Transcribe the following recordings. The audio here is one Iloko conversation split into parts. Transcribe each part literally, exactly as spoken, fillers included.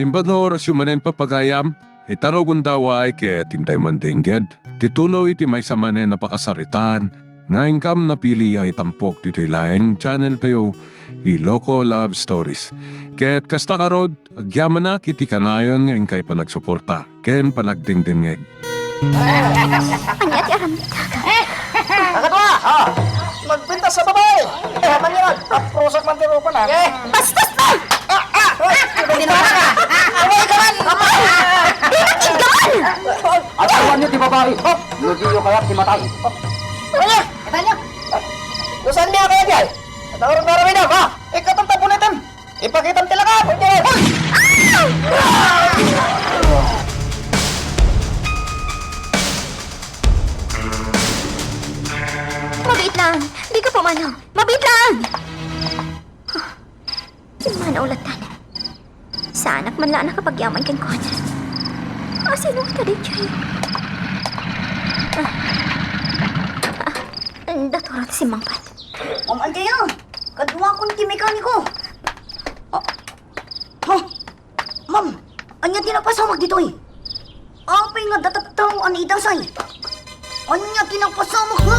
Imbag nga orasyo manen, papagayam, ita nga gundaway ket intay mandengngeg ti tuloy ti maysa manen a pakasaritaan nga inkam napili a itampok ditoy laeng channel tayo, Iloko Love Stories. Ket kasta ngarud, agyamanak iti kanayon nga inkay panagsuporta ken panagdengdengngeg. Ania ti aramidek? Nakatua! Ah! Magpintas sa babae! Eh, manyan! Aprusak man ti rupa na! Eh! Bastos na! Ah! Ah! Ay! Hindi na ka! Away ka man! Di na tigdan! Atawan niyo ti babae! Hop! Lugiyo kaya ti matay! Ano niya? Ano niya? Saan niya kaya diyan? Ang oras na rin, ha? Ikaw itong tapulitan! Ipakitam ti lakad! Hoy! Mabiit lang! Di ka pumanaw! Mabiit lang! Kimmanaw latta. Saanak man la a nakapagyaman kenkuana. Asino ta daytoy? Ah. Ah. Datorot si Mangpet. Ma'am Althea, kaduakon ti mekaniko. Ah. Ha? Ma'am, ania ti napasamak ditoy? Apay nga datattao a naidasay? Ania ti napasamak, ha?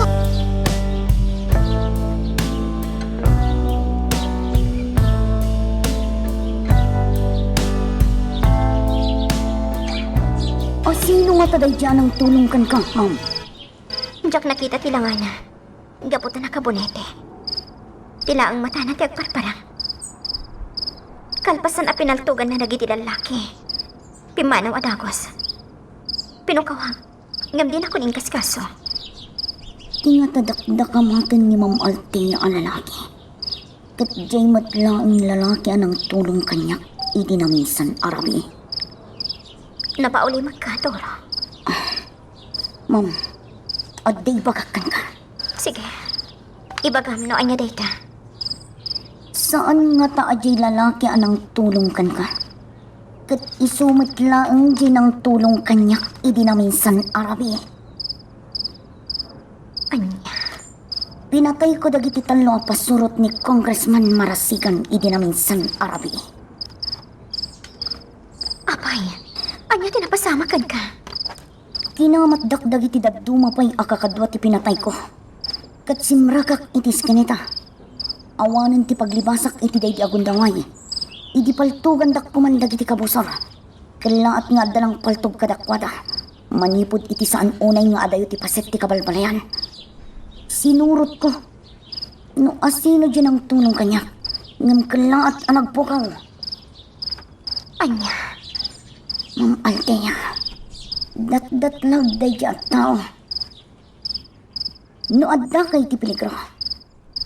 Asino ngata daydiay a nangtulong kenka, ma'am? Diak nakita ti langana. Gapu ta nakabonete. Ti laeng matana ti agparparang. Kalpasan a pinaltoganna dagiti lallaki, pimmanaw a dagus. Pinukawak, ngem dinakon inkaskaso. Ti ngata dakdakamaten ni Ma'am Althea a lalaki. Ket diay met laeng lalaki a nangtulong kaniak idi naminsan a rabii. Napaulimekka, Doro. Ma'am, adda ibagak kenka. Sige. Ibagam no ania dayta. Saan ngata a diay lalaki a nangtulong kenka. Ket isu met laeng diay nangtulong kaniak idi naminsan a rabii. Ania? Pinatayko dagiti tallo a pasurot ni Congressman Marasigan idi naminsan a rabii. Apay, ania ti napasamak kenka? Kinamatdak dagiti dadduma pay a kakadua ti pinatayko. Ket simrekak iti iskinita. Awanen ti paglibasak iti daydi a gundaway. Idi paltogandak koman dagiti kabusor, kellaat nga adda nangpaltog kadakuada manipud iti saan unay nga adayo ti paset ti kabalbaliwan. Sinurotko no asino diay nangtulong kaniak, ngem kellaat a nagpukaw. Ania? Ma'am Althea, datdatlag daydiay a tao. No addaka iti peligro,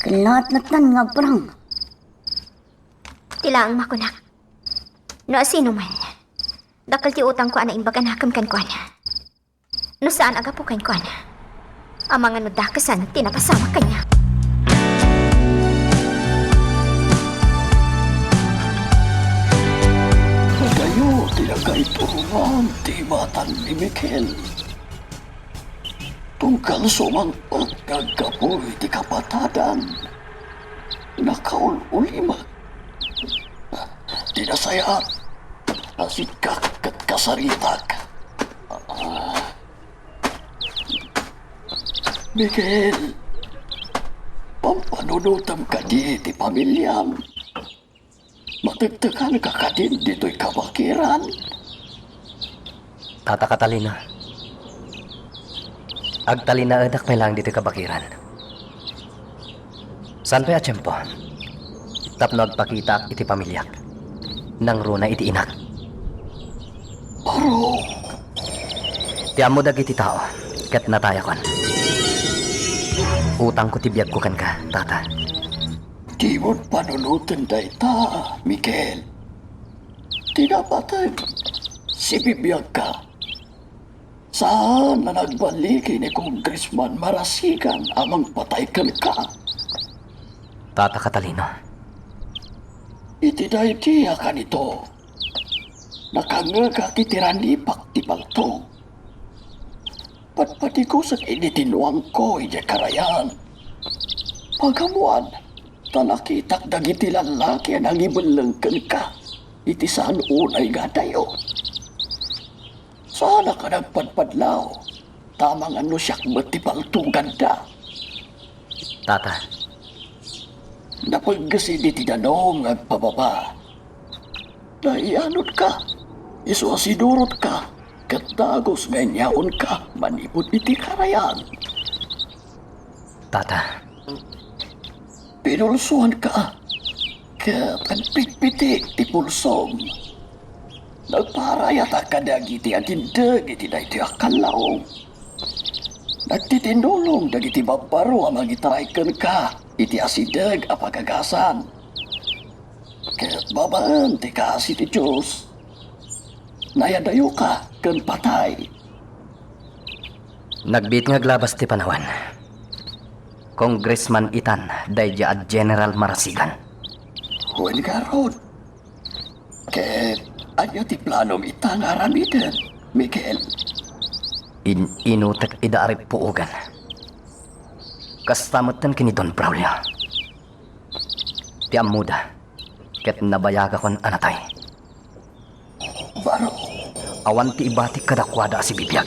kellaat lattan nga agparang. Ti laeng makunak, no asino man, dakkel ti utangko a naimbag a nakem kenkuana. No saan a gapu kenkuana, amangan no dakesan ti napasamak kaniak. Adayo ti nakaiturongan ti imatang ni Miguel. Tunggal sumang-et nga aggapu iti kapatadan, nakaul-ulimek. Ti nasayaat, nasikkak ket kasaritak. Ah. Miguel, pampanunotem kadi ti pamiliam. Matektekanka kadin ditoy kabakiran? Tata Catalina, agtalinaedak pay laeng ditoy kabakiran. Saan pay a tiempo tapno agpakitaak iti pamiliak, nangruna iti inak. Aro! Ti ammo dagiti tao ket natayakon. Utangko ti biagko kenka, Tata. Dimon panunoten dayta, Miguel. Ti napateg, sibibiagka. Saan a nagballigi ni Congressman Marasigan a mangpatay kenka? Tata Catalina. Iti daydi a kanito, nakangngegak iti ranipak ti paltog. Patpatigusek idi tinuangko idiay karayan. Pagammoan, ta nakitak dagiti lallaki a nangibelleng kenka. iti saan unay nga adayo. Saanak a nagpadpadlaw, ta amangan no siak met ti paltoganda. Tata. Napaggesin iti danum nga agpababa. Naianodka, isu a sinurotka, ket dagus nga inyaonka manipud iti karayan. Tata. Pinulsoanka, ket agpitpitik ti pulsom. Nagparayatak kadagiti agindeg iti daytoy a kallaong. Nagtitinnulong dagiti babbaro a mangitaray kenka iti asideg a pagagasan. Ket babaen ti kaasi ti Dios, nayadayoka ken patay. Nagbiit nga aglabas ti panawen. Congressman itan daydiay a General Marasigan. Wen ngarud. Ket ania ti planom ita nga aramiden, Miguel? In-inutek ida a rippuogan. Kasta metten ken ni Don Braulio. Ti ammoda, ket nabayagakon a natay. Baro. Awan ti ibatik kadakuada a sibibiag.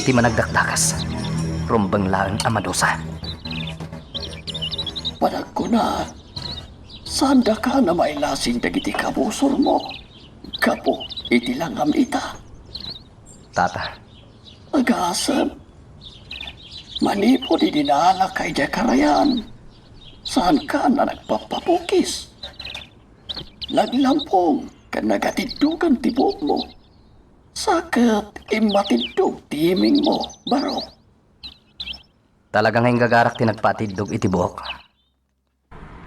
Ti managdakdakas, rumbeng laeng a madusa. Panagkuna, saandaka a mailasin dagiti kabusormo gapu iti langam ita. Tata. Agasem, manipud idi naalaka idiay karayan, saanka a nagpapapukis. Naglampong ken nagatiddogan ti buokmo. Sa ket immatiddog ti imingmo, baro. Talaga nga inggagarak ti nagpatiddog iti buok.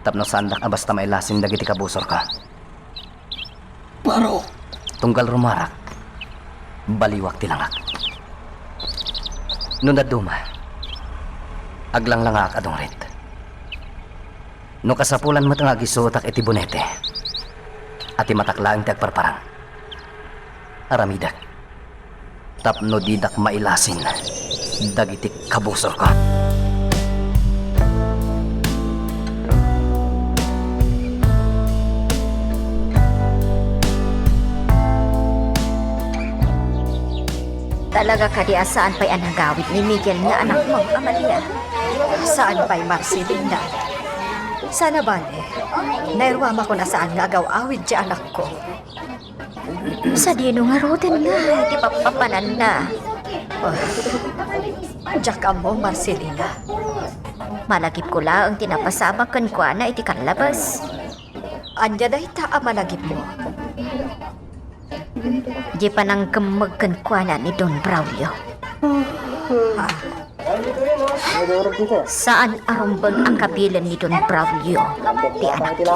Tapno saandak a basta mailasin dagiti kabusorko. Baro. Tunggal rumuarak, baliwak ti langak. No dadduma, aglanglangaak a dungrit. No kasapulan met nga agisuotak iti bonete, a ti matak laeng ti agparparang, aramidek tapno didak mailasin dagiti kabusorko. Talaga kadi a saan pay a nagawid ni Miguel nga anakmo, Amalia? Saan pay, Marcelina? Sana bale, nairuamakon a saan nga agaw-awid ti anakko. Sadino ngaruden nga iti pappapananna? Ah, diak ammo, Marcelina. Malagipko laeng ti napasamak kenkuana iti kallabas. Ania dayta a malagipmo? Di panangkemmeg kenkuana ni Don Braulio. Ah. Saan a rumbeng a kabilen ni Don Braulio ti anakyo.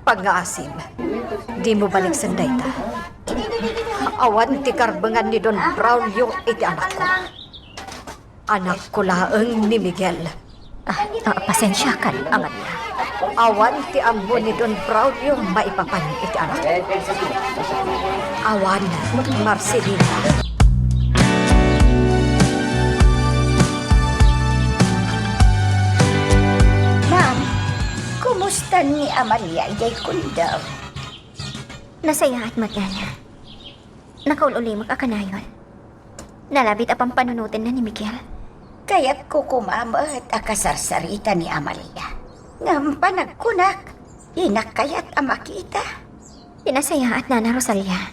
Pangngaasim, dimo baliksen dayta. Awan ti karbengan ni Don Braulio iti anakko. Anakko laeng ni Miguel. Ah, ah, pasensiakan, Amalia. Awan ti ammo ni Don Braulio maipapan iti anakko. Awan, Marcelina. Ma'am, kumusta ni Amalia idiay condo? Nasayaat met, Nana. Nakaul-ulimek a kanayon. Nalabit a pampanunotenna ni Miguel. Kayatko koma met a kasarsarita ni Amalia. Ngem panagkunak, dinak kayat a makita. Ti nasayaat, Nana Rosalia.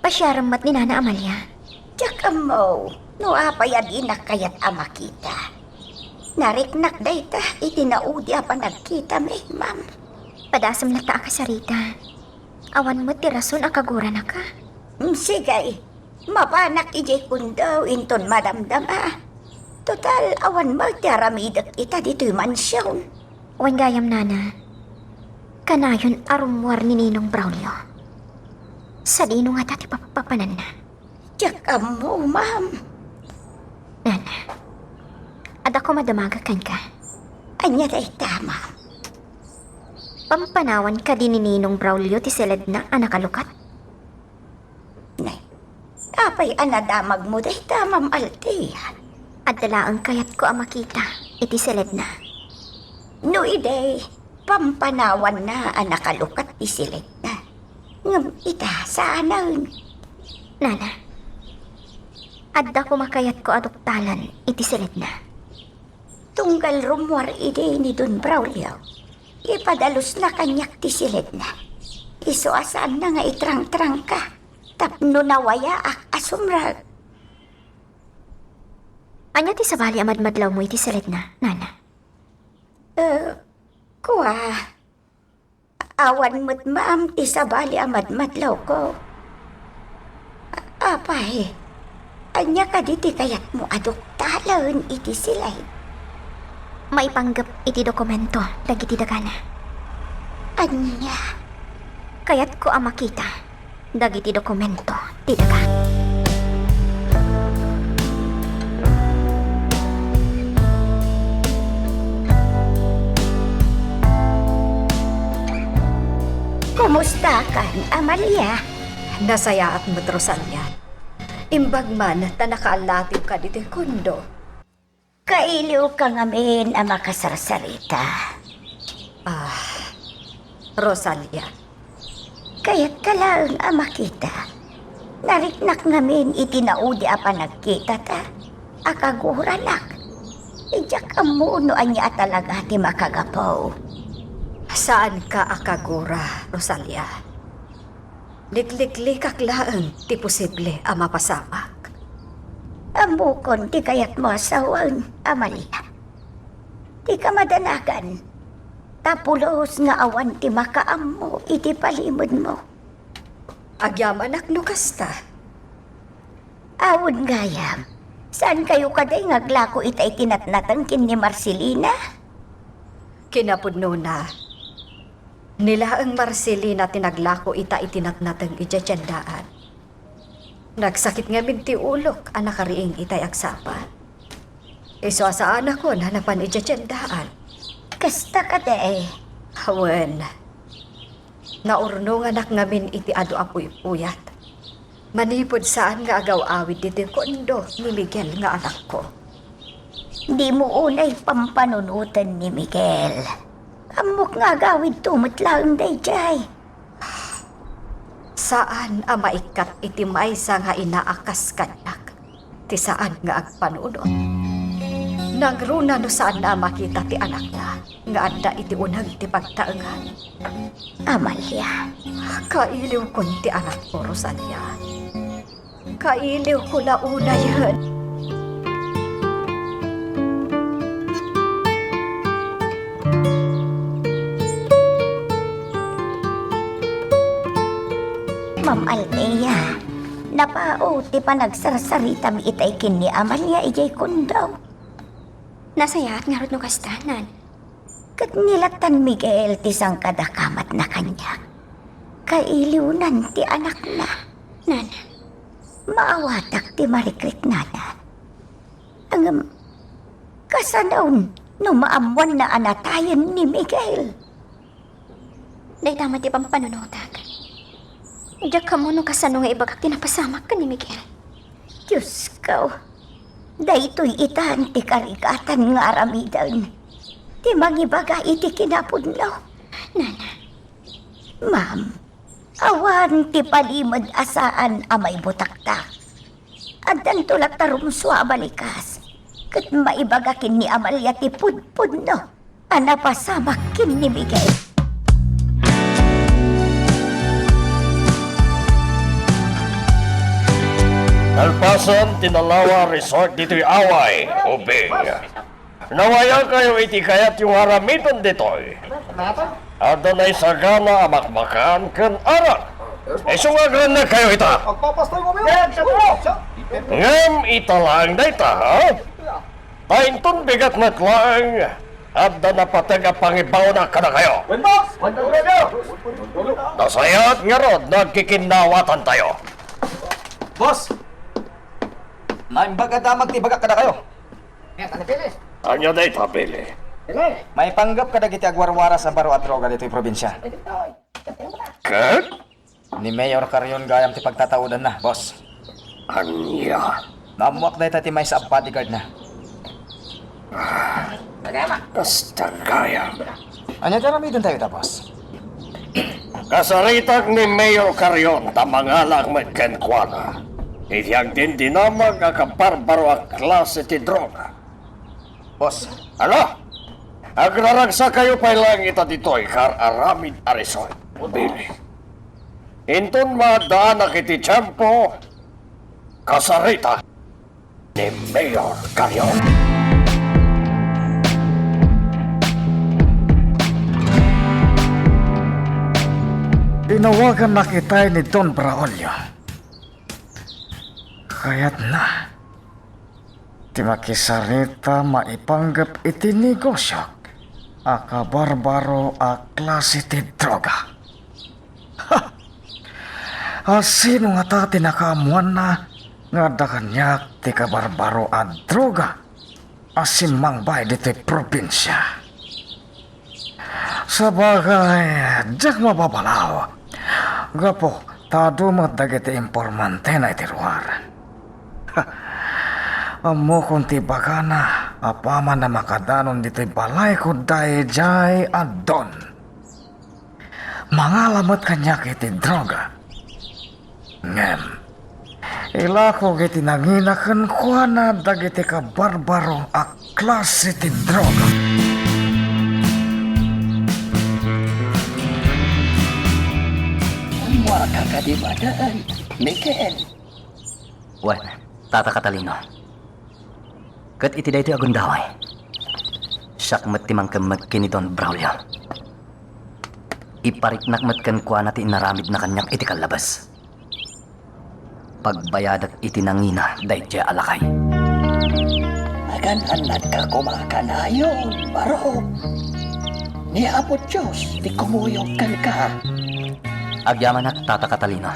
Pasiarem met ni Nana Amalia. Diak ammo no apay a dinak kayat a makita. Nariknak dayta iti naudi a panagkitami, ma'am. Padasem latta a kasarita. Awan met ti rason a kaguranaka. Mm, sige. Mapanak idiay condo inton madamdama. Total, awan met ti aramidek ita ditoy mansion. Wen gayam, Nana. Kanayon a rummuar ni Ninong Braulio. Sadino ngata ti papapananna? Diak ammo, ma'am. Nana, adda koma damagek kenka. Ania dayta, ma'am? Pampanawan kadi ni Ninong Braulio ti seledna a nakalukat? Nay, apay a nadamagmo dayta, Ma'am Althea? Adda laeng kayatko a makita iti seledna. No idi, Pampanawanna a nakalukat ti siledna. Ngem ita, saanen. Nana, adda koma kayatko a duktalen iti siledna. Tunggal rummuar idi ni Don Braulio, ipadalusna kaniak ti siledna. Isu a saanna nga itrangtrangka tapno nawayaak a sumrek. Ania ti sabali a madmadlawmo iti siledna, Nana? Eh, kua, awan met, Ma'am, ti sabali a madmadlawko. A-, apay, ania kadi ti kayatmo a duktalen iti siled? Maipanggep iti dokumento dagiti dagana. Ania? Kayatko a makita dagiti dokumento ti daga. Kumustakan, Amalia? Nasayaat met, Rosalia. Imbag man ta nakaallatiwka ditoy kondo. Kailiwka ngamin a makasarsarita. Ah, Rosalia. Kayatka laeng a makita. Nariknak ngamin iti naudi a panagkitata a kaguranak. Diak ammo no ania a talaga ti makagapu. Saanka a kagura, Rosalia. Likliklikak laeng ti posible a mapasamak. Ammokon ti kayatmo a sawen, Amalia. Ti kamadanagan, ta pulos nga awan ti makaammo iti palimedmo. Agyamanak no kasta. Awan gayam, saankayo kadi nga aglako ita iti natnateng ken ni Marcelina? Kinapudnona, ni laeng Marcelina ti naglako ita iti natnateng idiay tiendaan. Nagsakit ngamin ti ulok a nakariing itay agsapa. Isu a saanakon a napan idiay tiendaan. Kasta kadi? Wen, naurnonganak ngamin iti adu a puypuyat. Manipud saan nga agaw-awid ditoy kondo ni Miguel nga anakko. Dimo unay pampanunoten ni Miguel. Ammok nga agawidto met laeng daydiay. Saan a maikkat iti maysa nga ina a kas kaniak ti saan nga agpanunot. Nangruna no saanna a makita ti anakna nga adda iti uneg ti pagtaengan. Amalia. Kailiwkon ti anakko, Rosalia. Kailiwko la unayen. Ma'am Althea, napao ti panagsarsaritam itay ken ni Amalia idiay kondo. Nasayaat ngarud no kasta, Nan. Ket ni latan Miguel ti sangkadakamatna kaniak. Kailiwnan ti anakna. Nana. Maawatak ti marikriknana. Ngem, kasano no maammoanna a natayen ni Miguel? Dayta met ti pampanunotak. Diak ammo no kasano nga ibagak ti napasamak ken ni Miguel. Diosko, daytoy itan ti karigatan nga aramiden ti mangibaga iti kinapudno. Nana. Ma'am, awan ti palimed a saan a maibutaktak. Addanto latta rumsua a balikas, ket maibaga ken ni Amalia ti pudpudno a napasamak ken ni Miguel. Nalpasen ti nalawa a resort ditoy Away, ubing. Nawayakayo iti kayatyo nga aramiden ditoy. Adda naisagana a makmakan ken arak. Isu nga agrennekayo ita. Ngem ita laeng dayta, ha? Ta inton bigat met laeng, adda napateg a pangibaona kadakayo. Nasayaat ngarud no agkikinnawatantayo. Boss! Naimbag a damag ti ibagak kadakayo. Ania dayta, Billy? Maipanggep kadagiti agwarwaras a baro a droga ditoy probinsia. Ket? Ni Mayor Carrion gayam ti pagtataudanna, boss. Ania? Naammoak dayta ti maysa a bodyguardna. Kasta gayam. Ania ti aramidentayo ita, boss? Kasaritak ni Mayor Carrion ta mangalak met kenkuana iti agdindinamag a kabarbaro a klase ti droga. Boss. Ala! Agraragsakayo pay laeng ita ditoy, kar-aramid a Rizal. Billy. Inton maaddaanak iti tiempo, kasaritak ni Mayor Carrion. Inawagannak itay ni Don Braulio. Kayatna ti makisarita maipanggep iti negosiok a kabarbaro a klase ti droga. Ha! Asino ngata ti nakaammoanna nga adda kaniak ti kabarbaro a droga a simmangbaay ditoy probinsia? Sabagay, diak mababalaw. Gapu ta adu met dagiti informantena iti lugar. Ha! Ammokon ti ibagana apaman a makadanon ditoy balayko daydiay a Don. Mangala met kaniak iti droga. Ngem, ilako iti nangina kenkuana dagiti kabarbaro a klase ti droga. Ammok a kadi manen, Miguel. Wen, Tata Catalino. Ket iti daytoy a gundaway, siak met ti mangkemmeg ken ni Don Braulio. Ipariknak met kenkuana ti inaramidna kaniak iti kallabas. Pagbayadak iti nangina daydiay a lakay. Agan-annadka koma kanayon, Barok. Ni Apo Dios ti kumuyog kenka. Agyamanak, Tata Catalino.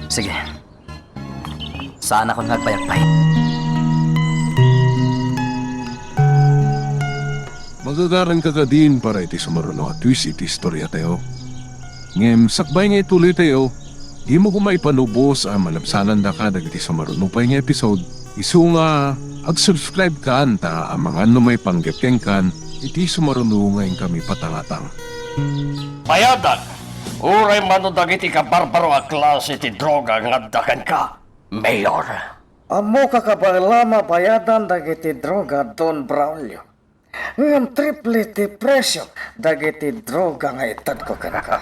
Sige. Saanakon nga agbayag pay. Magagaranka kadin para iti sumaruno a twist iti istoriatayo. Ngem sakbay nga ituloytayo, dimo koma ipalubos a malabsanandaka dagiti sumaruno pay nga episode. Isu nga ag-subscribe kan ta amangan no maipanggep kenkan iti sumaruno nga inkami patangatang. Bayadak, uray mano dagiti kabarbaro a klase ti droga nga adda kenka, Mayor. Ammok a kabaelam a bayadan dagiti droga, Don Braulio. Ngem triple ti presio dagiti droga nga itedko kenka.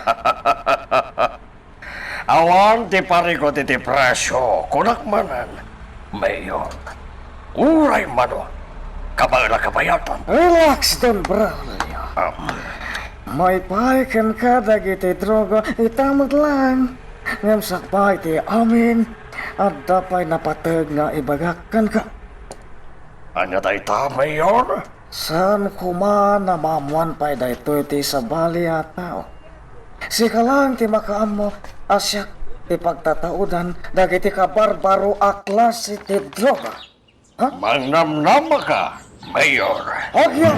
Awan ti parikut iti presio, kunak manen, Mayor. Uray mano, kabaelak a bayadan. Relax, Don Braulio. Um. Maypay kenka dagiti droga, ita met laeng. Ngem sakbay ti amin, adda pay napateg nga ibagak kenka. Ania dayta, Mayor? Saan koma a maammoan pay daytoy ti sabali a tao. Sika laeng ti makaammo a siak ti pagtataudan dagiti kabarbaro a klase ti droga. Ha? Mangnamnamaka, Mayor. Agyan!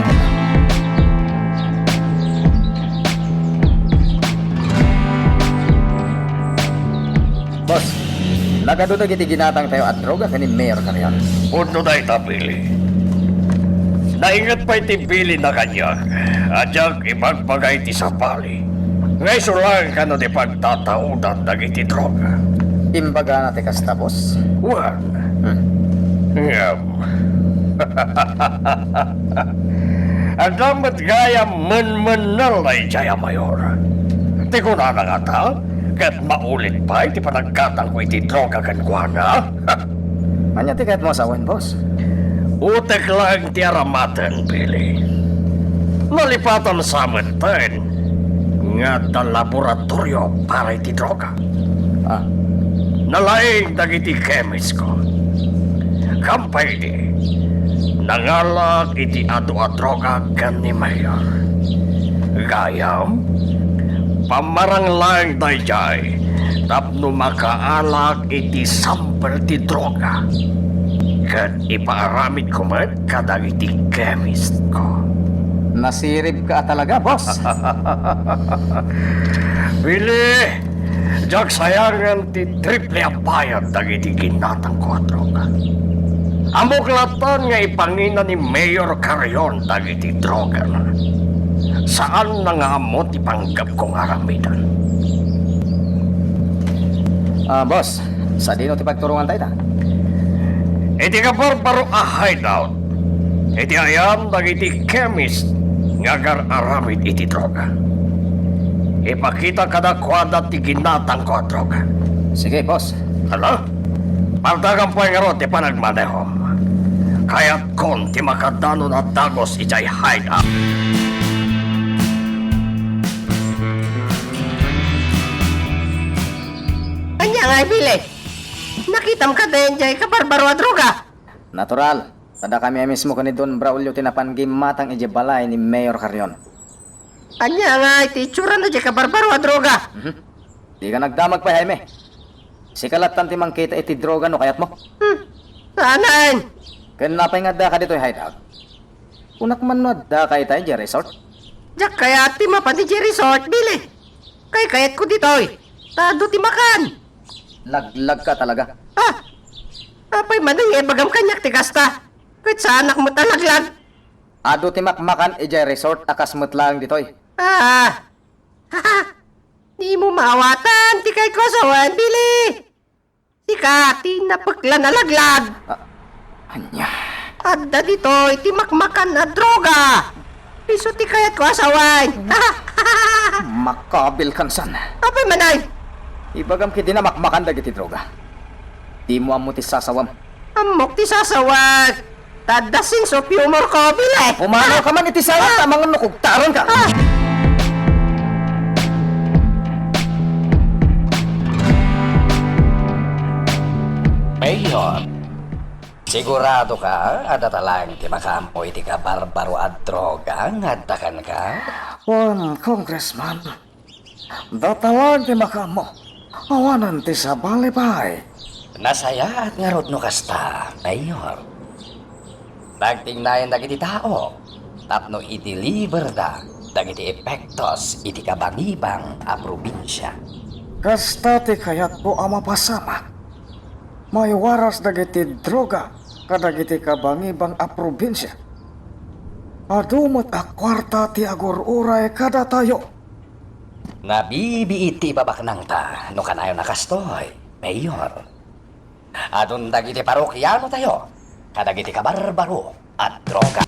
Boss, nagadu dagiti ginatangtayo a droga ken ni Mayor Carrion. Pudno dayta, Billy. Nainget pay ti bilin a kaniak a diak ibagbaga iti sabali nga isu laeng kano ti pagtataudan dagiti droga. Imbagana ti kasta, boss? Wen. Hmm. Ngem, adda met gayam menmennel daydiay a Mayor. Ti kunana ngata, ket maulit pay ti panaggatangko iti droga kenkuana. Ania ti kayatmo a sawen, boss? Utek laeng ti aramaten, Billy. Nalipatan sa metten nga adda laboratorio para iti droga. Ah. Nalaing dagiti chemist ko. Kampay idi, nangalak iti adu a droga ken ni Mayor. Gayam, pammarang laeng daydiay tapno makaalak iti sampel ti droga ket ipaaramidko met kadagiti chemist ko. Nasiribka a talaga, boss. Billy, diak sayangen ti triple a bayad dagiti ginatangko a droga. Ammok latta nga ipangina ni Mayor Carrion dagiti drogana. Saanna nga ammo ti panggepko nga aramiden. Ah, boss, sadino ti pagturongan ta ita? Iti kabarbaro a hideout, iti ayan dagiti chemist nga agar-aramid iti droga. Ipakita kadakuada ti ginatangko a droga. Sige, boss. Hala? Pardagam pay ngarud ti panagmanehom. Kayatkon ti makadanon a dagus idiay hideout. Ania ngay, Billy? Nakitam kadi idiay kabarbaro a droga? Natural. Ta dakami a mismo ken ni Don Braulio ti napan gimmatang idiay balay ni Mayor Carrion. Ania ngay ti itsurana idiay kabarbaro a droga? Mhm. Dika nagdamag pay, Jaime. Sika lattan ti mangkita iti droga no kayatmo. Hmm. Saanen? Ken apay nga addaka ditoy hideout? Kunak man no addaka ita idiay resort? Diak kayat ti mapan idiay resort, Billy. Kaykayatko ditoy. Ta adu ti makan. Laglagka talaga. Ah! Apay manen nga ibagam kaniak ti kasta? Ket saanak met a laglag. Adu ti makmakan idiay resort a kas met laeng ditoy. Ah! Dimo maawatan ti kayatko a sawen, Billy. Sika ti napeklan a laglag. Ah, ania? Adda ditoy ti makmakan a droga. Isu ti kayatko a sawen. Makabilkan san. Apay manen? Ibagam ketdi a makmakan dagiti droga. Dimo ammo ti sasawem. Ammok ti sasawek. Ta adda sense of humor ko, Billy. Pumanaw ka man iti sawek ta amangan no kugtaran ka. Ah! Mayor, sigurado ka a data laeng ti makaammo iti kabarbaro a droga nga adda kenka? Wen, Congressman. Data laeng ti makaammo. Awanen ti sabali pay. Nasayaat ngarud no kasta, Mayor. Nagtingnayan dagiti tao tapno i-deliverda dagiti epektos iti kabangibang a probinsia. Kasta ti kayatko a mapasamak. Maiwaras dagiti droga kadagiti kabangibang a probinsia. Adu met a kuarta ti agur-uray kadatayo. Nabibiit ti ibabaknangta no kanayon a kastoy, Mayor. Adun dagiti parokianotayo kadagiti kabarbaro a droga.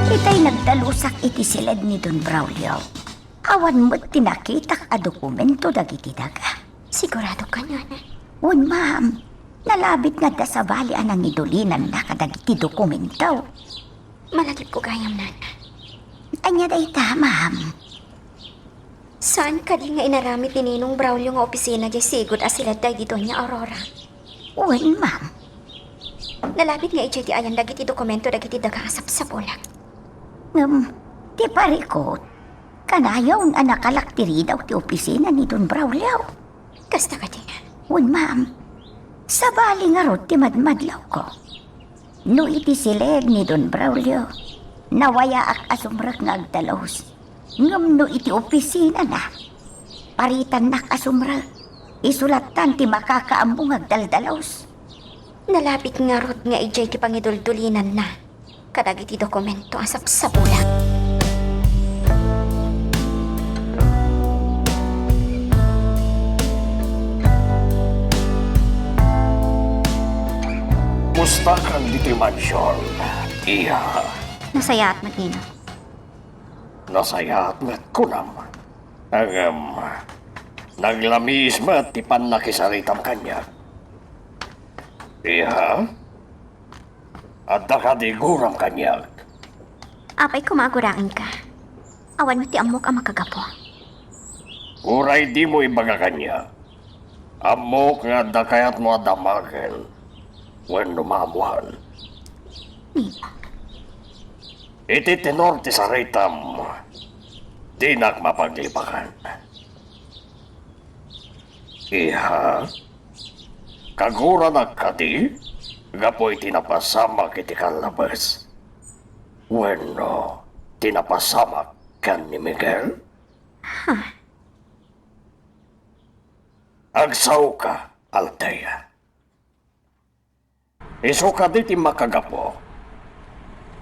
Itay nagdalusak iti siled ni Don Braulio. Awan met ti nakitak a dokumento dagiti daga. Sigurado ka, Nana? Wen, ma'am. Nalabit nga adda sabali a nangidulinanna kadagiti dokumento. Malagipko gayam, Nana. Ania dayta, ma'am? Saan kadi nga inaramid ni Ninong Braulio nga opisina diay sigud a siled daydi Doña Aurora? Wen, ma'am. Nalabit nga idiay ti ayan dagiti dokumento dagiti daga a sapsabulan. Ngem, ti parikut, kanayon a nakalak ti ridaw ti opisina ni Don Braulio. Kasta kadi? Wen, ma'am. Sabali ngarud ti madmadlawko. No iti siled ni Don Braulio, nawayaak a sumrek nga agdalus. Ngem no iti opisinana, paritannak a sumrek. Isu lattan ti makakaammo nga agdaldalus. Nalabit ngarud nga idiay ti pangiduldulinanna kadagiti dokumento a sapsabulan. Kumusta kan ditoy mansion, iha? Nasayaat met, Nino. Nasayaat met, kunam. Ngem, naglamiis met ti pannakisaritam kaniak. Iha? Adda kadi guram kaniak? Apay koma a guraenka? Awan met ti ammok a makagapu. Uray dimo ibaga kaniak. Ammok nga adda kayatmo a damagen wenno maammoan. Nino. Iti tenor ti saritam, dinak mapaglipakan. Iha, kaguranak kadi gapu iti napasamak iti kallabes wenno ti napasamak ken ni Miguel? Huh. Agsaoka, Althea. Isu kadi ti makagapu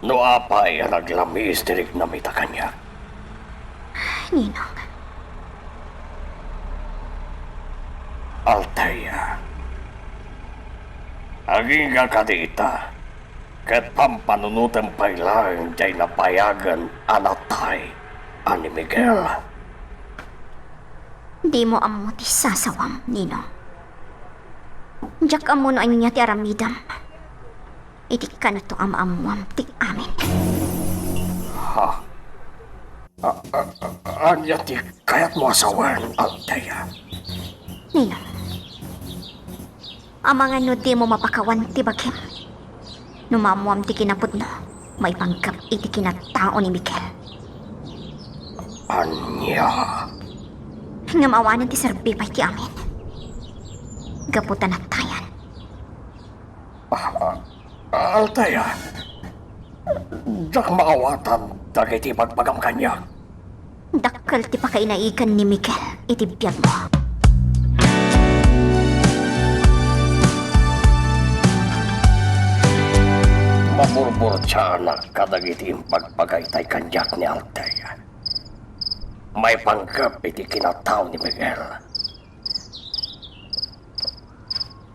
no apay a naglamiis ti rignam ita kaniak. Ninong. Althea, agingga kadi ita, ket pampanunotem pay laeng diay nabayagen a natay a ni Miguel. Dimo ammo ti sasawam, Ninong. Diak ammo no ania ti aramidem iti kanato a maammuam ti amin. Ha? A-, a-, a-, ania ti kayatmo a sawen, Althea? Ninong, amangan no dimo mapakawan ti bagim. No maammuam ti kinapudno, maipanggep iti kinatao ni Miguel. Ania? Ngem awanen ti serbi pay ti amin. Gapu ta natayan. Ah, ah, Althea, diak maawatan dagiti ibagbagam kaniak. Dakkel ti pakainaigan ni Miguel iti biagmo. Maburburtianak kadagiti imbagbaga itay kaniak ni Althea. Maipanggep iti kinatao ni Miguel.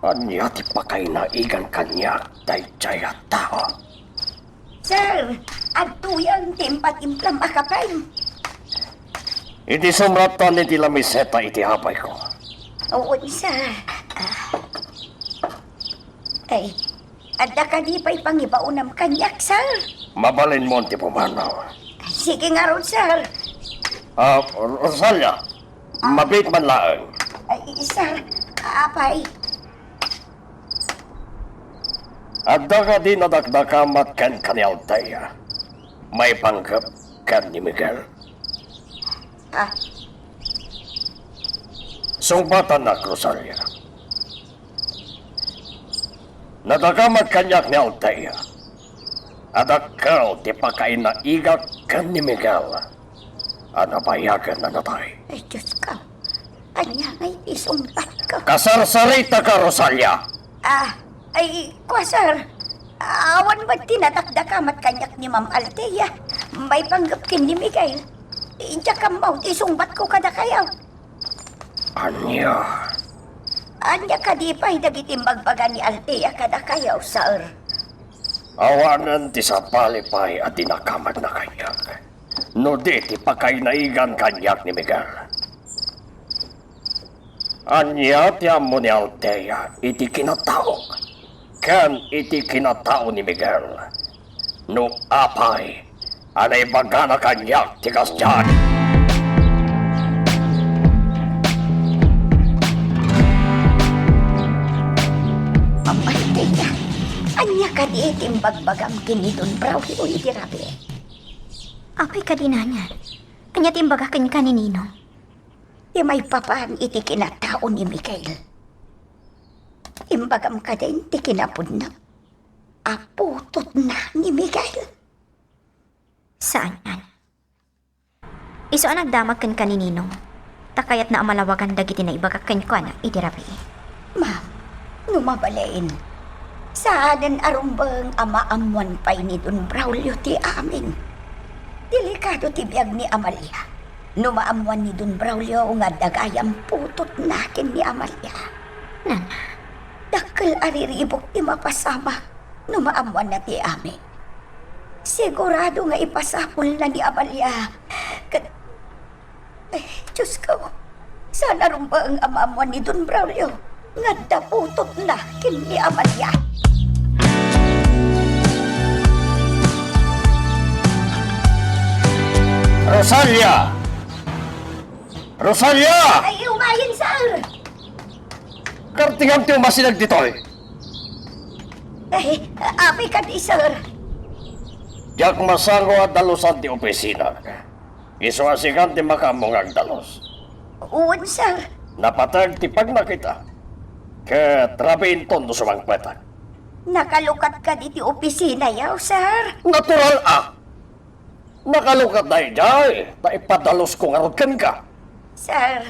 Ania ti pakainaigan kaniak daydiay a tao? Sir, adtoyen ti impatimplam a kapen. Iti sumratan iti lamiseta iti apayko. Wen, sir. Ah. Ay, adda kadi pay pangibaonam kaniak, sir? Mabalinmon ti pumanaw. Sige ngarud, sir. Ah, Rosalia, mabiit man laeng. Ay, sir, apay. Adda kadi nadakdakamat kenka ni Althea? Maipanggep ken ni Miguel? Ah. Sungbatanak, Rosalia. Nadakamat kaniak ni Althea a dakkel ti pakainaigak ken ni Miguel a nabayagen a natay. Ay, Diosko. Ania ngay ti sungbatko? Kasarsaritaka, Rosalia! Ah, ay, kua, sir. Awan met ti nadakdakamat kaniak ni Ma'am Althea. Maipanggep ken ni Miguel. Diak ammo ti sungbatko kadakayo. Ania? Ania kadi pay dagiti imbagbaga ni Althea kadakayo, sir? Awanen ti sabali pay a dinakamatna kaniak, no di ti pakainaigan kaniak ni Miguel. Ania ti ammo ni Althea iti kinataok ken iti kinatao ni Miguel? No apay a naibagana kaniak ti kasdiay. Ma'am Althea, ania kadi ti imbagbagam ken ni Don Braulio idi rabii? Apay kadi, Nana? Ania ti imbaga kenka ni Ninong? Ti maipapan iti kinatao ni Miguel. Imbagam kadin ti kinapudno a putotna ni Miguel. Saan, Nana. Isu a nagdamag kenka ni Ninong, ta kayatna a malawagan dagiti naibagak kenkuana idi rabii. Ma'am, no mabalin, saanen a rumbeng a maammoan pay ni Don Braulio ti amin. Delikado ti biag ni Amalia no maammoan ni Don Braulio nga adda gayam putotna ken ni Amalia. Nana. Dakkel a riribuk ti mapasamak no maammoanna ti amin. Sigurado nga ipasapulna ni Amalia. Ket, ay, Diosko, saan a rumbeng a maammoan ni Don Braulio nga adda putotna ken ni Amalia. Rosalia! Rosalia! Ay, umayen, sir! Kartingam ti umasideg ditoy. Ay, apay kadi, sir? Diak masango a dalusan ti opisina. Isu a sikan ti makaammo nga agdalus. Wen, sir. Napateg ti pagnakita. Ket rabiinton no sumangpetak. Nakalukat kadi ti opisinayo, sir? Natural a! Nakalukat daydiay, ta ipadalusko ngarud kenka. Sir.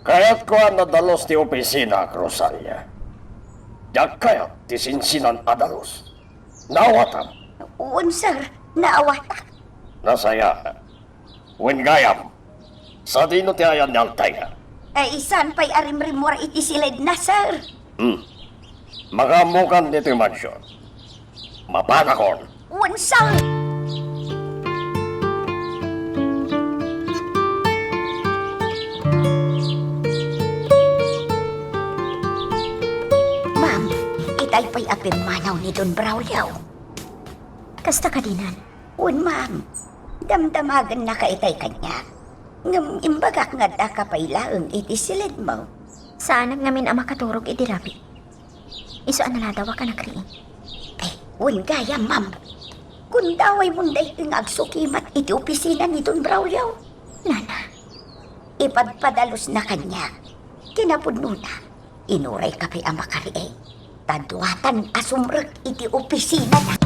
Kayatko a nadalus ti opisina, Rosalia. Diak kayat ti sinsinan a dalus. Naawatam. Wen, sir. Naawatak. Nasayaat. Wen gayam, sadino ti ayan ni Altair? Ay, saan pay a rimrimmuar iti siledna, sir? Hmm. Makaammokan ditoy mansion. Mapanakon. Wen, sir. Ma'am, itay pay a pimmanaw ni Don Braulio. Kasta kadinan? Wen, ma'am. Damdamagennaka itay kaniak. Ngem imbagak nga addaka pay laeng iti siledmo. Saanak ngamin a makaturog idi rabii. Isu a naladawak a nagriing. Ay, wen gayam, ma'am. Kundawaymon daytoy nga agsukimat iti opisina ni Don Braulio. Nana. Ipadpadalusna kaniak. Kinapudnona, inurayka pay a makariing. Ta duatan a sumrek iti opisinana.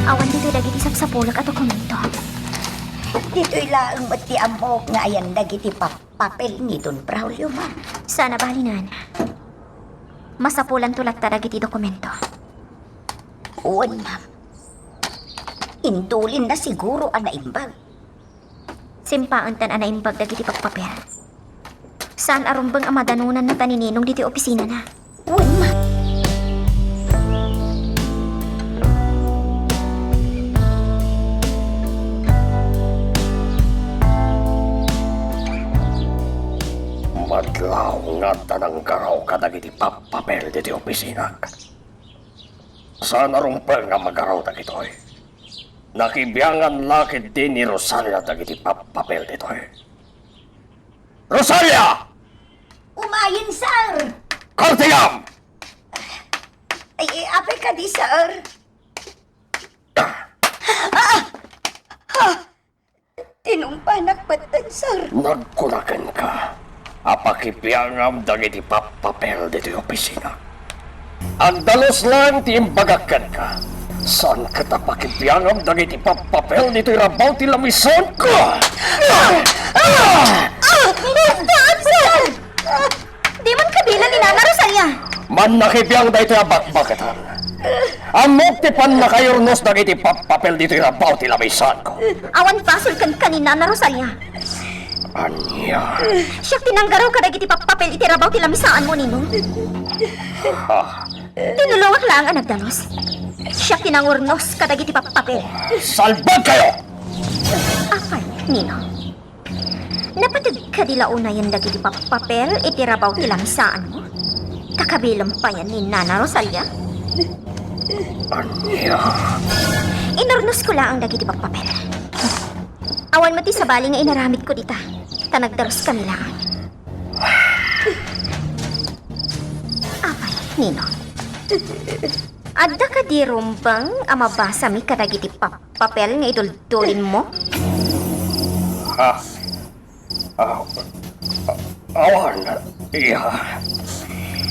Awan ditoy dagiti sapsapulek a dokumento. Ditoy laeng met ti ammok nga ayan dagiti pap-, papel ni Don Braulio, ma'am. Saan a bali, Nana. Masapulanto latta dagiti dokumento. Wen, ma'am. Indulinna siguro a naimbag. Simpaentan a naimbag dagiti papapel. Saan a rumbeng a madanonannata ni Ninong ditoy opisinana. Wen, ma'am. Madlaw nga adda nanggaraw kadagiti papapel ditoy opisinak. Saan a rumbeng a magaraw dagitoy. Nakibiangan la ketdi ni Rosalia dagiti papapel ditoy. Rosalia! Umayen, sir! Kartingam! Ay, ay, apay kadi, sir? Ah! Ah! Tinumpanak metten, sir. Nagkuna kenka a pakibiangam dagiti papapel ditoy opisina. Agdalus laeng ti imbagak kenka. Saan ket a pakibiangam dagiti papapel ditoy rabaw ti lamisaanko. Ah! Ah! Ah! Sir! Diman kabilang ni Nana Rosalia. Mannakibiang daytoy a bakbaketan. Ammok ti pannakaurnos dagiti papapel ditoy rabaw ti lamisaanko. Awan basol kenka ni Nana Rosalia. Ania? Siak ti nanggaraw kadagiti papapel iti rabaw ti lamisaanmo, Ninong. Ha? Tinulongak laeng a nagdalus. Siak ti nangurnos kadagiti papapel. Salbagkayo! Apay, Ninong? Napateg kadi la unayen dagiti papapel iti rabaw ti lamisaanmo? Kakabilem payen ni Nana Rosalia? Ania? Inurnosko laeng dagiti papapel. Awan met ti sabali nga inaramidko dita, ta nagdaluskami laeng. Apay, Ninong? Adda kadi rumbeng a mabasami kadagiti pap-, papel nga iduldulinmo? Ah. Ah. Awan, iya.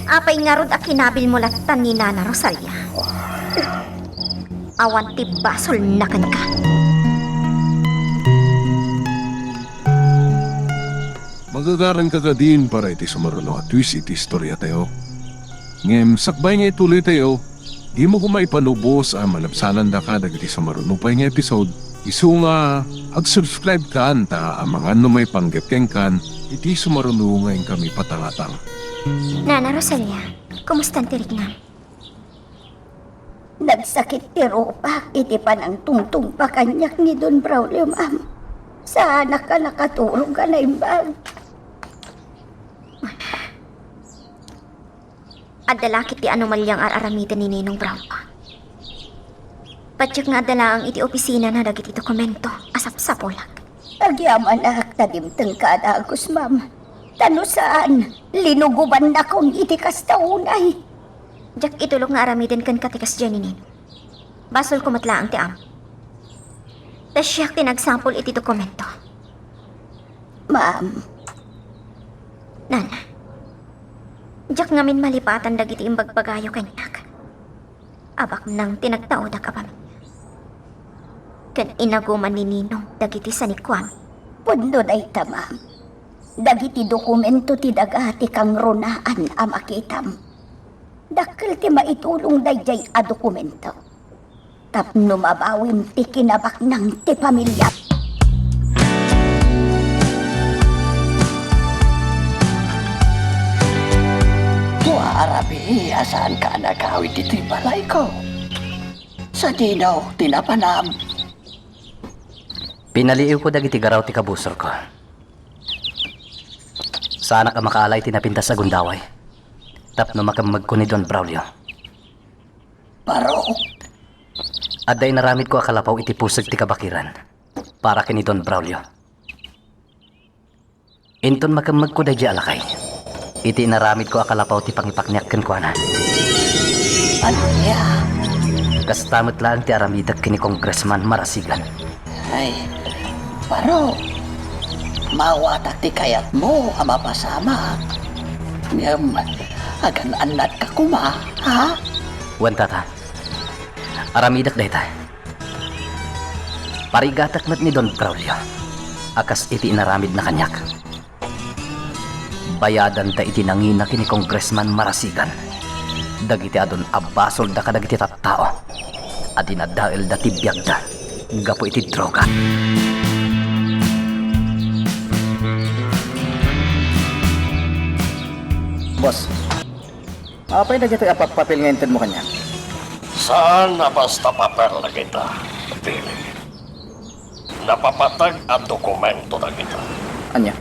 Apay ngarud a kinabilmo latta ni Nana Rosalia? Awan ti basolna kenka. Magagaranka kadin para iti sumaruno a twist iti istoriatayo. Ngem sakbay nga ituloytayo, dimo koma ipanubos a malabsanandaka dagiti sumaruno pay nga episode. Isu nga ag-subscribe kan ta amangan no maipanggep kenkan iti sumaruno nga inkami patangatang. Nana Rosalia, kumustan ti riknam? Nagsakit ti rupak iti panangtungtungpa kaniak ni Don Braulio, ma'am. Saanak a nakaturog a naimbag. Adda la ket ti anomalia nga ar-aramiden ni Ninong Braulio. Patiek nga adda laeng iti opisinana dagiti dokumento a sapsapulak. Agyamanak ta dimtengka a dagus, ma'am. Ta no saan, linugobannakon iti kasta unay. Diak itulok nga aramiden kenka ti kasdiay, Ninong. Basolko met laeng ti am-, ta siak ti nagsapul iti dokumento. Ma'am. Nana, diak ngamin malipatan dagiti imbagbagayo kaniak. Abaknang ti nagtaodak a pamilya. Ken inaguman ni Ninong dagiti sanikuami. Pudno dayta, ma'am. Dagiti dokumento ti daga ti kangrunaan a makitam. Dakkel ti maitulong daydiay a dokumento tapno mabawim ti kinabaknang ti pamiliam. Dua a rabii a saanka a nagawid ditoy balayko. Sadino ti napanam? Pinaliiwko dagiti garaw ti kabusorko. Saanak a makaala iti napintas a gundaway tapno makemmegko ni Don Braulio. Barok. Adda inaramidko a kalapaw iti puseg ti kabakiran para ken ni Don Braulio. Inton makemmegko daydiay a lakay, iti inaramidko a kalapaw ti pangipakniak kenkuana. Ania? Kasta met laeng ti aramidek ken ni Congressman Marasigan. Ay, Barok, maawatak ti kayatmo a mapasamak. Ngem, agan-annatka koma, ha? Wen, Tata. Aramidek dayta. Parigatek met ni Don Braulio a kas iti inaramidna kaniak. Bayadanta iti nangina ken ni Congressman Marasigan dagiti adun a basolda kadagiti tattao a dinadaelda ti biagda gapu iti droga. Boss, apay dagitoy a papapil nga intedmo kaniak? Saan a basta papel dagita, Billy. Napapateg a dokumento dagita. Ania?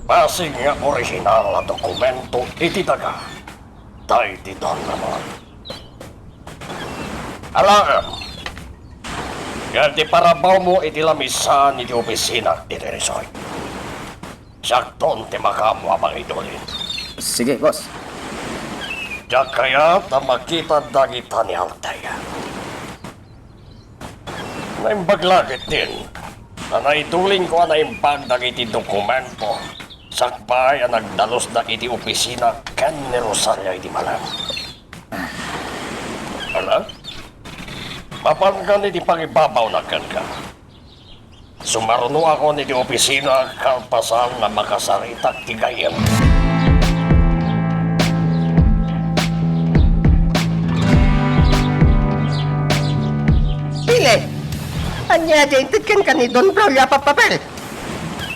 Basig nga original a dokumento iti daga daydi Don Ramon. Alaem, ngem ti parabawmo iti lamisaan iti opisina iti resort. Siakton ti makaammo a mangidulin. Sige, boss. Diak kayat a makita dagita ni Althea. Naimbag la ketdin a naidulingko a naimbag dagiti dokumento sakbay a nagdalusda iti opisina ken ni Rosalia idi malem. Ala? Mapanka iti pangibabawnak kenka. Sumarunoakon iti opisina kalpasan a makasaritak ti gayyem. Pili! Ania ti inted kenka ni Don Braulio a papapel?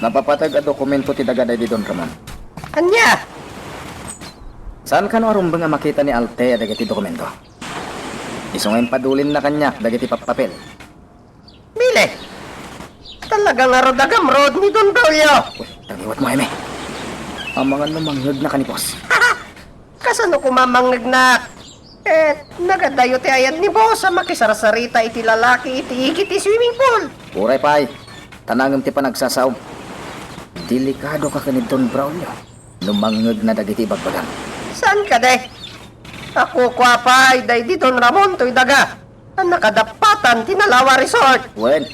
Napapateg a dokumento ti daga daydi Don Ramon. Ania? Saan kano a rumbeng a makita ni Althea dagiti dokumento? Isu nga impadulinna kaniak dagiti papapel. Bile, talaga ngarud a gamrod ni Don Braulio. Uy, tangiwat mo, Jaime. Amangan no mangngegna ka ni boss. Kasano koma mangngegnak? Ket nagadayo ti ayat ni boss a makisarsarita iti lalaki iti igid ti swimming pool. Uray pay, ta nangem ti panagsasaom. Delikado ka ken ni Don Braulio no mangngegna dagiti ibagbagam. Saan kadi? Ako kua pay daydi Don Ramon toy daga a nakadappatan ti Nalawa Resort. Wen,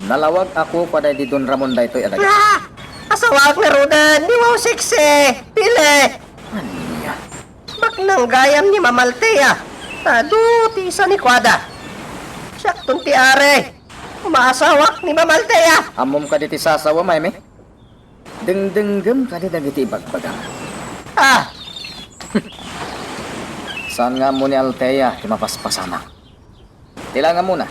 nalawag a kua daydi Don Ramon daytoy a daga. Ah! Asawaak ngaruden ni Wow Sexy! Pili! Ania? Baknang gayam ni Ma'am Althea. Adu ti isa ni kuada. Siakton ti ari. Maasawaak ni Ma'am Althea. Ammom kadi ti sasawa, Jaime? Dengdenggem kadi dagiti ibagbagam. Ah! Saan nga ammo ni Althea ti mapaspasamak? Ti la nga ammona,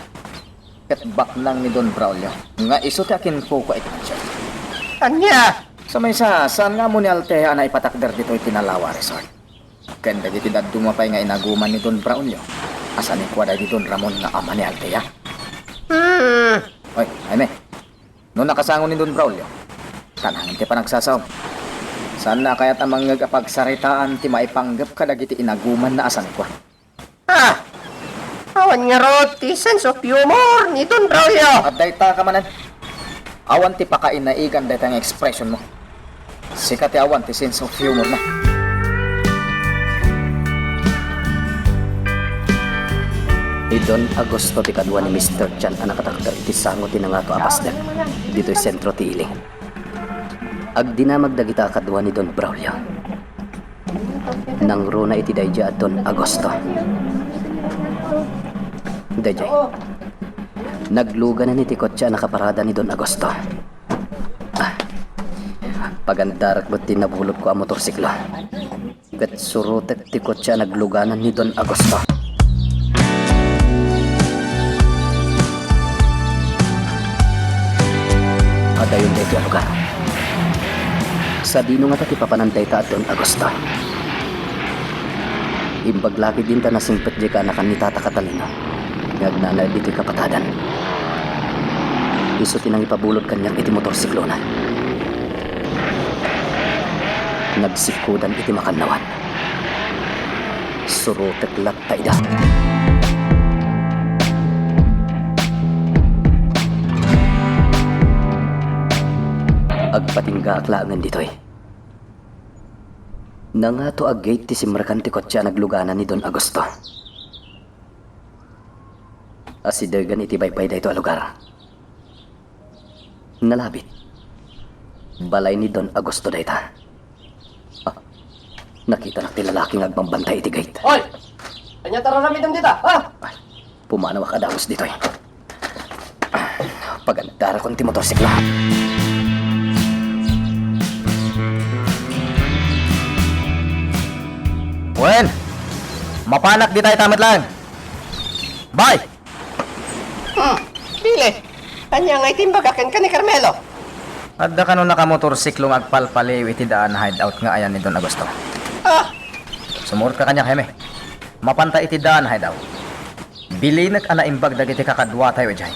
ket baknang ni Don Braulio nga isu ti akinkukua iti mansion. Ania? Sa maysa, saan nga ammo ni Althea a naipatakder ditoy ti Nalawa Resort ken dagiti dadduma pay nga inaguman ni Don Braulio a sanikua daydi Don Ramon nga ama ni Althea? Hmm. Oy, Jaime, no nakasango ni Don Braulio, ta nangem ti panagsasaom. Saanna a kayat a mangngeg a pagsaritaan ti maipanggep kadagiti inagumanna a sanikua. Ah! Awan ngarud ti sense of humor ni Don Braulio. Adda ita ka manen. Awan ti pakainaigan dayta nga expression mo. Sika ti awan ti sense of humor na. Ni Don Augusto ti kadua ni Mister Chan a nakatakder iti sango ti nangato a pasdek ditoy sentro ti ili. Agdinamag dagita a kadua ni Don Braulio. Nangruna iti daydiay a Don Augusto. Daydiay. Nagluganan iti kotse a nakaparada ni Don Augusto. Ah. Pagandarek met ti nabulodko a motorsiklo. Ket surotek ti kotse a nagluganan ni Don Augusto. Adayon daytoy a lugar. Sadino ngata ti papanan dayta a Don Augusto? Imbag la ketdin ta nasingpet diay kaanakan ni Tata Catalino nga agnanaed ditoy kapatadan. Isu ti nangipabulod kaniak iti motorsiklona. Nagsikkodan iti makannawan. Surotek latta ida. Agpatinggaak laengen ditoy. Nangato a gate ti simrekan ti kotse a nagluganan ni Don Augusto. Asidegen iti paypay daytoy a lugar. Nalabit. Balay ni Don Augusto dayta. Ah, nakitanak ti lalaki nga agbambantay iti gate. Hoy! Ania ti ar-aramidem dita, ha? Ay, pumanawak a dagus ditoy. Pagandarakon ti motorsiklo. Wen, mapanak dita ita met laeng. Bay! Hmm, Billy, ania ngay ti imbagak kenka ni Carmelo? Adda kano nakamotorsiklong agpalpaliw iti daan a hideout nga ayan ni Don Augusto. Ah! Sumurot ka kaniak, Jaime. Mapanta iti daan a hideout. Bilinek a naimbag dagiti kakaduatayo idiay.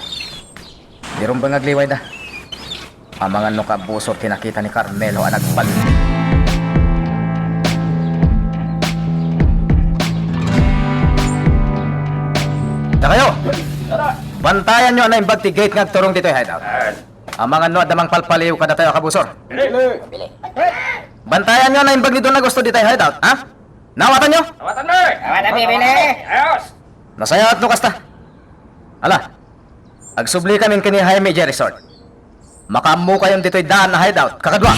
Di rumbeng agliwayda. Amangan no kabusor ti nakita ni Carmelo a nagpal-, Dakayo! Bantayanyo a naimbag ti gate nga agturong ditoy hideout. Amangan no adda mangpalpaliw kadatayo a kabusor. Bantayanyo a naimbag ni Don Augusto ditoy hideout, ha? Nawatanyo? Awatan mi! Awatan mi, Billy! Ayos! Nasayaat no kasta. Ala, agsubli kami ken ni Jaime idiay resort. Makaammokayon ditoy daan a hideout, kakadua.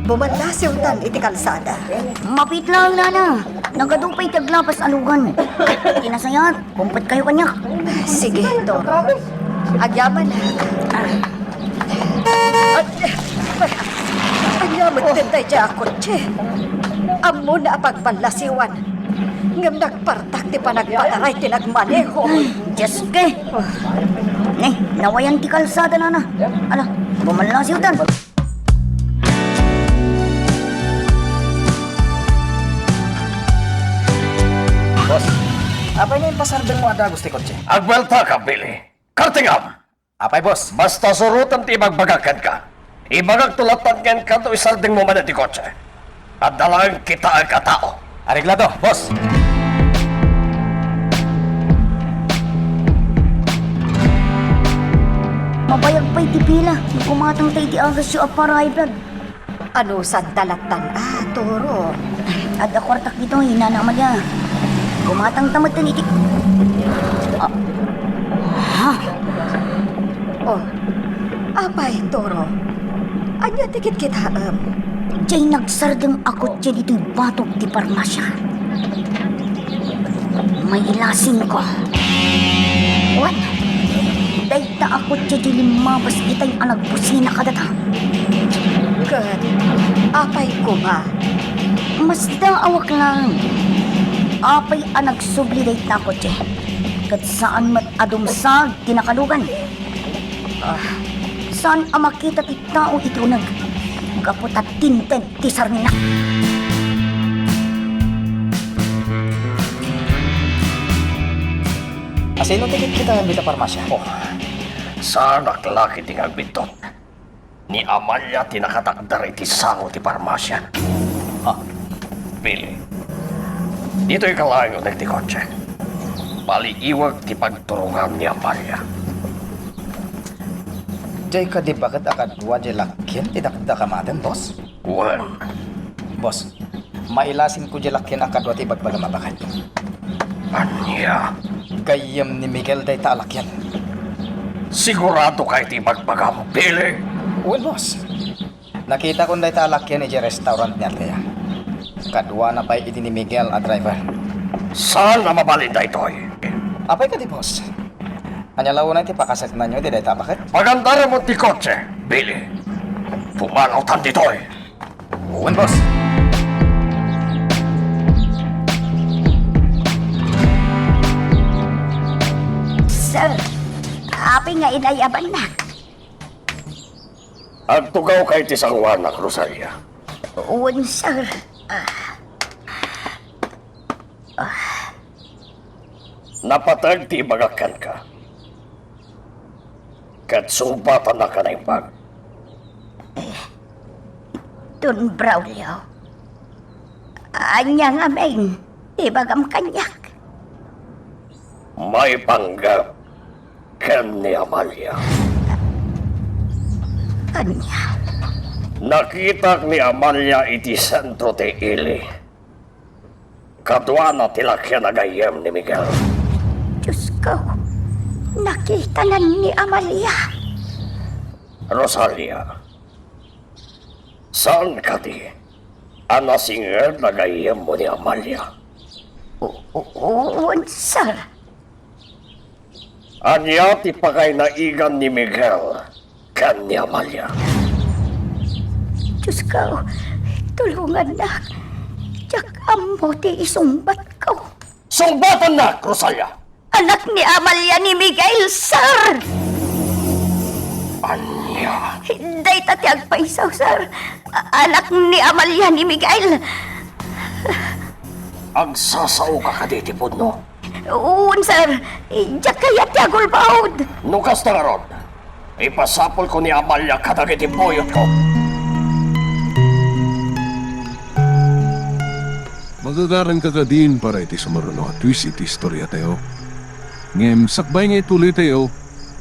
Bumallasiwtan iti kalsada. Mapit laeng, nana. Nagadu pay ti aglapas a lugan. Ti nasayaat, kumpetkayo kaniak. Sige, Toro. Agyaman. Ania met daydiay a kotse? Ammona a pagballasiwan. Ngem nagpartak ti panagpataray ti nagmaneho. Ay, Dioske! Ne, nawayan ti kalsada, nana. Ala, bumallasiwtan. Boss, apay nga impasardengmo a dagus ti kotse? Agbuelta ka, Billy. Kartingam! Apay, boss? Basta surotem ti ibagbagak kenka. Ibagakto latta kenka no isardengmo manen ti kotse. Adda laeng kitaek a tao. Areglado, boss. Mabayag pay ti pila. Gumatangta iti agasyo a para high blood. Anusanta lattan a, Toro? Adda kuartak ditoy, Nana Amalia. Gumatangta metten iti, ah. Ha? Oh, apay, Toro? Ania ti kitkitaem? Diay nagsardeng a kotse ditoy batog ti parmasia. Mailasinko. Wen, dayta a kotse ti limmabas itay a nagbusina kadata. Ket apay koma? Masdaawak laeng. Apay a nagsubli dayta a kotse? Ket saan met a dumsag ti nakalugan. Ah, saan a makita ti tao iti uneg gapu ta tinted ti sarnina. Asino ti kitkitaem dita parmasia? Oh, saanak la ketdi nga agbiddut. Ni Amalia ti nakatakder iti sango ti parmasia. Ah, Billy, ditoyka laeng uneg ti kotse. Paliiwek ti pagturongan ni Amalia. Diay kadi baket a kadua diay lakien ti dakdakamaten, boss? Wen. Boss, mailasinko diay lakien a kadua ti ibagbagam a baket. Ania? Gayyem ni Miguel dayta a lakien. Siguradoka iti ibagbagam, Billy? Wen, boss. Nakitakon dayta a lakien idiay restaurant ni Althea. Kaduana pay iti ni Miguel a driver. Saan a mabalin daytoy? Apay kadi, boss? Ania la unay ti pakaseknanyo iti dayta a baket? Pagandarem ti kotse, Billy. Pumanawtan ditoy. Wen, boss. Sir, apay nga inayabannak? Agtugawka iti sangoanak, Rosalia. Wen, sir. Ah. Napateg ti ibagak kenka. Ket sungbatannak a naimbag. Don Braulio, ania ngamin ti ibagam kaniak? Maipanggep ken ni Amalia. Ania? Nakitak ni Amalia iti sentro ti ili. Kaduana ti lakian a gayyem ni Miguel. Diosko, nakitanan ni Amalia. Rosalia, saan kadi a nasinged a gayyemmo ni Amalia? O, o, o, wen, sir. Ania ti pakainaigan ni Miguel ken ni Amalia? Diosko, tulongannak. Diak ammo ti isungbatko. Sungbatannak, Rosalia! Anak ni Amalia ni Miguel, sir! Ania? Dayta ti agpayso, sir. A-, anak ni Amalia ni Miguel. Agsasaoka kadi iti pudno? Wen, sir. Diak kayat ti agulbod. No kasta ngarud, ipasapulko ni Amalia kadagiti buyotko. Magagaranka kadin para iti sumaruno a twist iti istoriatayo. Ngem sakbay nga ituloytayo,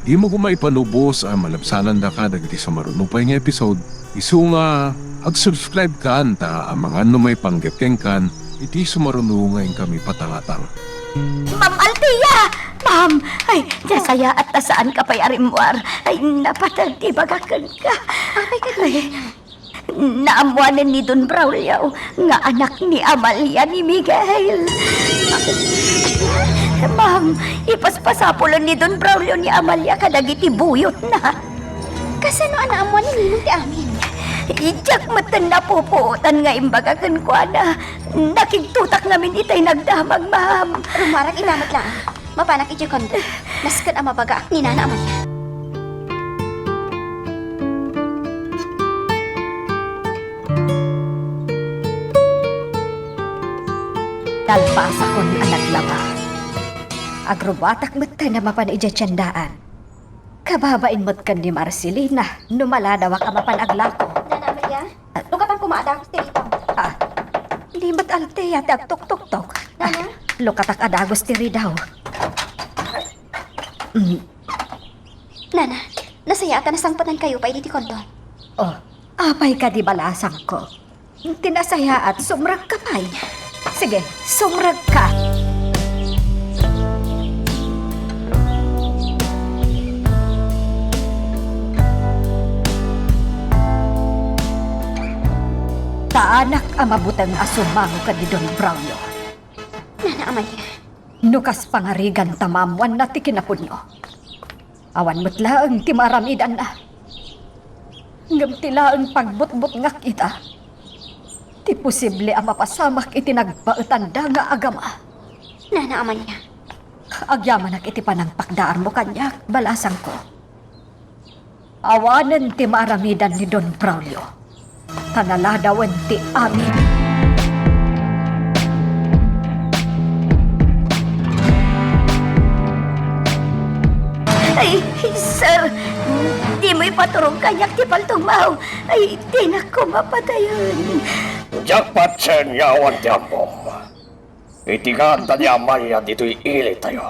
dimo koma ipanubos a malabsanandaka dagiti sumaruno pay nga episode. Isu nga, ag-subscribe kan ta amangan no maipanggep kenkan iti sumaruno nga inkami patangatang. Ma'am Althea! Ma'am! Ay, nasayaat ta saanka pay a rimmuar. Ay, napateg ti ibagak kenka. Apay kadi? Naammoanen ni Don Braulio nga anak ni Amalia ni Miguel. Ma'am, ipaspasapulen ni Don Braulio ni Amalia kadagiti buyotna. Kasano a naammoan ni Ninong ti amin? Diak metten napupuotan nga imbaga kenkuana. Nakigtutak ngamin itay nagdamag, ma'am. Rumarag ita met laeng. Mapanak idiay kondo. Nasken a mabagaak ni Nana Amalia. Nalpasakon a naglaba. Agrubbuatak metten a mapan idiay tiendaan. Kababain met ken ni Marcelina no maladawak a mapan aglako. Nana Amalia? Lukatan koma a dagus ti ridaw. Ah, di met Althea ti agtuktoktok. Nana? Ah, lukatak a dagus ti ridaw. Mm. Nana, nasayaat ta nasangpetankayo pay ditoy kondo. Oh, apay kadi balasangko? Ti nasayaat, sumrekka pay. Sige, sumrekka. Saanak a mabuteng a sumango ken ni Don Braulio. Nana Amalia. No kas pangariganta, maammoanna ti kinapudno. Awan met laeng ti maaramidanna. Ngem ti laeng pagbutbutngak ita, ti posible a mapasamak iti nagbaetanda nga agama. Nana Amalia. Agyamanak iti panangpakdaarmo kaniak, balasangko. Awanen ti maaramidan ni Don Braulio. Ta naladawen ti amin. Ay, sir, dimo ipaturong kaniak ti paltogmo. Ay, dinak koma patayen. Diak patien nga awan ti ammom iti kaadda ni Amalia ditoy ilitayo,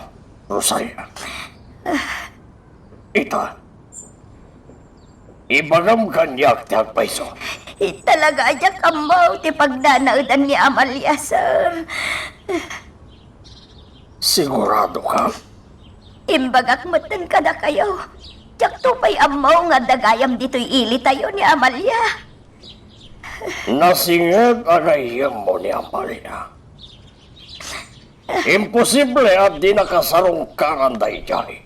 Rosalia. Ita, ibagam kaniak ti agpayso. Talaga a diak ammo ti pagdanaedan ni Amalia, sir. Sigurado ka? Imbagak metten kadakayo, diakto pay ammo nga adda gayam ditoy ilitayo ni Amalia. Nasinged a gayyemmo ni Amalia. Imposible a di nakasarungkaran daydiay.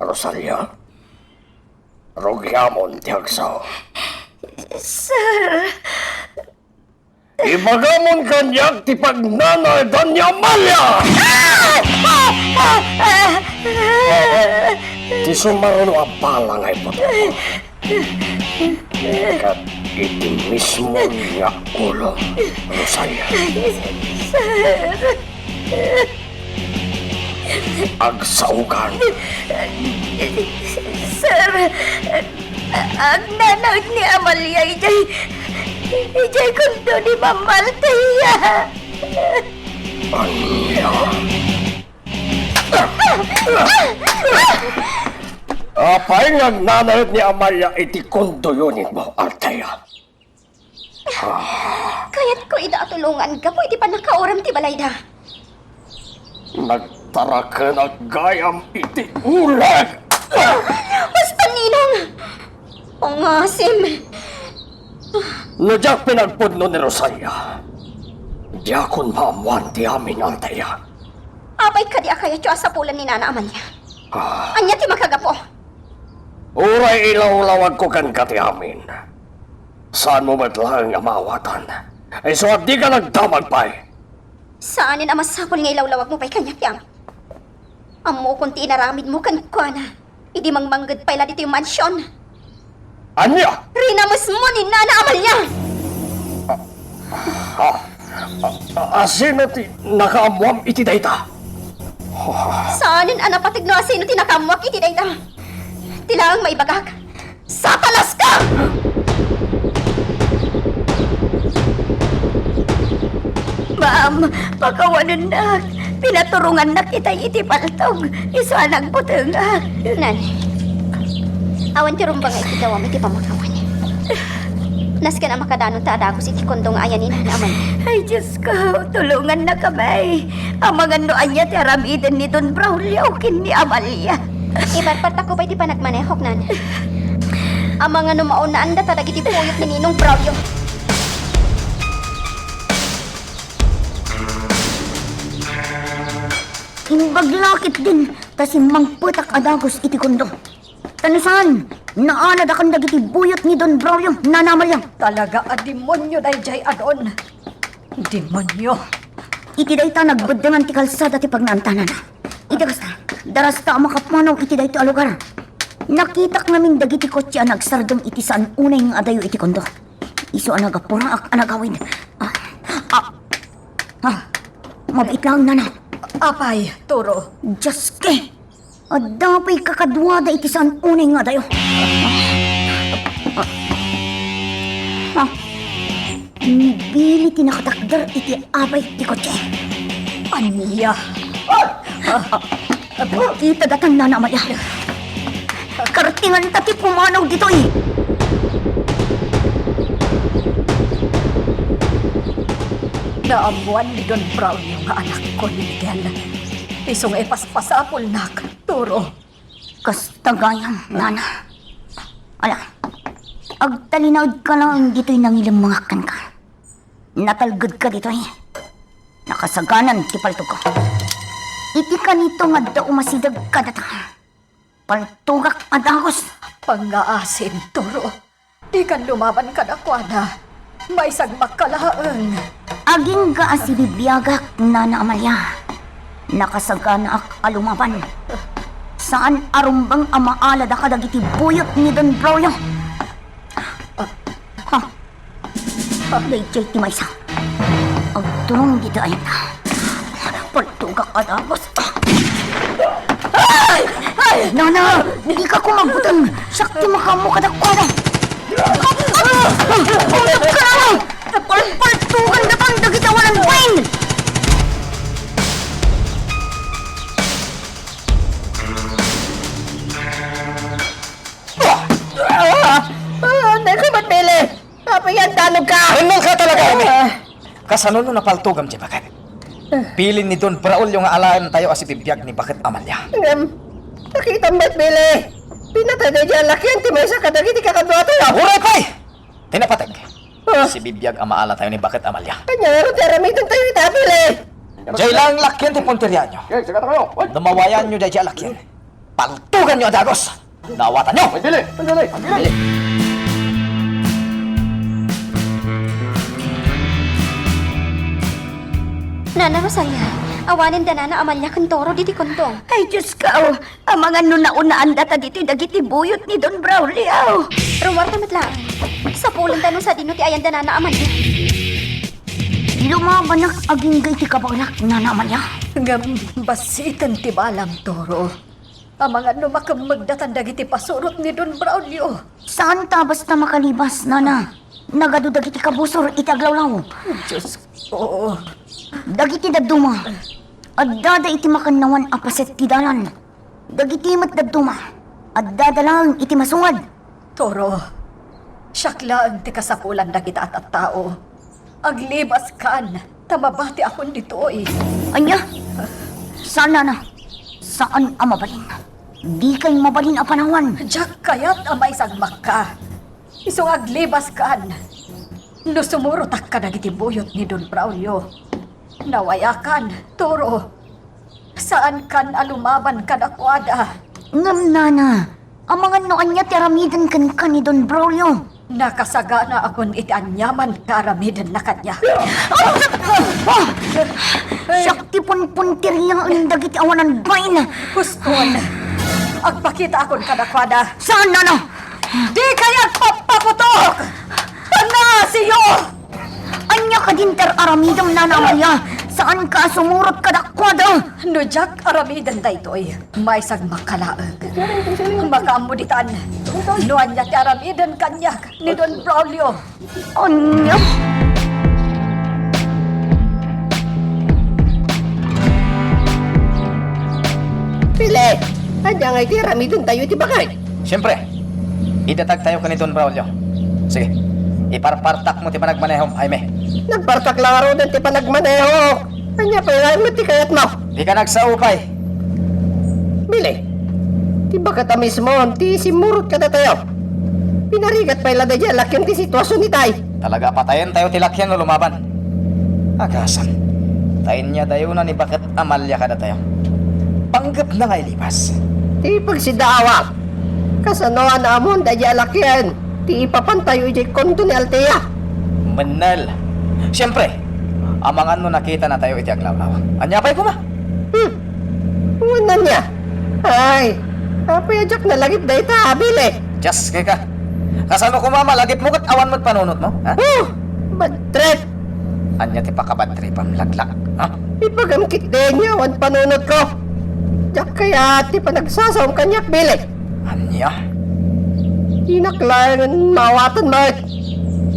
Rosalia? Rugiamon ti agsao. Sir. Ibagamon kaniak ti pagnanaedan ni Amalia! Ah! Ah! Ah! Ah! Ti sumaruno a bala nga iputok. Ket iti mismo nga ulo, Rosalia. Sir. Agsaokan. Sir, agnanaed ni Amalia idiay, idiay kondo ni Ma'am Althea. Ania? Apay nga agnanaed ni Amalia iti kondoyo ni Ma'am Althea? Kayatko ida a tulongan gapu iti pannakauram ti balayda. Nagtarakenak gayam iti uleg! Basta, Ninong! Pangasim! No diak pinagpudno ni Rosalia, diakon maammoan ti amin, Althea. Apay kadi a kayatyo a sapulan ni Nana Amalia? Ah. Ania ti makagapu? Uray ilawlawagko kenka ti amin, saanmo met laeng a maawatan. Isu a dika nagdamag pay. Saanen a masapul nga ilawlawagmo pay kaniak ti amin. Ammokon ti inaramidmo kenkuana idi mangmangged pay la ditoy mansion. Ania? Rinamesmo ni Nana Amalia! Ah, ah, ah, sino ti nakaammoam iti dayta? Saanen a napateg no asino ti nakaammoak iti dayta. Ti laeng maibagak, Satanas ka! Ma'am, pakawanennak. Pinaturongannak itay iti paltog. Isu a nagbutengak. Nani, awan ti rumbeng nga iti gawam iti pamakawan. Nasken a makadanon ta a dagus iti kondo nga ayan ni Nana Amalia. Ay, Diosko, tulongannakami. Amangan no ania ti aramiden ni Don Braulio ken ni Amalia. Iparpartakko pay ti panagmanehok, Nana. Amangan no maunaan data dagiti buyot ni Ninong Braulio. Imbag la ketdin ta simmangpetak a dagus iti kondo. Ta no saan, naaladakan dagiti buyot ni Don Braulio, Nana Amalia. Talaga a demonio daydiay a Don. Demonio. Iti dayta, nagbeddengan ti kalsada ti pagnaantanana. Iti kasta, darasta a makapanaw iti daytoy a lugar. Nakitak ngamin dagiti kotse a nagsardeng iti saan unay nga adayo iti kondo. Isu a nagapuraak a nagawid. Ah, ah, ah, mabiit laeng, Nana. Apay, Toro? Dioske! Adda pay kakaduada iti saan unay nga adayo. Ah. Ni Billy ti nakatakder iti abay ti kotse. Ania? Kita datan, Nana Amalia. Kartinganta ti pumanaw ditoy. Naammoan ni Don Braulio nga anakko ni Miguel. Isu nga ipaspasapulnak, Toro. Kasta gayam, Nana. Ala, agtalinaedka laeng ditoy nangilemmengak kenka. Natalgedka ditoy. Nakasaganan ti paltogko. Iti kanito nga adda umasideg kadata, paltogak a dagus. Pangngaasim, Toro. Dikan lumaban kadakuada. Maisagmakka laeng. Agingga a sibibiagak, Nana Amalia. Nakasaganaak a lumaban. Saan a rumbeng a maalada kadagiti buyot ni Don Braulio. Ha? Daydiay ti maysa. Agturong ditoy ayanta. Paltogak a dagus. Ay! Ay! Nana, dika koma agbuteng. Siak ti makaammo kadakuada. Umdop ka, Nana! Napalpaltugan datan dagiti awanan bain! Ah! Ah! Dayta met, Billy! Apay nga agdanogka? Rennalka talaga, Amy! Ah. Kasano no napaltogam diay baket? Ah. Bilin ni Don Braulio nga alaentayo a sibibiag ni Baket Amalia. Ngem, nakitam met, Billy? Pinatay daydiay a lakian ti maysa kadagiti kakaduatayo. Uray pay! Ti napateg. Ah. Sibibiag a maalatayo ni Baket Amalia. Ania ngarud ti aramidentayo ita, Billy? Diay laeng lakian ti punterianyo. No mawayanyo daydiay a lakian, Tangtuganyo a dagus! Naawatanyo! Ay, dili! Ay, dili! Ay, dili! Nana Rosalia, awanen da Nana Amalia ken Toro ditoy kondo. Ay, Diyos ko! Amangan no naunaanda ta ditoy dagiti buyot ni Don Braulio. Ruarta met laeng. Sapulenta no sadino ti ayan da Nana Amalia. Lumabanak agingga iti kabaelak, Nana Amalia. Ngem bassiten ti balam, Toro. Amangan no makemmeg datan dagiti pasurot ni Don Braulio. Saan ta basta makalibas, Nana. Nagadu dagiti kabusor iti aglawlaw. Diyos ko. Dagiti dadduma, addada iti makannawan a paset ti dalan. Dagiti met dadduma, addada laeng iti masungad. Toro, siak laeng ti kasapulan dagita a tattao. Aglibaskan, ta mabatiakon ditoy. Ania? Saan, Nana. Saan a mabalin. Dikay mabalin a panawan. Diak kayat a maisagmakka. Isu nga aglibaskan. No sumurotak kadagiti buyot ni Don Braulio, nawayakan, Toro. Saankan a lumaban kadakuada. Ngem, Nana, amangan no ania ti aramiden kenka ni Don Braulio. Nakasaganaakon iti aniaman nga aramidenna kaniak. Ah! Siak ti punpuntiryaen dagiti awanan bain. Huston, agpakitaakon kadakuada. Saan, Nana? Dikay agpappaputok! Pangngaasim! Ania kadin ti ar-aramidem, Nana Amalia? Saanka a sumurot kadakuada? No diak aramiden daytoy, maisagmakka laeng. Makaammo ditan no ania ti aramiden kaniak ni Don Braulio. Ania? Pili! Ania ngay ti aramidentayo iti baket? Siempre, idatagtayo ken ni Don Braulio. Sige, iparpartakmo ti panagmanehom, Jaime. Nagpartak la ngaruden ti panagmanehok. Ania pay laeng met ti kayatmo? Dika nagsao pay. Bili, ti baket a mismo ti simmurot kadatayo. Pinarigat pay la daydiay a lakian ti situasion itay. Talaga a patayentayo ti lakian no lumaban. Agasem, ta inyadayona ni baket Amalia kadatayo. Panggepna nga ilibas. Ti pagsidaawak. Kasano a naamuan daydiay a lakian ti ipapantayo idiay kondo ni Althea? Mennel. Siempre, amangan no nakitanatayo iti aglawlaw. Ania pay koma? Hmm. Wen ania? Ay, apay a diak nalagip dayta, Bili? Dios, keka. Kasano koma malagipmo ket awan met panunotmo, ha? Oh, bad trip! Ania ti pakabadtripem, laklak, ha? Ibagam ketdi nga awan panunotko. Diak kayat ti panagsasaom kaniak, Bili. Ania? Dinak laengen maawatan met.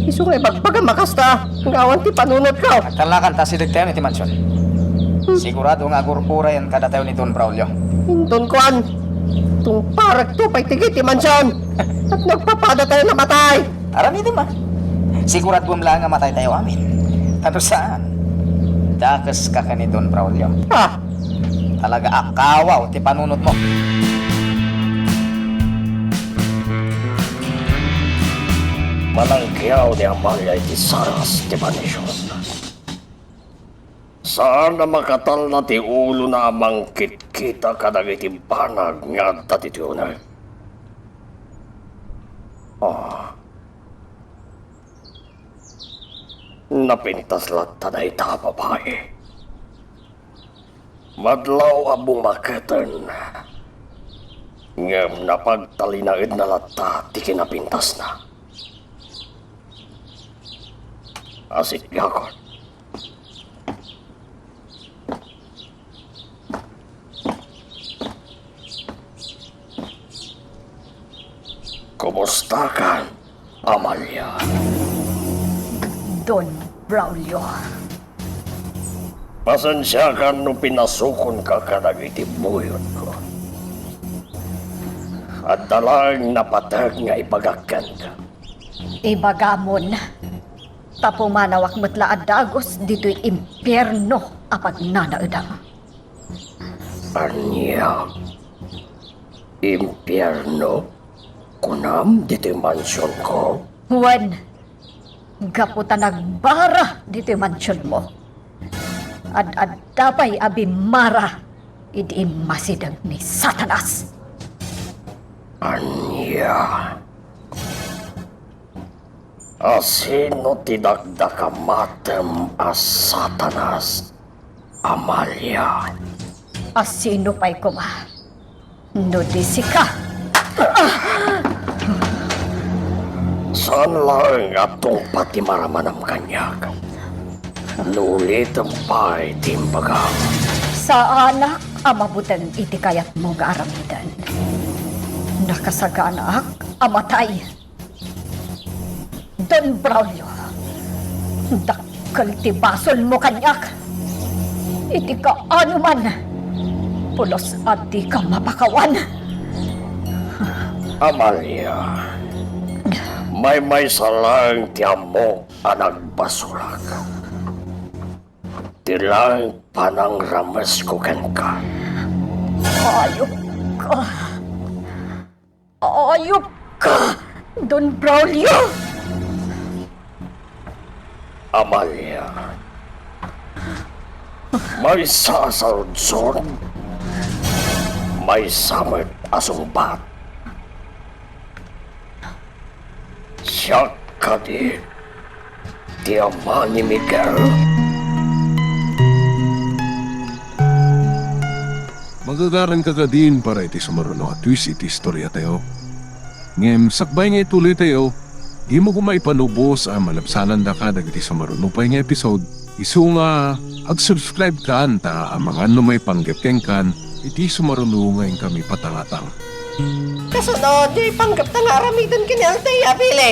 Isu nga ibagbagam a kasta nga awan ti panunotko. Agtalnakan ta asidegtayon iti mansion. Hmm. Sigurado nga agur-urayen kadatayo ni Don Braulio. Inton kuan, tungparekto pay ti, ti mansion. Ket nagpapadatayon a matay. Aramidem a. Siguraduem laeng a mataytayo amin. Ta no saan, dakeska ken ni Don Braulio. Ah, Talaga a kawaw ti panunotmo. Manangkiaw ni Amalia iti saras ti mansion. Saan a makatalna ti ulona a mangkitkita kadagiti banag nga adda ditoy uneg. Ah. Napintas latta dayta a babai. Madlaw a bumaketen, ngem napagtalinaedna latta ti kinapintasna. Asigakon. Kumustakan, Amalia? Don Braulio. Pasensiakan no pinasukonka kadagiti buyotko. Adda laeng napateg nga ibagak kenka. Ibagamon, ta pumanawak met la a dagus ditoy impierno a pagnanaedam. Ania? Impierno? Kunam ditoy mansionko? Wen, gapu ta nagbara ditoy mansionmo, ad-adda pay a bimmara idi immasideg ni Satanas. Ania? A sino ti dakdakamatem a Satanas, Amalia? A sino pay koma? No di sika. Saan laeng a tungpa ti maramanam kaniak. No ulitem pay ti imbagam. Saanak a mabuteng iti kayatmo nga aramiden. Nakasaganaak a matay. Don Braulio, dakkel ti basolmo kaniak. Iti kaanoman, pulos a dika mapakawan. Amalia, maymaysa laeng ti ammok a nagbasolak. Ti laeng panangramesko kenka. Ayupka. Ayupka, Don Braulio! Amalia, maysa a saludsod, maysa met a sungbat. Siak kadi ti ama ni Miguel? Magagaranka kadin para iti sumaruno a twist iti istoriatayo. Ngem sakbay nga ituloytayo, dimo koma ipanubos a malabsanandaka dagiti sumaruno pay nga episode, isu nga ag-subscribe kan ta amangan no maipanggep kenkan iti sumaruno nga inkami patangatang. Kasano ti ipanggepta nga aramiden ken ni Althea, Billy?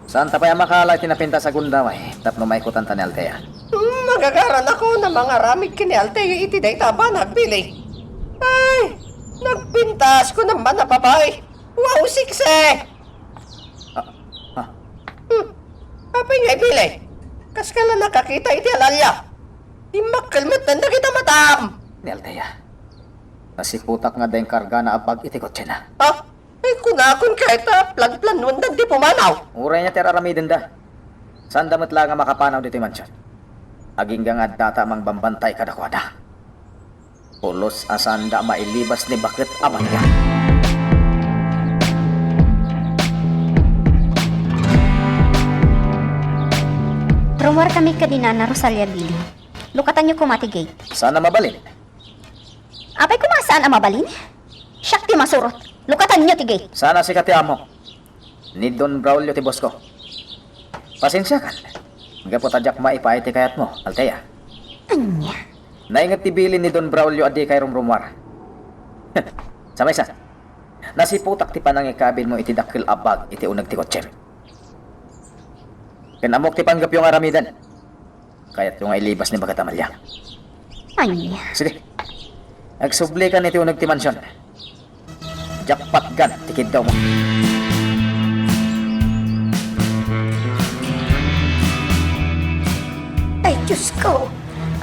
Saanta pay a makala iti napintas a gundaway tapno maikutanta ni Althea. Hmm, magagaranakon a mangaramid ken ni Althea iti dayta a banag, Billy. Ay, nagpintas, kunam man a babai. Wow, sexy! Ah, ah. Hmm, apay ngay, Billy? Kaska la nakakita iti alalya. Dimmakkel met dagita matam. Ni Althea. Nasiputak nga adda inkargana a bag iti kotsena. Ah? Ay, kunakon kayat a planplanuenda ti pumanaw. Uray ania ti ar-aramidenda. Saanda met laeng a makapanaw ditoy mansion. Agingga nga addata a mangbambantay kadakuada. Pulos a saanda a mailibas ni baket Amalia. Rummuarkami ken ni Nana Rosalia, Billy. Lukatanyo koma ti gate. Saan a mabalin? Apay koma saan a mabalin? Siak ti masurot. Lukatanyo ti gate. Saan a sika ti amo. Ni Don Braulio ti bossko. Pasensiakan. Gapu ta diak maipaay ti kayatmo, Althea. Ania? Nainget ti bilin ni Don Braulio a dikay rumrummuar. Sa maysa, nasiputak ti panangikabilmo iti dakkel a bag iti uneg ti kotsem. Ken ammok ti panggepyo nga aramiden. Kayatyo nga ilibas ni baket Amalia. Ania? Sige. Agsublikan iti uneg ti mansion. Diak patgan ti kiddawmo. Ay, Diosko!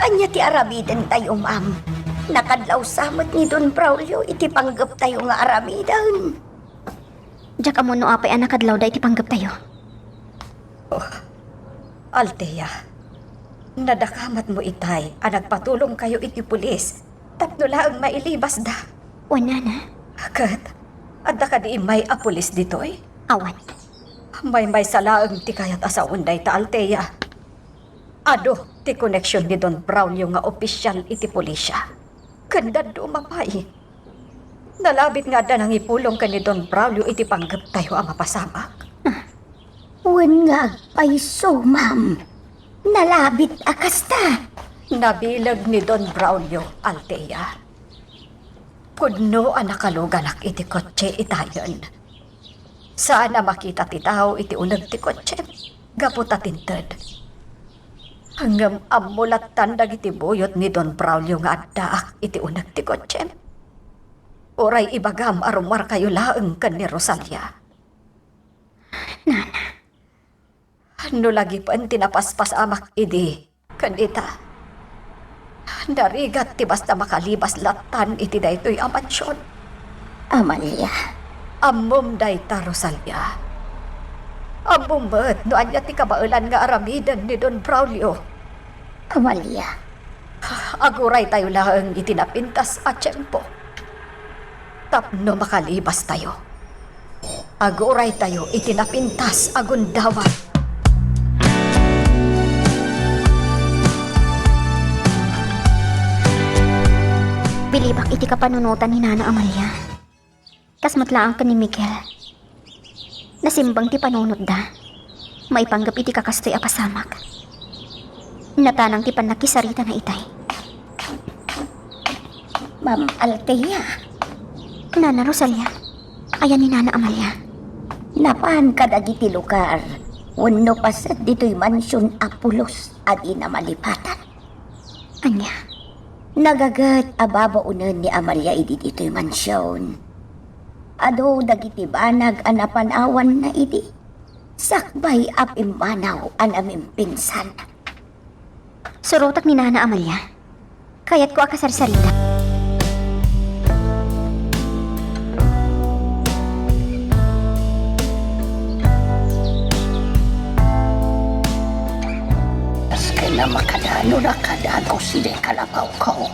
Ania ti aramidentayo, ma'am? Nakadlaw sa met ni Don Braulio iti panggeptayo nga aramiden. Diak ammo no apay a nakadlawda iti panggeptayo. Oh, Althea, nadakamatmo itay a nagpatulongkayo iti pulis tapno laeng mailibasda. Wen, Nana. Ket, adda kadi immay a pulis ditoy? Awan. Maymaysa laeng ti kayat a sawen dayta, Althea. Adu ti koneksion ni Don Braulio nga opisial iti pulisya. Ken dadduma pay. Nalabit nga adda nangipulong ken ni Don Braulio iti panggeptayo a mapasamak. Ah, wen nga agpayso, ma'am. Nalabit a kasta. Nabileg ni Don Braulio, Althea. Pudno a nakaluganak iti kotse itayen. Saan a makita ti tao iti uneg ti kotsem gapu ta tinted. Ngem ammo lattan dagiti buyot ni Don Braulio nga addaak iti uneg ti kotsem. Uray ibagam a rummuarkayo laeng ken ni Rosalia. Nana. No lagipen ti napaspasamak idi ken ita, narigat ti basta makalibas lattan iti daytoy a mansion. Amalia. Ammom dayta, Rosalia. Ammom met no ania ti kabaelan nga aramiden ni Don Braulio. Amalia. Aguraytayo laeng iti napintas a tiempo tapno makalibastayo. Aguray tayo iti napintas a gundaway. Bilibak iti kapanunotan ni Nana Amalia. Kas met laeng ken ni Miguel. Nasimbang ti panunotda. Maipanggep iti kakastoy a pasamak. Natanang ti pannakkisaritana itay. Ma'am Althea. Nana Rosalia, ayan ni Nana Amalia? Napan kadagiti lugar wenno paset ditoy mansion a pulos a dina malipatan? Ania? Nagaget a babaonen ni Amalia idi ditoy mansion. Adu dagiti banag a napanawanna idi, sakbay a pimmanaw a namimpinsan. Surotek ni Nana Amalia. Kayatko a kasarsarita. Kas ken a makadano na kadagos idiay kalapawko.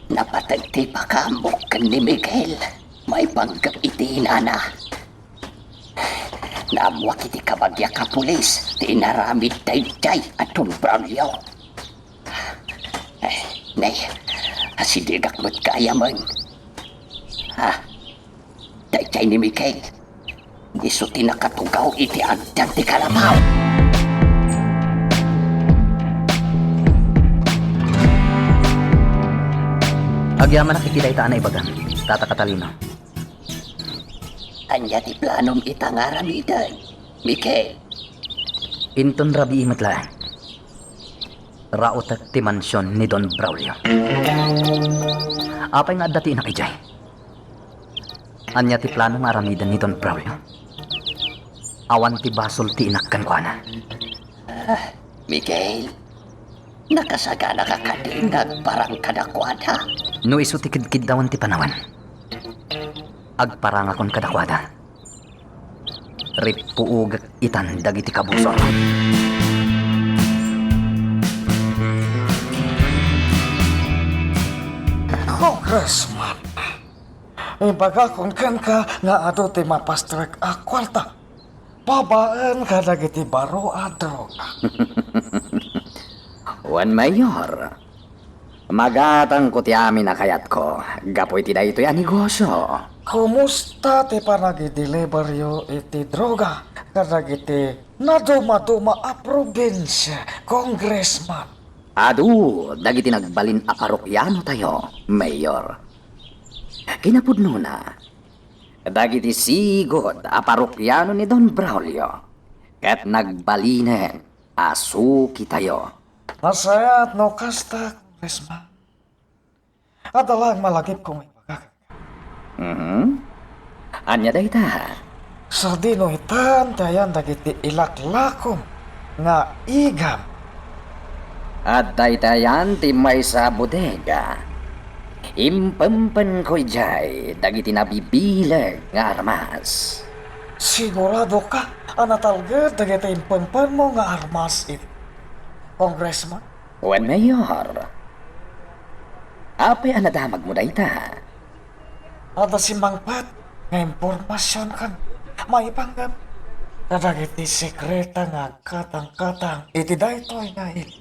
Napateg ti pakaammo ken ni Miguel. Maipanggep iti inana. Naammoak iti kabagiak a pulis ti inaramid daydiay a Don Braulio. Eh, nay, asidegak met gayamen. Ah, daydiay ni Miguel. Isu ti nakatugaw iti agdan ti kalapaw. Agyamanak iti dayta a naibagam, Tata Catalino. Ania ti planom ita nga aramiden, Miguel? Inton rabii met laeng, raotek ti mansion ni Don Braulio. Apay nga adda ti inak idiay? Ania ti plano nga aramiden ni Don Braulio? Awan ti basol ti inak kenkuana. Ah, Miguel, nakasagana ka kadi nga agparang kadakuada? No isu ti kidkiddawan ti panawen, agparangakon kadakuada. Rippuogek itan dagiti kabusor. Congressman, ibagakon kenka nga adu ti mapastrek a kuarta babaen kadagiti baro a droga. Wen, Mayor, magatangko ti amin a kayatko gapu iti daytoy a negosio. Kumusta ti panagideliveryo iti droga kadagiti nadumaduma a probinsia, Congressman? Adu dagiti nagbalin a parokianotayo, Mayor. Kinapudnona, dagiti sigud a parokiano ni Don Braulio ket nagbalinen a sukitayo. Nasayaat no kasta, Congressman. Adda laeng malagipko nga ibagak. Mhm. Ania dayta? Sadino itan ti ayan dagiti ilaklakom nga igam? Adda iti ayan ti maysa a bodega. Impempenko idiay dagiti nabibileg nga armas. Sigurado ka a natalged dagiti impempenmo nga armas iti, Congressman? Wen, Mayor. Apay a nadamagmo dayta? Adda simmangpet nga impormasion ken maipanggep kadagiti sekreta nga agkatangkatang iti daytoy nga ili.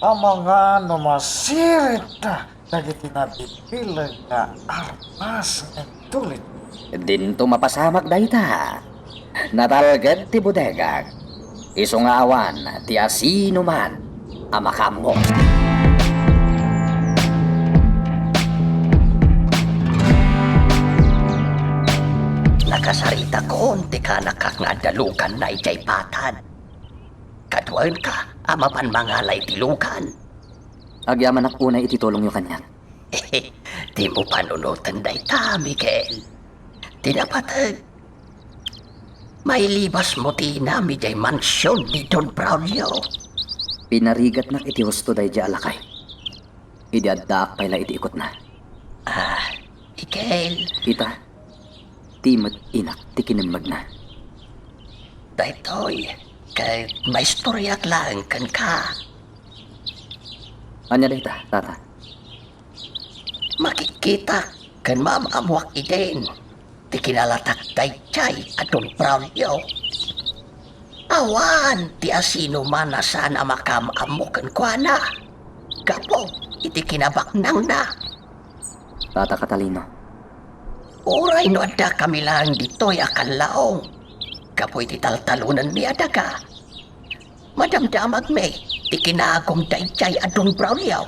Amangan no masiridda dagiti nabibileg nga armas nga intulit. Dinto mapasamak dayta. Natalged ti bodegak. Isu nga awan ti asinoman a makaammo. Nakasaritakon ti kanakak nga adda luganna idiay patad. Kaduaenka a mapan mangala iti lugan. Agyamanak unay iti tulongyo kaniak. Dimo panunoten dayta, Miguel. Ti napateg, mailibasmo ti inam idiay mansion ni Don Braulio. Pinarigatnak iti husto daydiay a lakay. Idi addaak pay la iti ikotna. Ah, Miguel. Ita, ti met inak ti kinemmegna. Daytoy, ket maistoriak laeng kenka. Ania dayta, Tata? Makikkitak ken maam-ammoak idin ti kinalatak daydiay a Don Braulio. Awan ti asinoman a saan a makaam-ammo kenkuana gapu iti kinabaknangna. Tata Catalino. Uray no addakami laeng ditoy a kallaong gapu iti taltalonenmi a daga, madamdamagmi ti kinaagum daydiay a Don Braulio.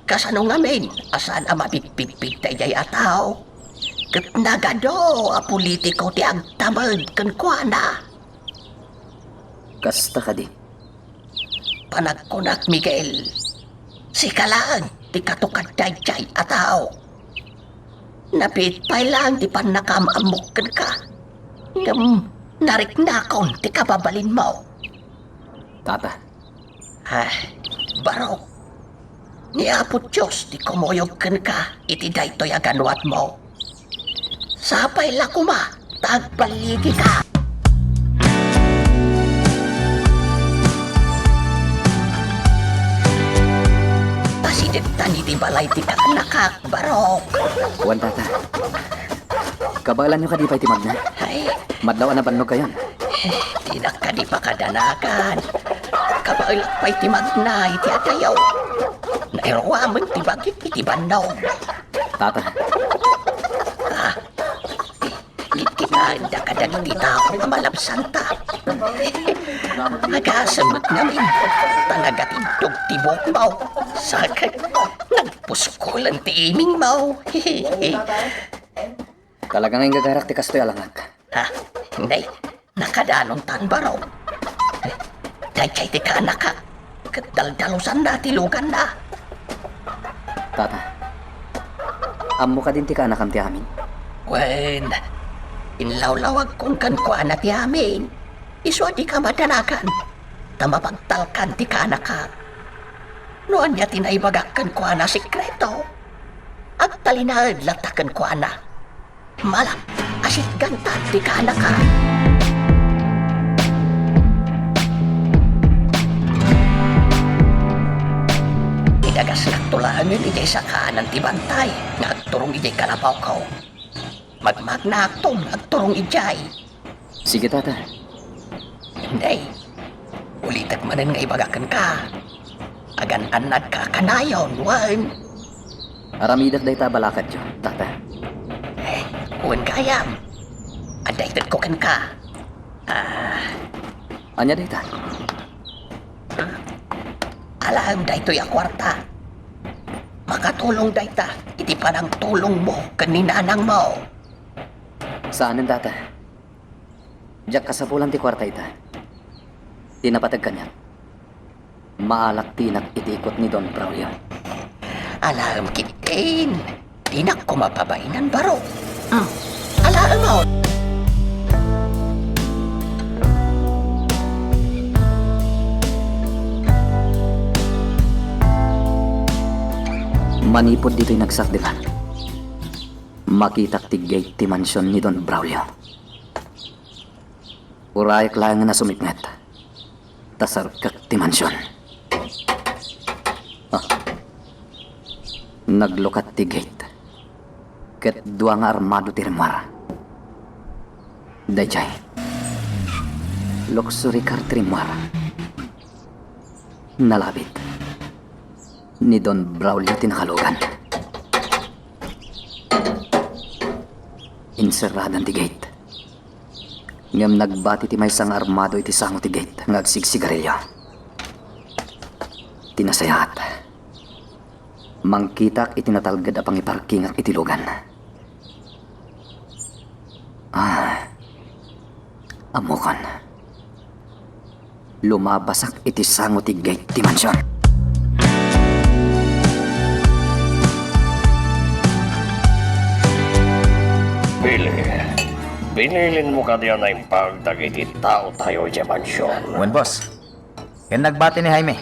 Kasano ngamin a saan a mabigbigbig daydiay a tao ket nagadu a politiko ti agtamed kenkuana? Kasta kadi? Panagkunak, Miguel, sika laeng ti katukad daydiay a tao. Nabiit pay laeng ti pannakaam-ammok kenka, ngem nariknakon ti kababalinmo. Tata. Ah, Barok, ni Apo Dios ti kumuyog kenka iti daytoy a ganuatmo. Sapay la koma ta agballigika. Ta sidegtan iti balay ti kaanakak, Barok. Wen, Tata. Kabaelanyo kadi pay ti magna? Ay. Madlaw a nabannog kayon. Dinak kadi pakadanagan. Kabaelak pay ti magna iti adayo. Nairuamen ti bagik iti bannog. Tata. Ah, Kitaenda kadagiti tao a malabsanta. Agasem met ngamin, ta nagatiddog ti buokmo. Sakit, nagpuskulen ti imingmo. Talaga nga inggagarak ti kastoy a langak. Ha? Nay, nakadanontan, Barok. Daydiay ti kaanakak, ket daldalusanna ti luganna. Tata, ammo kadin ti kaanakam ti amin? Wen, inlawlawagkon kenkuana ti amin. Isu a dika madanagan, ta mapagtalkan ti kaanakak. No ania ti naibagak kenkuana a sekreto, agtalinaed latta kenkuana. Malak a sitgantan ti kaanakak. Idagaslakto laengen idiay sakaanan ti bantay nga agturong idiay kalapawko. Magmagnaakton nga agturong idiay. Sige, Tata. Nay, ulitek manen nga ibaga kenka. Agan-annadka a kanayon, wen. Aramidek dayta a balakadyo, Tata. Eh, wen gayam. Adda itedko kenka. Ah. Ania dayta? Alaem daytoy a kuarta. Makatulong dayta iti panangtulongmo ken ni nanangmo. Saanen, Tata. Diak kasapulan ti kuarta ita. Ti napateg kaniak, maalak ti inak iti ikot ni Don Braulio. Alaem ketdin, dinak koma pabainan, Barok. Hmm. Alaem, aw. Manipud ditoy nagsakdingan, makitak ti gate ti mansion ni Don Braulio. Urayek laengen a sumipnget, ta sarkek ti mansion. Ah. Naglukat ti gate, ket dua nga armado ti rimmuar. Daydiay, luxury car ti rimmuar. Nalabit. Ni Don Braulio ti nakalugan. Inserradan ti gate. Ngem nagbati ti maysa nga armado iti sango ti gate nga agsigsigarilio. Ti nasayaat, mangkitak iti natalged a pangiparkingak iti lugan. Ah, ammokon. Lumabasak iti sango ti gate ti mansion. Billy, binilinmo kadi a naimbag dagiti taotayo idiay mansion? Wen, boss. Ken nagbati ni Jaime.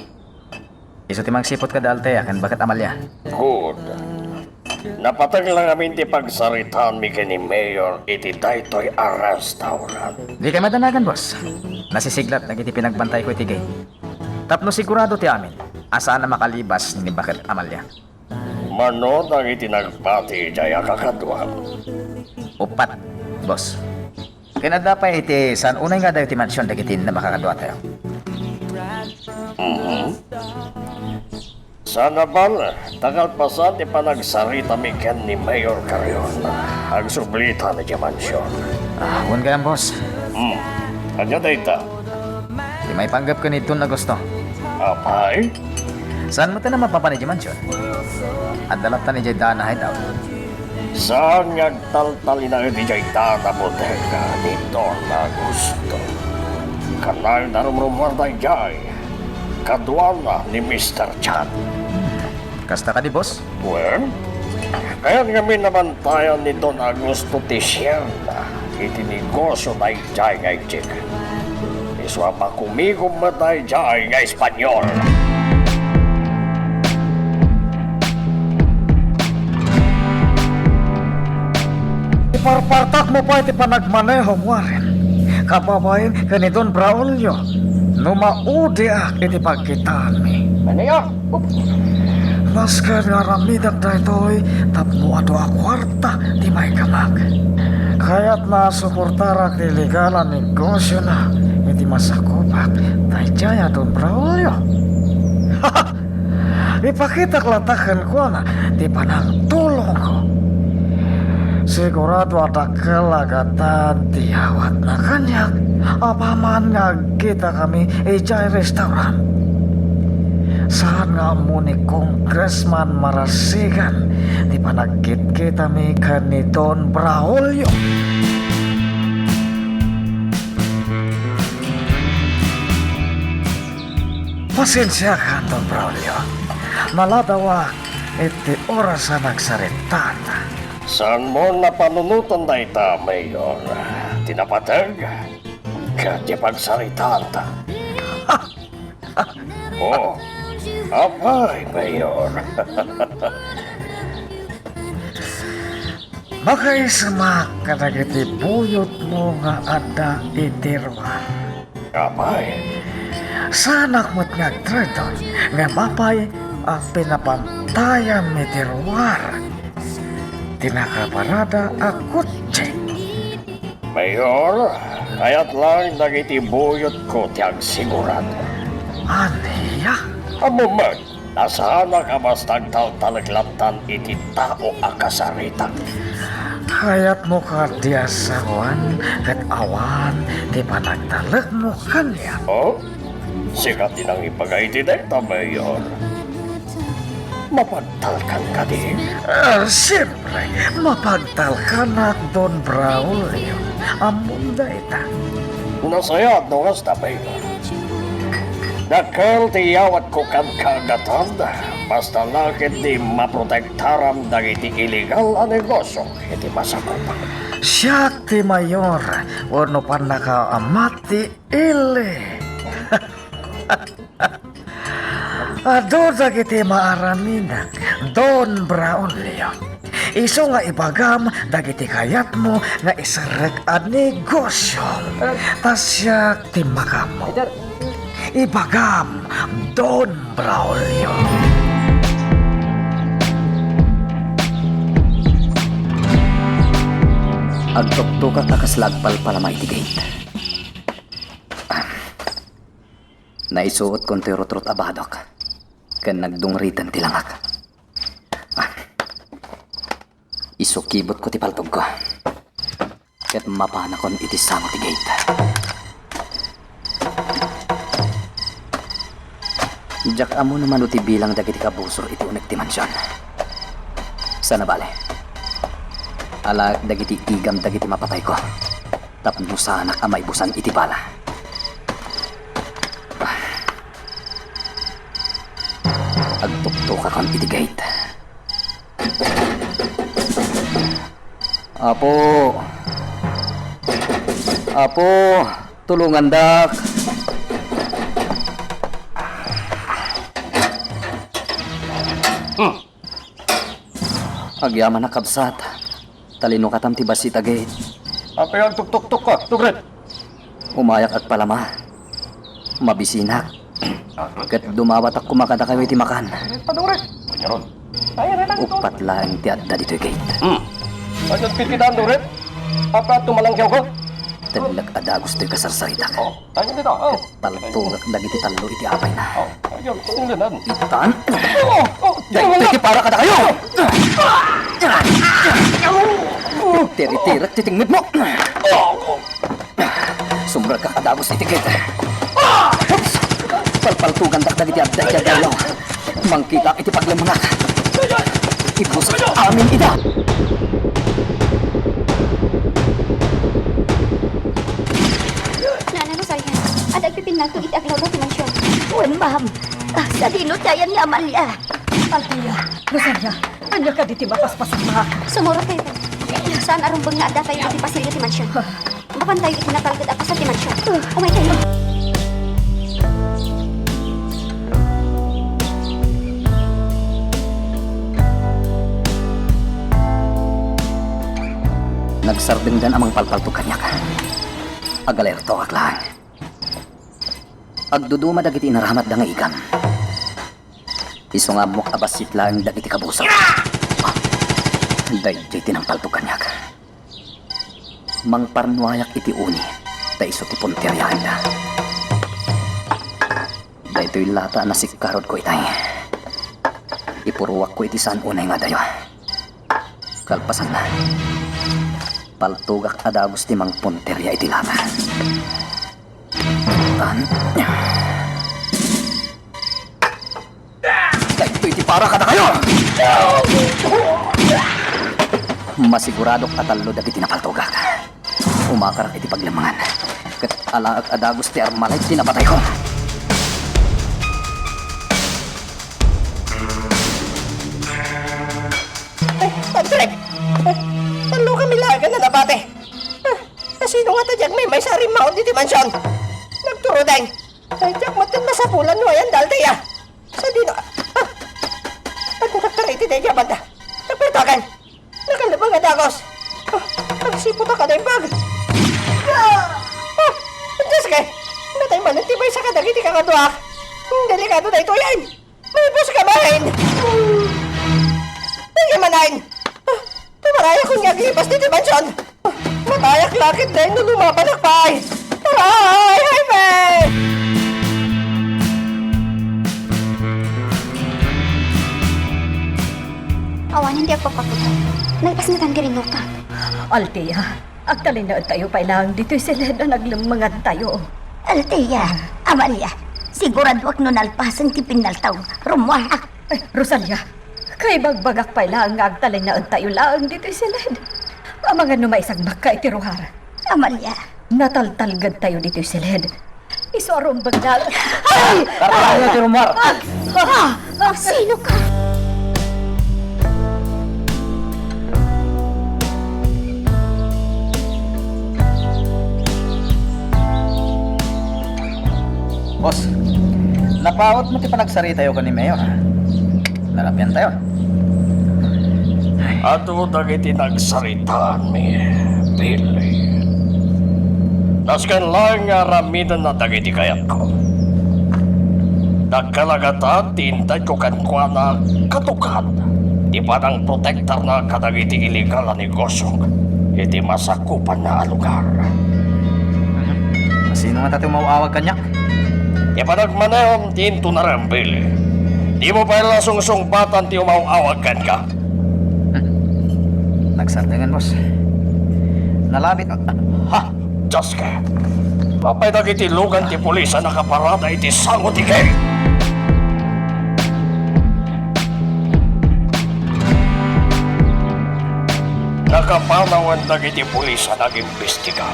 Isu ti mangsiput kad Althea ken baket Amalia. Good. Napateg la ngamin ti pagsaritaanmi ken ni Mayor iti daytoy a restaurant. Dikay madanagan, boss. Nasisiglat dagiti pinagbantayko iti gate. Tapno sigurado ti amin a saan a makalibas ni baket Amalia. Mano dagiti nagbati idiay a kakaduam? Uppat, boss. Ken adda pay iti saan unay nga adayo ti mansion dagiti makakaduatayo. Mhm. Sanabal, ta kalpasan ti panagsaritami ken ni Mayor Carrion, agsublitan idiay mansion. Ah, wen gayam, boss. Hmm. Ania dayta? Ti maipanggep ken ni Don Augusto. Apay? Saan met a mapapan idiay mansion? Adda latta idiay daan a hideout. Saan nga agtaltalinaed idiay daan a bodega ni Don Augusto? Kanayon a rumrumuar daydiay kaduana ni Mister Chan. Kasta kadi, boss? Wen, kayat ngamin a bantayan ni Don Augusto ti sierna iti negosio daydiay nga Ejek. Isu a makumigom met daydiay nga Espanyol. Iparpartakmo pay ti panagmanehom, Warren. Kababain ken ni Don Braulio, no maudiak iti pagkitaanmi. Mayor! Masked nga aramidak daytoy tapno adu a kuarta ti maikamak. Kayatna a suportarak ti illegal a negosiona iti masakupak daydiay a Don Braulio. Ipakitak latta kenkuana ti panangtulongko. Sigurado a dakkel a gatad ti awatna kaniak apaman nga agkitakami idiay restaurant. Saan nga ammo ni Congressman Marasigan ti panagkitkitami ken ni Don Braulio. Pasensiakan, Don Braulio. Naladawak iti oras a nagsaritaanta. Saanmo a panunoten dayta, Mayor? Ti napateg ket ti pagsaritaanta. Oh, apay, Mayor? Makaismak kadagiti buyotmo nga adda iti ruar. Apay? Saanak met nga agtraydor, ngem apay a pinapantayam iti ruar ti nakaparada a kotse? Mayor, kayat lang dagiti buyotko ti agsigurado. Ania? Ammom met, nasaanak a basta agtaltalek lattan iti tao a kasaritak. Kayatmo kadi a saoen ket awan ti panagtalekmo kaniak? Oh? Sika ti nangibaga iti dayta, Mayor. Mapagtalkan kadi? Ah, siempre, mapagtalkanak, Don Braulio. Ammom dayta. Nasayaat no kasta, Mayor. Dakkel ti iyawatko kenka a gatad, basta la ketdi maprotektaram dagiti illegal a negosio iti masakupak. Siak ti mayor, wenno pannakaamati Ili. Adu dagiti maaramidak, Don Braulio. Isu nga ibagam dagiti kayatmo nga iserrek a negosio. Ta siak ti makammo. Ibagam, Don Braulio. Agtuktokak a kasla agpalpalama iti gate. Naisuotkon toy rutrut a badok, ken nagdungriten ti langak. Isu kibutko ti paltogko, ket mapanakon iti sango ti gate. Diak ammo no mano ti bilang dagiti kabusor iti uneg ti mansion. Sana bale, alaek dagiti igam dagiti mapatayko. Tapno saanak a maibusan iti bala. Agtuktokakon iti gate. Apo! Apo! Tulongandak! Hmm. Agyamanak, kabsat. Talinukatam ti bassit a gate. Apay agtuktoktok ka, Tugret? Umayak agpalama. Mabisinak. Ah, ket dumawatak koma kadakayo iti makan. Padungret. Ania ron? Uppat laeng ti adda ditoy gate. Hmm. Ayun, pitpitan, Doret. Apa tumalangkewka? Tellek a dagus toy kasarsaritak. Oh, ayun dito. Oh. Paltugak dagiti tallo iti apayna. Oh, ayun, tingnan. Itan. Oh, oh, Daytoy ti para kadakayo! Tiritirek ti tengngedmo! Sumrekak a dagus iti gate. Palpaltugandak dagiti adda iti agdaydayaw. Mangkitak iti paglemmengak. Ibusek amin ida. Nana Rosaria, adda agpipinnaltog iti aglawlaw ti mansion. Wen, ma'am. Ah, sadino ti ayan ni Amalia? Althea, Rosaria, ania kadi ti mapaspasamak? Sumurot tayo. Saan a rumbeng nga adda tayo iti pasilyo ti mansion? Mapan tayo iti natalged a paset ti mansion. Umay tayo. Nagsardengdan a mangpalpaltog kaniak. Agalertokak laeng. Agduduma dagiti inaramatda nga igam. Isu nga ammok a bassit laeng dagiti kabusor. Daydiay ti nangpaltog kaniak. Mangparnuayak iti uni, ta isu ti punteriaenda. Daytoy lata a nasikkarudko itay. Ipuruakko iti saan unay nga adayo. Kalpasanna, paltugak a dagus ti mangpunteria iti lata. Tan-, Daytoy ti para kadakayo! Masiguradok a tallo dagiti napaltugak. Umakarak iti paglemmangan. Ket alaek a dagus ti armalay ti napatayko. Ay, Patrick! Ay, tallo kami laeng a nabati. Ah, asino nga ta diak maymaysa a rimmaut ditoy mansion? Nagturudeng. Ay, diak met ket masapulan no ayan da Althea. Sadino, ah, ah, adda naktariti daydiay a banda. Napertakan. Nakalabang a dagus. Ah, agsiput a kada imbag. Ah, ah, Diyos ko. Natay manen ti maysa kadagiti kakaduak. Hmm, delikado daytoy, ay. Maibus ka manen. Daydiay manen. Ah, tumarayak nga aglipas ditoy mansion. Ah, matayak lakit daytoy no lumapanak pay. Aray, Jaime! Awanen ti agpapakita. Nalpas nga tan girinnuka. Althea, agtalinaedtayo pay laeng ditoy siled a naglemmengantayo. Althea, Amalia, siguradoak no nalpasen ti pinnaltaw, rummuar. Ay, Rosalia, kaibagbagak pay laeng nga agtalinaedtayo laeng ditoy siled. Amangan no maisagmakka iti ruar. Amalia. Nataltalgedtayo ditoy siled. Isu a rumbeng na. Ay! Karkaraya ti rummuar. Ah! Ah! Ah! Sino ka? Boss, napaut mo ti panagsaritayo ken ni Mayor, ha? Narapiantayo. Adu dagiti nagsaritaanmi, Billy. Nasken laeng nga aramidenna dagiti kayatko. Dakkel a gatad ti intedko kenkuana, katukad ti panangprotektarna kadagiti illegal a negosio iti masakupanna a lugar. Sino ngata ti umaw-awag kaniak? Ti panagmanehom ti intunarem, Billy. Dimo pay la sungsungbatan ti umaw-awag kenka. Hmm. Nagsardengen, boss. Nalabit. Ha! Dios ko. Apay dagiti lugan ti pulis a nakaparada iti sango ti gate? Nakapanawan dagiti pulis a nag-imbestigar.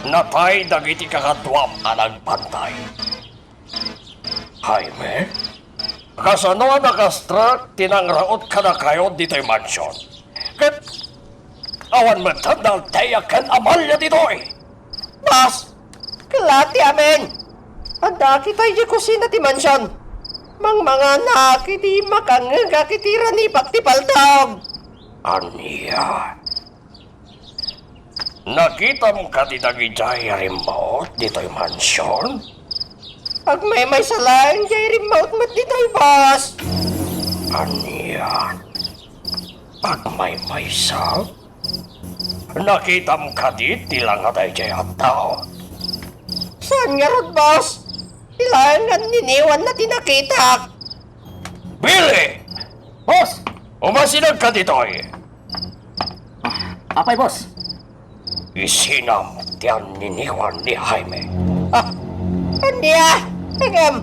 Natay dagiti kakaduam a nagbantay. Jaime, kasano a nakastrek ti nangraut kadakayo ditoy mansion? Ket awan met da Althea ken Amalia ditoy. Bas, kalati amin. Adda kita idiay kusina ti mansion. Mangmanganak idi makangngegak iti ranibak ti paltog. Ania? Nakitam kadi dagidiay a rimmaut ditoy mansion? Agmaymaysa laeng diay rimmaut met ditoy, boss. Ania? Agmaymaysa? Nakitam kadi ti langa daydiay a tao? Saan ngarud, boss? Ti laeng nga niniwanna ti nakitak. Billy! Boss! Umasidegka ditoy! Ah, apay, boss? Isinam ti anniniwan ni Jaime. Ah, ania? Ngem?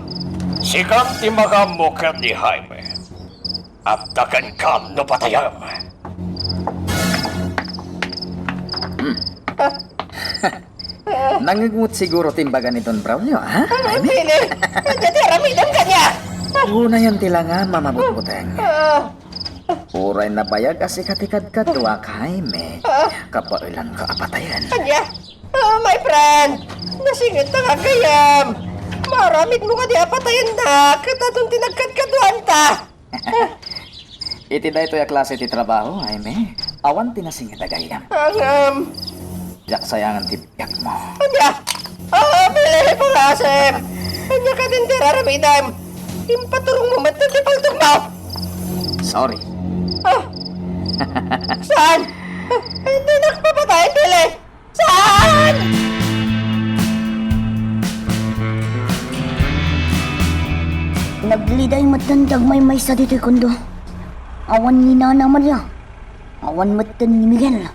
Sika ti makaammo ken ni Jaime. Adda kenka no patayem. Hmm. Nangngegmo siguro ti imbaga ni Don Braulio, ha? Ah, Jaime? Dili. Ania ti aramidem kaniak? Unayen ti langa, mamabutbuteng. Ah. Uray nabayag a sika ti kadkaduak, Jaime. Ah. Kabaelanka a patayen. Ania? Ah, my friend, nasingetka nga gayyem. Maaramidmo kadi a patayennak, ket adun ti nagkadkaduanta. Iti daytoy a klase ti trabaho, Jaime, awan ti nasinget a gayyem. Ngem, diak sayangan ti biagmo. Ania? Ah, Billy, pangasem. Ania kadin ti aramidem? Impaturongmo met ti paltogmo. Sorry. Ah. Saan? Ah, dinak papatayen, Billy. Saan? Nagliday metten ti agmaymaysa ditoy kondo. Awan ni Nana Maria. Awan metten ni Miguel.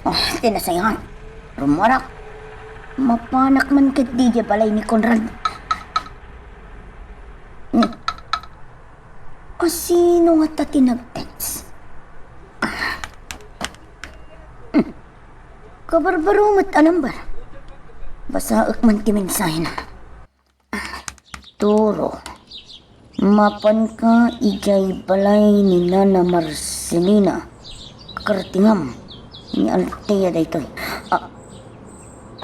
Ah, ti nasayaat. Rummuarak. Mapanak man ketdi idiay balay ni Conrad. Hmm. Asino ngata ti nag-text? Ah. Hmm. Kabarbaro met a number. Basaek man ti mensahena. Turo, mapanka idiay balay ni Nana Marcelina. Kartingam, ni Althea daytoy. Ah,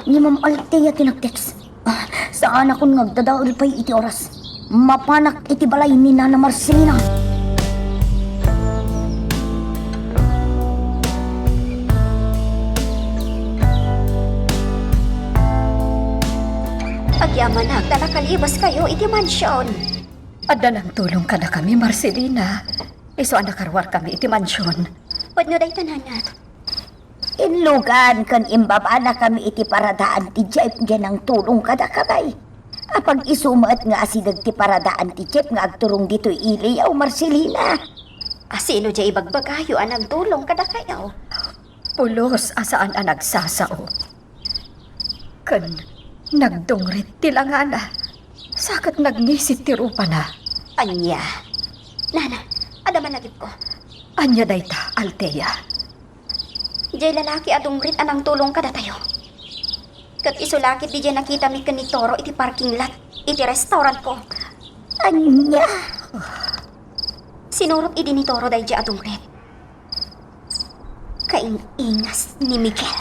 ni Ma'am Althea ti nag-text. Ah, saanakon nga agdadael pay iti oras. Mapanak iti balay ni Nana Marcelina. Agyamanak ta nakalibaskayo iti mansion. Adda nangtulong kadakami, Marcelina. Isu a nakaruarkami iti mansion. Pudno dayta, Nana. Inlugan ken imbabanakami iti paradaan ti jeep diay nangtulong kadakami. Apag-isu met nga asideg ti paradaan ti jeep nga agturong ditoy iliyo, Marcelina. Asino diay ibagbagayo a nangtulong kadakayo? Pulos a saan a nagsasao. Ken nagdungrit ti langana, sa ket nagngisit ti rupana. Ania? Nana, adda man lagipko. Ania dayta, Althea? Diay lalaki a dungrit a nangtulong kadatayo. Ket isu la ketdi diay nakitami ken ni Toro iti parking lot iti restaurantko. Ania? Sinurot idi ni Toro daydiay a dungrit. Kaing-ingas ni Miguel.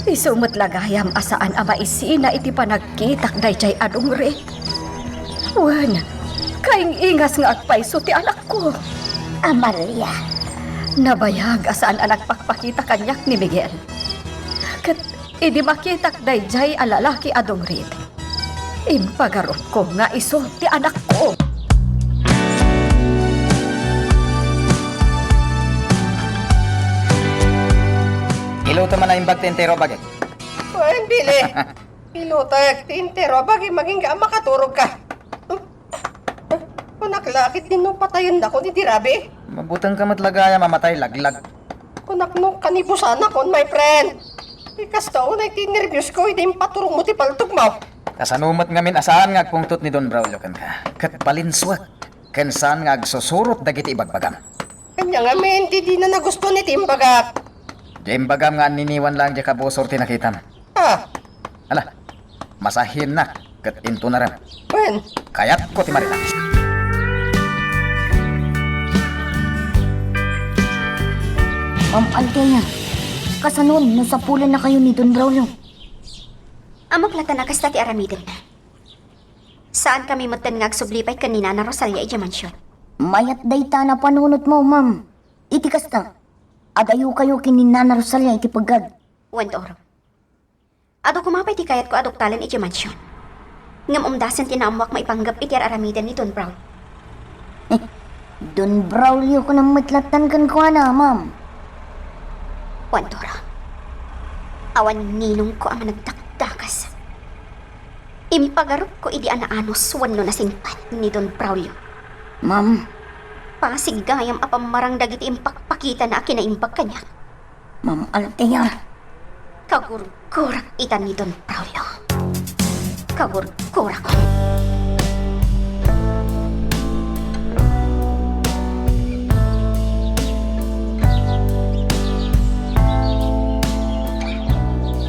Isu met la gayam a saan a maisina iti panagkitak daydiay a dungrit. Wen, kaing-ingas nga agpayso ti anakko. Amalia. Nabayag a saan a nagpakpakita kaniak ni Miguel. Ket idi makitak daydiay a lalaki a dungrit, impagarupko nga isu ti anakko. Iluto man a imbag ti entero a bagi. Wen, Billy. Ilutek ti entero a bagi, agingga a makaturogka. Kunak la ketdi no patayennakon iti rabii. Mabutengka met la gayam a matay laglag. Kunak no kanibusanakon, my friend. Ti kasta unay ti nerviosko idi impaturongmo ti paltogmo. Kasano met ngamin a saan nga agpungtot ni Don Braulio kenka? Ket balinsuek, ken saan nga agsusurot dagiti ibagbagam. Ania ngamin ti dina nagustuan iti imbagak? Diay imbagam nga anniniwan laeng diay kabusor ti nakitam. Ah. Ala, masahiennak ket intunarem. Wen. Kayatko ti marita. Ma'am Althea, kasano no sapulannakayo ni Don Braulio? Ammok la ta nakasta ti aramidenna. Saankami metten nga agsubli pay ken ni Nana Rosalia idiay mansion. Mayat dayta a panunotmo, ma'am. Iti kasta, adayokayo ken ni Nana Rosalia iti peggeg. Wen, Toro. Adu koma pay ti kayatko a duktalen idiay mansion. Ngem umdasen ti naammoak maipanggep iti ar-aramiden ni Don Brown. Don Braulio kunam met lattan kenkuana, ma'am. Wen, Dora, awan ninongko a managdakdakas. Impagarupko idi a naanus wenno nasingpet ni Don Braulio. Ma'am. Pasig gayam a pammarang dagiti impakpakitana a kinaimbag kaniak. Ma'am Althea. Kagurgurak ita ni Don Braulio. Kagurgurak.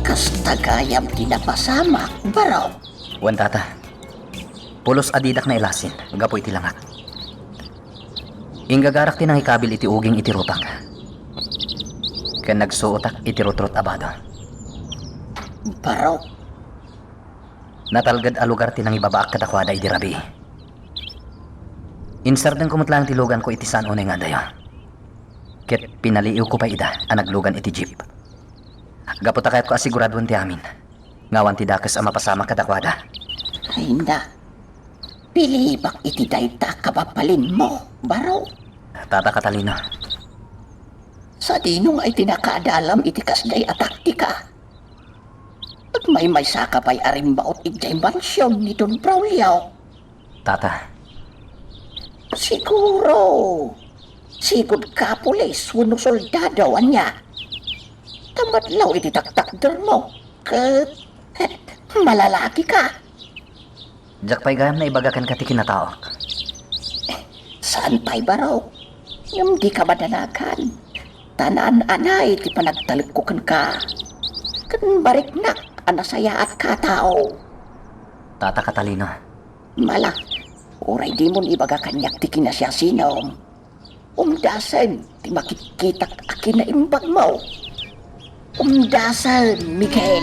Kasta gayam ti napasamak, baro. Wen, tata. Pulos a didak nailasin gapu iti langak. Inggagarak ti nangikabil iti uging iti rupak. Ken nagsuotak iti rutrut a bado. Baro. Natalged a lugar ti nangibabaak kadakuada idi rabii. Insardengko met laeng ti luganko iti saan unay nga adayo. Ket pinaliiwko pay ida a naglugan iti jeep. Gapu ta kayatko a siguraduen ti amin. Nga awan ti dakes a mapasamak kadakuada. Ay na, bilibak iti dayta a kababalinmo, baro. Tata Catalina. Sadino nga iti nakaadalam iti kasdiay a taktika? Agmaymaysaka pay a rimbaot idiay mansion ni Don Braulio. Tata. Siguro, sigud ka pulis wenno soldado, ania? Ta madlaw iti taktakdermo, ket malalaki ka. Diak pay gayam naibaga kenka ti kinataok. Saan pay, baro? Ngem dika madanagan. Ta naan-anay ti panagtalekko kenka. Ken bariknak a nasayaatka a tao. Tata Catalina. Mala, uray dimon ibaga kaniak ti kinasiasinom. Umdasen ti makitkitak a kinaimbagmo. Umdasen, Miguel.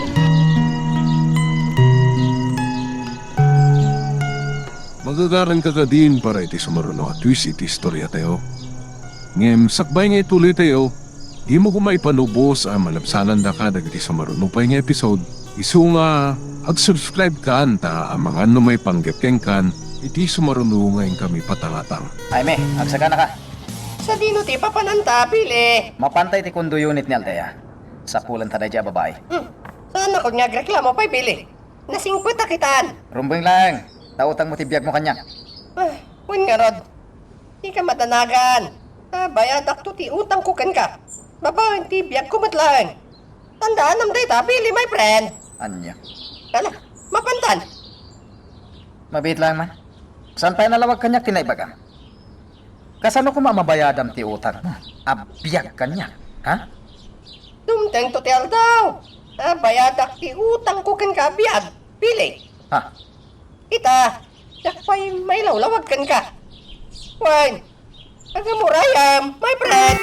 Magagaranka kadin para iti sumaruno a twist iti istoriatayo. Ngem sakbay nga ituloytayo, dimo koma ipanubos a malabsanandaka dagiti sumaruno pay nga episode. Isu nga, ag-subscribe kan ta amangan no maipanggep kenkan iti sumaruno nga inkami patangatang. Ay, me, agsaganaka. Sadino ti papananta, Billy? Mapanta iti condo unit ni Althea. Sapulenta daydi a babai. Hmm. Saan a kod nga agreklamo pay, Billy? Nasingpet a kitan. Rumbeng laeng, ta utangmo ti biagmo kaniak. Ah, wen ngarud. Dika madanagan. Ah, bayadakto ti utangko kenka. Babaen ti biagko met laeng. Tandaanam dayta, Billy, my friend. Ania? Ala, mapantan. Mabiit laeng man. Saan pay a nalawag kaniak ti naibagam? Kasano koma a mabayadam ti utangmo a biag kaniak, ha? Dumtengto ti aldaw a bayadak ti utangko kenka a biag, Billy. Ha? Ita, diak pay mailawlawag kenka. Wen, agamurayam, my friend.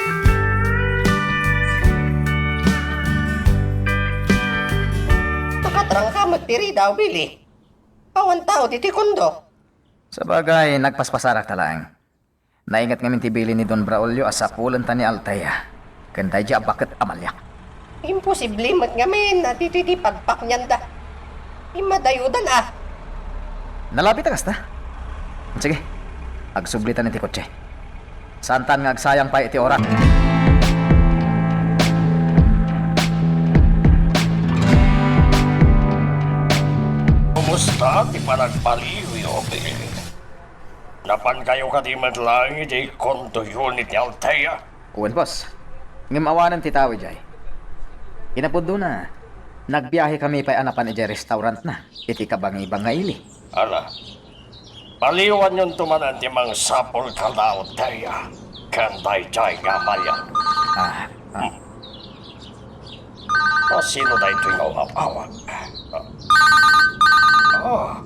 Makatrangka met ti ridaw, Billy. Awan tao ditoy kondo. Sabagay, nagpaspasarakta laeng. Nainget ngamin ti bilin ni Don Braulio a sapulenta ni Althea ken daydi a baket a maliak. Imposible met ngamin a ditoy ti pagpaknianda. Immadayodan a. Nalabit a kasta? Sige, agsublitan iti kotse. Saantan nga agsayang pay iti oras. Kumusta ti panagpaliwyo, Billy? Napankayo kadi met laeng iti condo unit ni Althea? Wen, boss. Ngem awanen ti tao idiay. Kinapuddona, nagbiahekami pay a napan idiay restaurantna iti kabangibangaili. Ala, paliwanyonto manen ti mangsapul kada Althea ken daydiay nga Amalia. Ah, ah. A, sino daytoy nga umawag? Ah,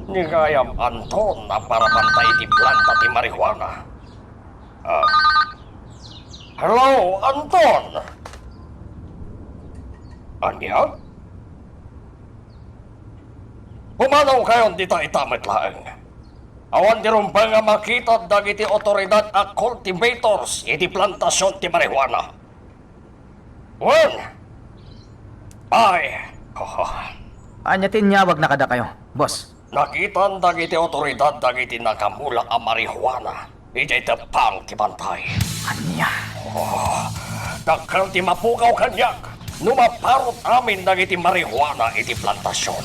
ni Gayam Anton a parapanta iti planta ti marijuana. Ah. Hello, Anton! Ania? Pumanawkayon dita ita met laeng. Awan ti rumbeng a makita dagiti awtoridad a cultivators iti plantasion ti marijuana. Wen! Ay! Ania ti inyawagna kadakayo, boss? Nakitan dagiti awtoridad dagiti nakamula a marijuana Idiay teppang ti bantay. Ania? Oh, dakkel ti mapukaw kaniak no maparot amin dagiti marijuana iti plantasion.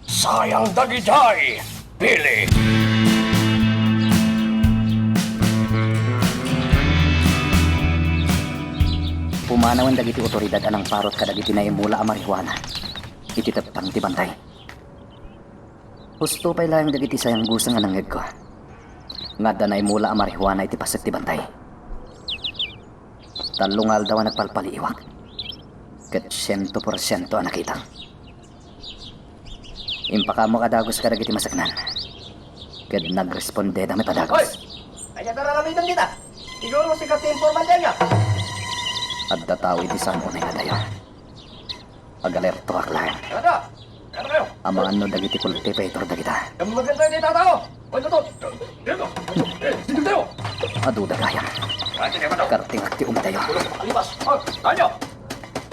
Sayang dagidiay, Billy! Pumanawen dagiti otoridad a nangparot kadagiti naimula a marijuana iti teppang ti bantay. Husto pay laeng dagiti sayanggusa nga nangngegko nga adda naimula a marijuana iti paset ti bantay. Tallo nga aldaw a nagpalpaliiwak, ket siento porsiento a nakitak. Impakaammoak a dagus kadagiti maseknan, ket nagrespondeda met a dagus. Hoy! Ania ti aramidem dita? Siguro sika ti informante ania? Adda tao iti saan unay nga dayo. Agalertoak laeng. Ano? Ano kayo? Amangan no dagiti cultivator dagita. Ang maganda ni tao. Ano to? Dito. Dito tayo. Aduda gayam. Kartingak ti umadayo. Alipas. Oh, tayo.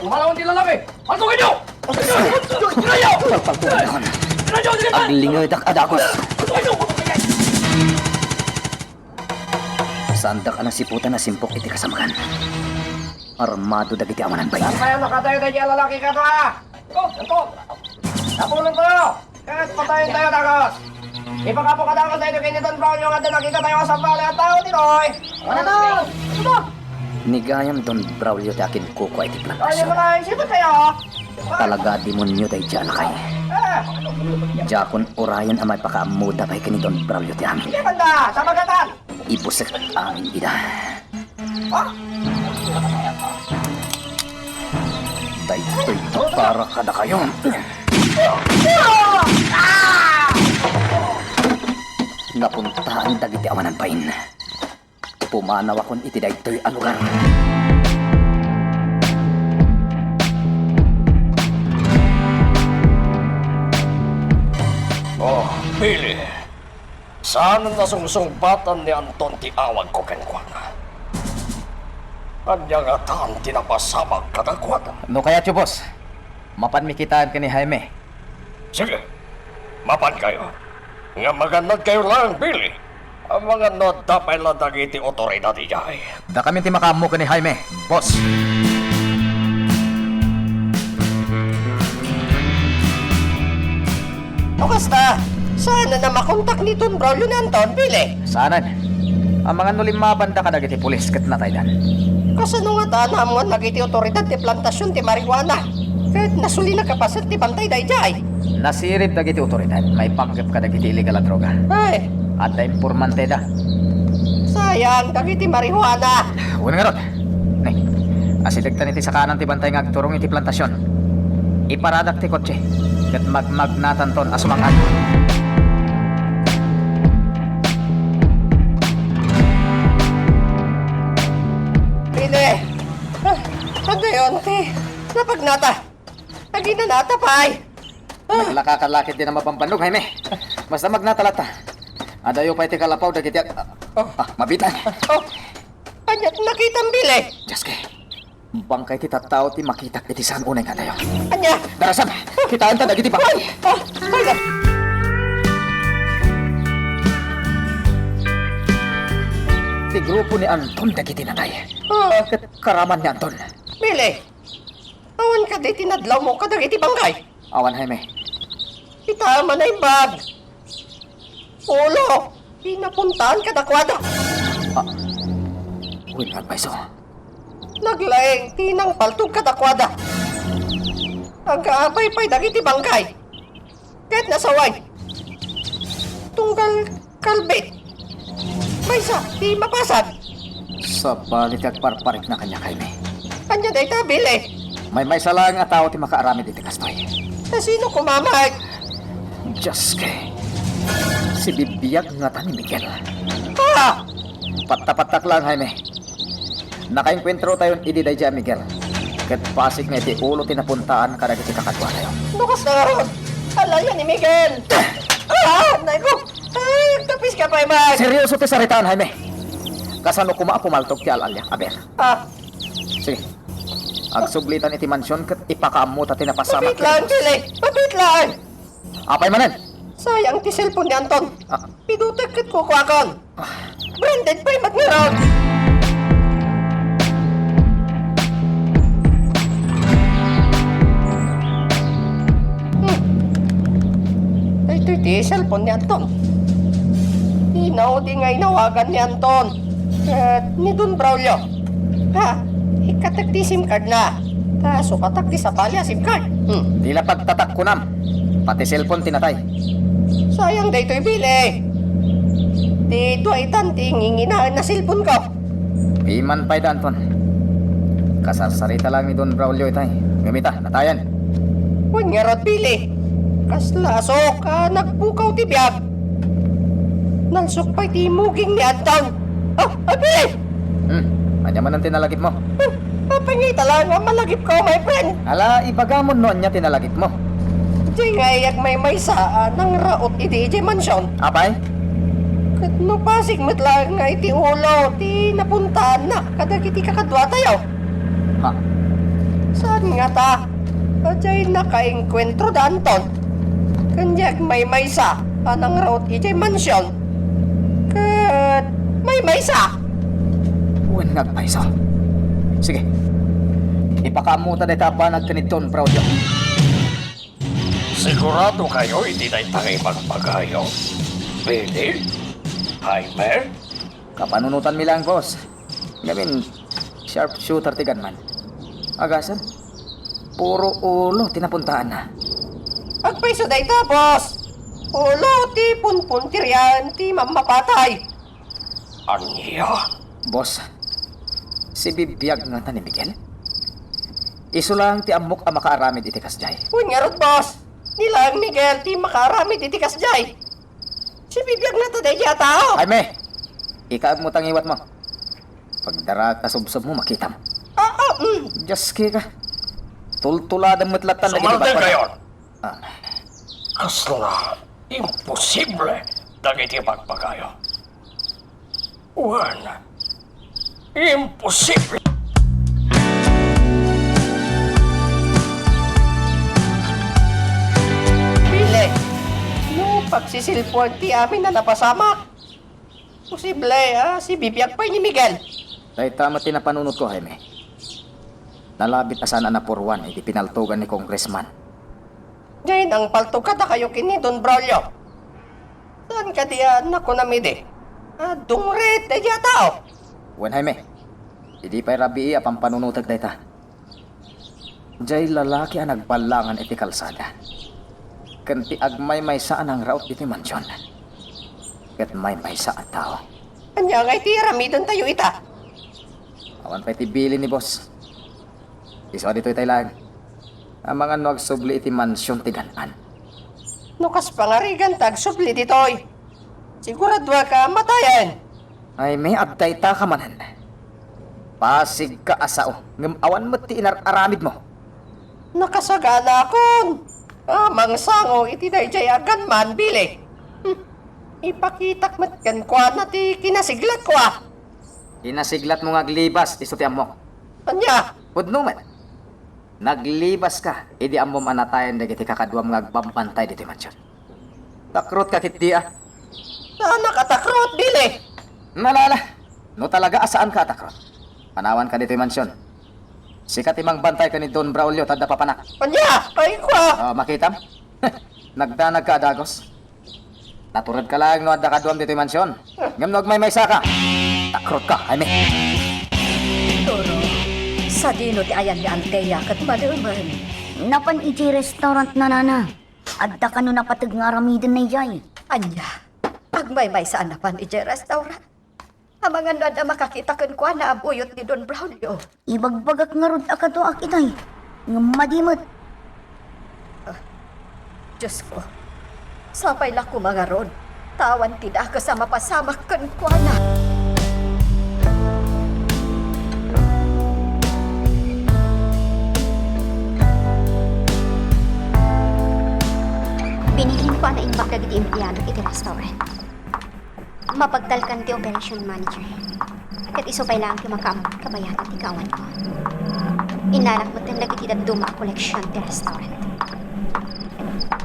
Umalawan ti lalaki. Paltugin niyo! Paltugin niyo! Paltugin niyo! Aglingedak a dagus. Paltugin niyo! Saandak a nasiputan a simpok iti kasamakan. Armado dagiti awanan bain. Saan kayo nakatayo dagiti a lalaki kato, a? Oh, ito. Tapunan tayo. Ket patayen tayo, dagus. Ipakapo ka, dagus, daytoy ken ni Don Braulio nga adda nakita tayo a sabali a tao ditoy. Ano to? Ano to? Ni gayam Don Braulio ti akinkukua iti plantasion. Ay, wala, sipot kayo. Talaga demonio daydiay a lakay. Eh. Diakon urayen a maipakaammoda pay ken ni Don Braulio ti amin. Hindi man da, sa bagatan. Ibusek amin ida. Daytoy ti para kadakayo. Napuntaan dagiti awanan bain. Pumanawakon iti daytoy a lugar. Oh, Billy. Saan a nasungsungbatan ni Anton ti awagko kenkuana? Ania ngatan ti napasamak kadakuada? No kayatyo, boss, mapanmi kitaen ken ni Jaime. Sige, mapankayo. Ngem agannadkayo laeng, Billy. Amangan no adda pay la dagiti otoridad idiay. Dakamin ti makaammo ken ni Jaime, boss. O kasta, saan a makontak ni Don Braulio ni Anton, Billy? Saanen. Amangan no limmabanda kadagiti pulis ket nataydan. Kasano ngata naammuan dagiti otoridad ti plantasion ti marijuana ket nasulina a paset ti bantay daydiay? Nasirib dagiti otoridad maipanggep kadagiti illegal a droga. Ay. Adda impormanteda. Sayang dagiti marijuana. Wen ngarud. Ne, asidegtan iti sakanan ti bantay nga agturong iti plantasion. Iparadak ti kotse ket magmagnatanton a sumang-at. Pili! Ah, adayon ti napagnata. Aginanata pay. Ah. Naglaka ka la ketdi a mabambannog, Jaime. Basta magnata latta. Adayo pay ti kalapaw dagiti ag-, oh, ah, mabitan. Oh. Ania ti nakitam, Billy? Dios ke. Bangkay ti tattao ti makitak iti saan unay nga adayo. Ania? Darasam, kitaenta dagiti bangkay. Ay! Ah! Ay! Ti grupo ni Anton dagiti natay. Ah. Ket karaman ni Anton. Billy, awan kadi ti nadlawmo kadagiti bangkay? Awan, Jaime. Ita a manaimbag. Ulo, ti napuntaan kadakuada. Ah, wen nga agpayso. Naglaing ti nangpaltog kadakuada. Agkaabay pay dagiti bangkay. Ket nasaway. Tunggal kalbit. Maysa ti mapasag. Sabali ti agparparikna kaniak, Jaime. Ania dayta, Billy? Maymaysa laeng a tao ti makaaramid iti kastoy. Kasino koma met? Dios ke. Sibibiag ngata ni Miguel. Ah! Patta-pattak laeng, Jaime. Nakaenkuentrotayon idi daydiay a Miguel. Ket pasig nga iti ulo ti napuntaan kadagiti kakaduatayo. No kasta ngarud, al-alia ni Miguel. Ah, nay ko. Ay, agtapiska pay man. Seryoso ti saritaan, Jaime. Kasano koma a pumaltog ti al-alia? Aber. Ah. Sige. Agsublitan iti mansion ket ipakaammota ti napasamak. Mabitlan, Billy. Mabitlan. Apay manen? Sayang ti cellphone ni Anton. Ah. Pidutek ket kukuakon. Ah. Branded pay met ngarud! Hmm. Daytoy ti cellphone ni Anton. Dina udi nga inawagan ni Anton ket ni Don Braulio. Ha? Ikkatek ti SIM card na. Ta sukatak ti sabali a SIM card. Hmm. Dila pagtatak kunam. Pati cellphone ti natay. Sayang daytoy, Billy. Ti dua itan ti nginginaen a cellphone ko. Piman pay da, Anton. Kasarsarita lang ni Don Braulio itay. Ngem ita, natayen. Wen ngarud, Billy. Kasla asok a nagpukaw ti biag. Nalsok pay ti muging ni Anton. Ah, ay, Billy! Hmm, ania manen ti nalagipmo? Hmm, apay nga ita laeng a malagipko, my friend? Ala, ibagamon no ania ti nalagipmo. Diay nga agmaymaysa a nangraot idi idiay mansion. Apay? Ket no pasig met laeng nga iti ulo ti napuntaanna kadagiti kakaduatayo. Ha? Saan ngata a diay nakaengkuentro da Anton ken diay agmaymaysa a nangraot idiay mansion ket maymaysa? Wen nga agmaysa. Sige. Ipakaammo ta dayta a banag ken ni Don Braulio. Sigurado kayo iti dayta nga ibagbagayo? Billy? Jaime? Kapanunotanmi laeng, boss. Ngamin, sharpshooter ti gunman. Agasem, puro ulo ti napuntaanna. Agpayso dayta, boss. Ulo ti punpuntirian ti mammapatay. Ania? Boss, sibibiag ngata ni Miguel? Isu laeng ti ammok a makaaramid iti kasdiay. Wen ngarud, boss. Ni laeng Miguel ti makaaramid iti kasdiay. Sibibiag ngata daydiay a tao. Jaime, ikaem mo ta ngiwatmo. Pagdaraek ta subsobmo, makitam. Ah, ah, mm. Dios, kika. Tultuladem met lattan dagiti Sumalden bakbaga. Kayon. Ah. Kasla imposible dagiti bagbagayo. Wen, imposible. Billy, no pagsisilpuan ti amin a napasamak, posible a sibibiag pay ni Miguel. Dayta met ti napanunotko, Jaime. Nalabit a saan a napuruan iti pinaltogan ni Congressman. Diay nangpaltog kadakayo ken ni Don Braulio. Saan kadi a nakunam idi a dungret daydiay a tao? Wen, Jaime, idi pay rabii a pampanunotek dayta. Diay lalaki a nagballangan iti kalsada ken ti agmaymaysa a nangraot iti mansion ket maymaysa a tao. Ania ngay ti aramidentayo ita? Awan pay ti bilin ni boss. Isu a ditoy tay laeng. Amangan no agsubli iti mansion ti gan-an. No kas pangarigan ta agsubli ditoy, siguraduaka a matayen. Jaime, adda ita ka manen. Pasigka a sao, ngem awan met ti inar-aramidmo. Nakasaganakon a mangsango iti daydiay a gunman, Billy. Hmm. Ipakitak met kenkuana ti kinasiglatko, a. Kinasiglatmo nga aglibas, isu ti ammok. Ania? Pudno met. Naglibaska idi ammom a natayen dagiti kakaduam nga agbambantay ditoy mansion. Takrotka ketdi, a. Saannak a takrot, Billy. Nalala, no talaga a saanka a takrot, panawanka ditoy mansion. Sika ti mangbantay ken ni Don Braulio ta adda papanak. Ania? Ay, kua! O, makitam? Nagdanagka a dagus. Naturedka laeng no adda kaduam ditoy mansion. Ngem no agmaymaysaka, takrotka, Jaime. Doro, sadino ti ayan ni Antea ket mademen? Napan idiay restaurant na, nana. Adda kano napateg nga aramidenna idiay. Ania? Agmaymaysa a napan idiay restaurant? Amangan no adda makakita kenkuana a buyot ni Don Braulio. Ibagbagak ngarud a kaduaak itay, ngem madi met. Ah, Diosko, sapay la koma ngarud, ta awan ti dakes a mapasamak kenkuana. Binilinko a naimbag dagiti empleado iti restaurant. Mapagtalkan ti operation manager. Ket isu pay laeng ti makaammo ti kabayatan ti kaawanko. Innarak metten dagiti dadduma a koleksion ti restaurant.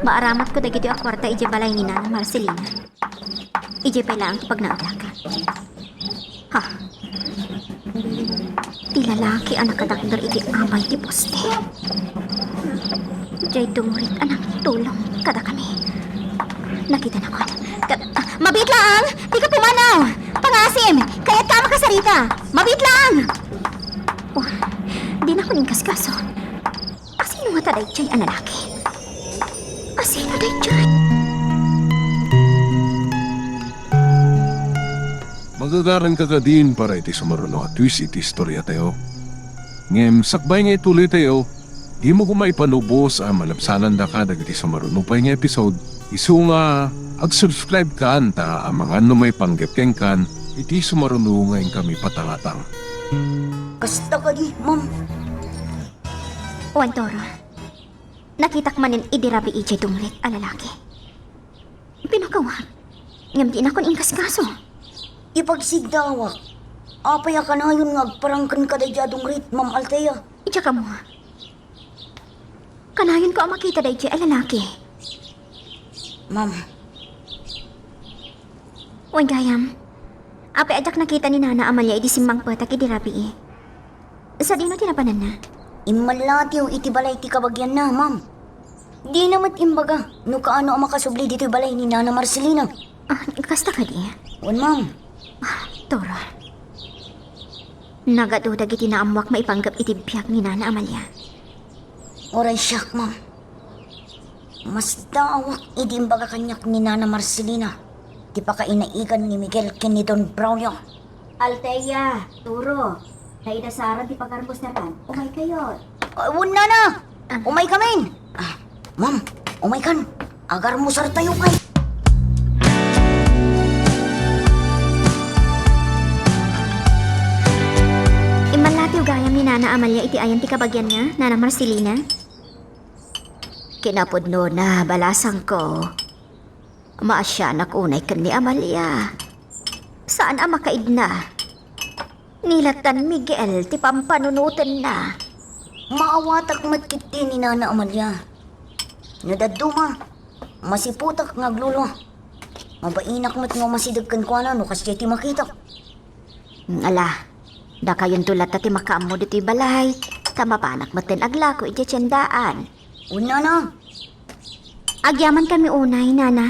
Maaramatko dagitoy a kuarta idiay balay ni Nana Marcelina. Idiay pay laeng ti pagnaedaka. Ti lalaki a nakadakder iti abay ti poste. Diay dungrit a nangtulong kadakami. Nakitanakon. Ka-, ah, mabiit laeng! Dika pumanaw! Pangasim! Kayatka a makasarita! Mabiit laeng! Oh, dinakon inkaskaso. Asino ngata daydiay a lalaki? Asino daydiay? Magagaranka kadin para iti sumaruno a twist iti istoriatayo. Ngem sakbay nga ituloytayo, dimo koma ipanubos a malabsanandaka dagiti sumaruno pay nga episode, isu nga ag-subscribe kan ta amangan no maipanggep kenkan iti sumaruno nga inkami patangatang. Kasta kadi, ma'am. Wen, Toro. Nakitak manen idi rabii diay dungrit a lalaki. Pinukawak, ngem dinakon inkaskaso. Ipagsiddawak. Apay a kanayon nga agparang kenka daydiay a dungrit, Ma'am Althea? Diak ammo. Kanayonko a makita daydiay a lalaki. Ma'am. Wen gayam, apay a diak nakita ni Nana Amalia idi simmangpetak idi rabii? Sadino ti napananna? Immallatiw iti balay ti kabagianna, ma'am. Dina met imbaga no kaano a makasubli ditoy balay ni Nana Marcelina. Ah, kasta kadi? Wen, ma'am. Ah, Toro. Nagadu dagiti naammoak maipanggep iti biag ni Nana Amalia. Uray siak, ma'am. Masdaawak idi imbaga kaniak ni Nana Marcelina ti pakainaigan ni Miguel ken ni Don Braulio. Althea, Toro, naidasar ti pagarmusaran. Umaykayo. Ah, wen, Nana! Ah. Umaykamin! Ah, ma'am, umaykan. Agarmusartayo pay. Immallatiw gayam ni Nana Amalia iti ayan ti kabagianna, Nana Marcelina? Kinapudnona, balasangko. Maasianak unay ken ni Amalia. Saan a makaidna. Ni lattan Miguel ti pampanunotenna. Maawatak met ketdi ni Nana Amalia. No dadduma, masiputak nga aglolo. Mabainak met nga umasideg kenkuana no kasdiay ti makitak. Ala, dakayonto latta ti makaammo ditoy balay, ta mapanak metten aglako idiay tiendaan. Wen, Nana. Agyamankami unay, Nana.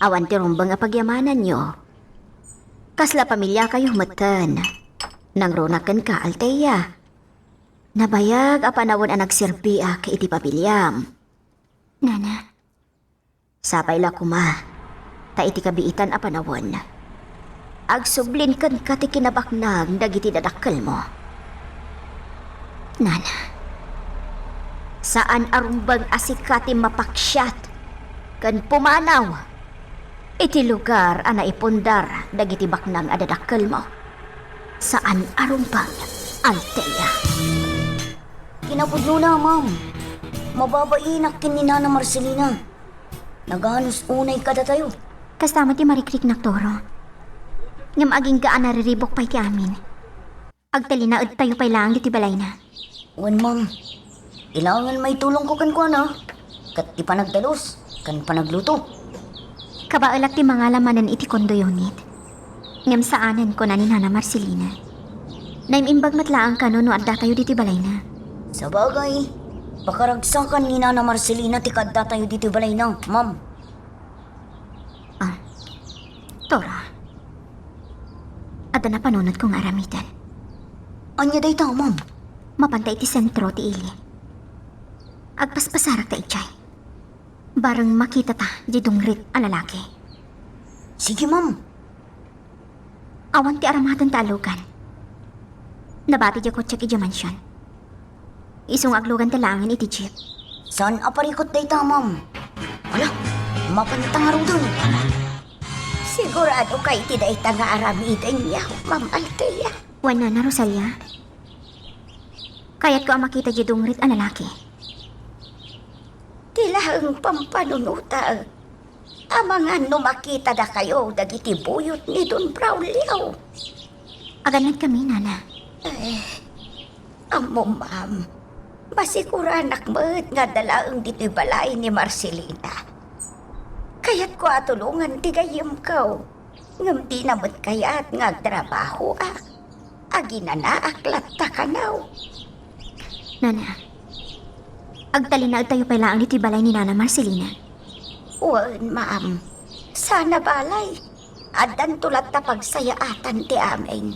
Awan ti rumbeng a pagyamananyo. Kasla pamiliakayo metten. Nangruna kenka, Althea. Nabayag a panawen a nagserbiak iti pamiliam. Nana. Sapay la koma, ta iti kabiitan a panawen, agsublin kenka ti kinabaknang dagiti dadakkelmo. Nana, saan a rumbeng a sika ti mapaksiat ken pumanaw iti lugar a naipundar dagiti baknang a dadakkelmo. Saan a rumbeng, Althea. Kinapudnona, ma'am. Mababainak ken ni Nana Marcelina. Naganus unay kadatayo. Kasta met ti marikriknak, Toro. Ngem agingga a nariribuk pay ti amin. Agtalinaedtayo pay laeng ditoy balayna. Wen, ma'am. Ilaengen maitulongko kenkuana ket ti panagdalus ken panagluto. Kabaelak ti mangala manen iti condo unit. Ngem saanen, kuna ni Nana Marcelina. Naim-imbag met laeng kano no addatayo ditoy balayna. Sabagay, pakaragsakan ni Nana Marcelina ti kaaddatayo ditoy balayna, ma'am. Ah, Toro. Adda napanunotko nga aramiden. Ania dayta, ma'am? Mapanta iti sentro ti ili. Agpaspasarakta idiay. Bareng makitata diay dungrit a lalaki. Sige, ma'am. Awan ti aramaten ta allogan. Nabati diay kotsiak idiay mansion. Isu nga agloganta laengen iti jeep. Saan a parikut dayta, ma'am? Ala, mapanta ngaruden. Siguradoka iti dayta nga aramidenyo, Ma'am Althea? Wen, Nana Rosalia. Kayatko a makita diay dungrit a lalaki. Ti laeng pampanunotak. Amangan no makita dakayo dagiti buyot ni Don Braulio. Agannadkami, Nana. Eh, ammom, ma'am, masiguranak met nga adda laeng ditoy balay ni Marcelina. Kayatko a tulongan ti gayyemko, ngem dina met kayat nga agtrabahoak. Aginanaak latta kano. Nana, agtalinaedtayo pay laeng ditoy balay ni Nana Marcelina. Wen, ma'am. Sana balay, addanto latta pagsayaatan ti amin.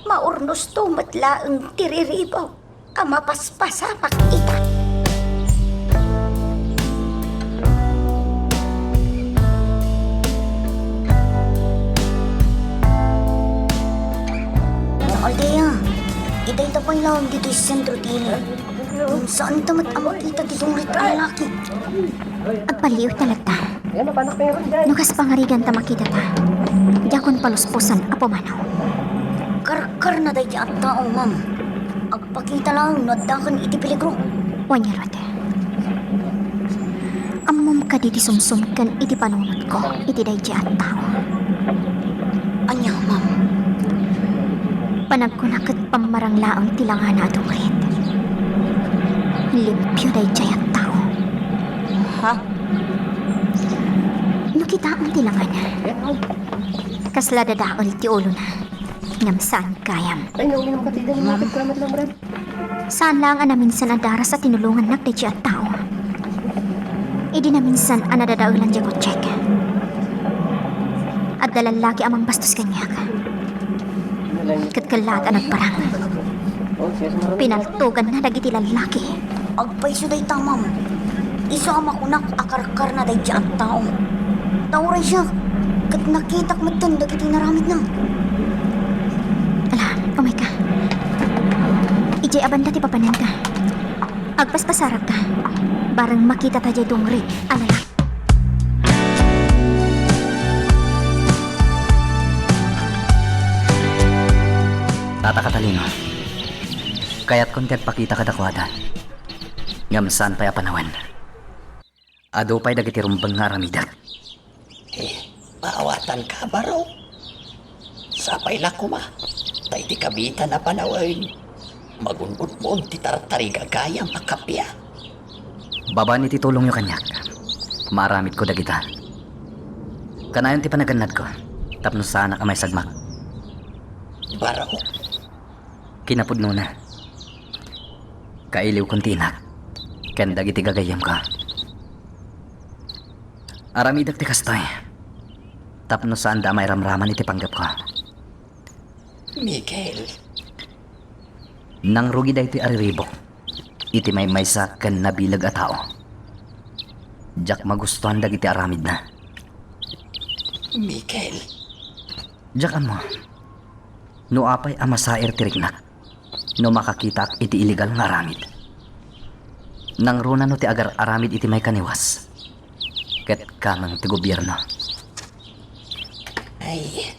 Maurnosto met laeng ti riribuk a mapaspasamak ita. Aldea, ita-ita pay laeng ditoy sentro ti ini. Saanta met a makita ti dungrit a lalaki. Agpaliiwta latta. No kas pangariganta makitata, diakon palusposan a pumanaw. Karkarna daydi a tao, ma'am. Agpakita laeng no addakan iti peligro. Wen ngarud, ammom kadi ti sumsum ken iti panunotko iti daydi a tao? Ania, ma'am? Panagkuna ket pammarang laeng ti langana a dungrit. Limpio daydiay a tao. Ha? No kitaem ti langana, kasla dadael ti ulona. Ngem saan gayam. Ay, nauminum ka, Tida. Ma'am. Salamat lang, Brad. Saan laeng a naminsan a daras a tinulongannak daydiay a tao. Idi naminsan a nadadaelan diay kotsek, adda lallaki a mangbastos kaniak. Ket kellaat a nagparang. Pinaltoganna dagiti lallaki. Agpayso dayta, ma'am. Isu a makunak a karkarna daydiay a tao. Ta uray siak, ket nakitak metten dagiti inaramidna. Ala, umayka. Idiay a banda ti papananka. Agpaspasarakka. Bareng makitata diay dungrit a lalaki. Tata Catalino, kayatkon ti agpakita kadakuada. Ngem saan pay a panawen. Adu pay dagiti rumbeng nga aramidek. Eh, maawatanka, baro. Sapay la koma, ta iti kabiitan a panawen, magun-unmon ti tartariga gayam a kappia. Babaen iti tulongyo kaniak, maaramidko dagita. Kanayon ti panagannadko, tapno saanak a maisagmak. Baro. Kinapudnona, kailiwkon ti inak ken dagiti gagayyemko. Aramidek ti kastoy tapno saanda a mairamraman iti panggepko. Miguel. Nangrugi daytoy a riribuk iti maymaysa ken nabileg a tao. Diak magustuan dagiti aramidna. Miguel. Diak ammo no apay a masair ti riknak no makakitaak iti illegal nga aramid. Nangruna no ti agar-aramid iti maikaniwas ket kameng ti gobierno. Ay,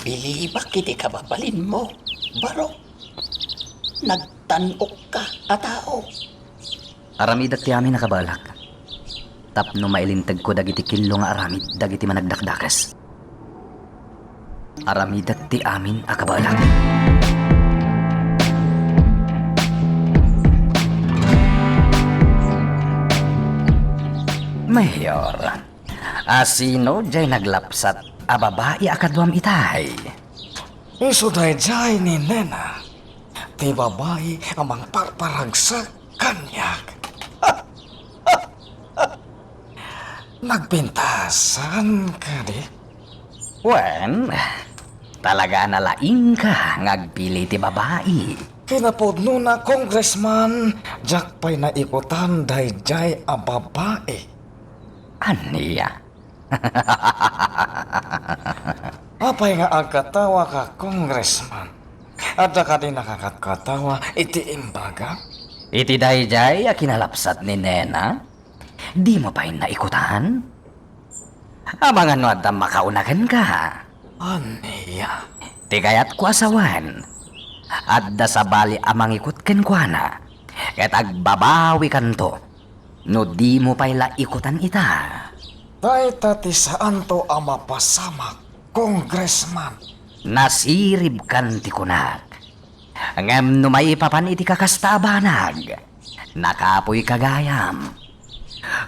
bilibak iti kababalinmo, baro. Nagtan-okka a tao. Aramidek ti amin a kabaelak tapno mailintegko dagiti killo nga aramid dagiti managdakdakes. Aramidek ti amin a kabaelak. Mayor, a sino diay naglapsat a babai a kaduam itay? Isu daydiay ni Nena, ti babai a mangparparagsak kaniak. Nagpintasan kadi? Wen, talaga a nalaingka nga agpili ti babai. Kinapudnona, Congressman, diak pay naikutan daydiay a babai. Ania? Apay nga agkatawaka, Congressman? Adda kadi nakakatkattawa iti imbaga? Iti daydiay a kinalapsat ni Nena, dimo pay naikutan? Amangan no adda makauna kenka. Ania? Ti kayatko a sawen, adda sabali a mangikut kenkuana, ket agbabawikanto no dimo pay la ikutan ita. Dayta ti saanto a mapasamak, Congressman. Nasiribkan ti kunak. Ngem no maipapan iti kakasta a banag, nakapuy ka gayam.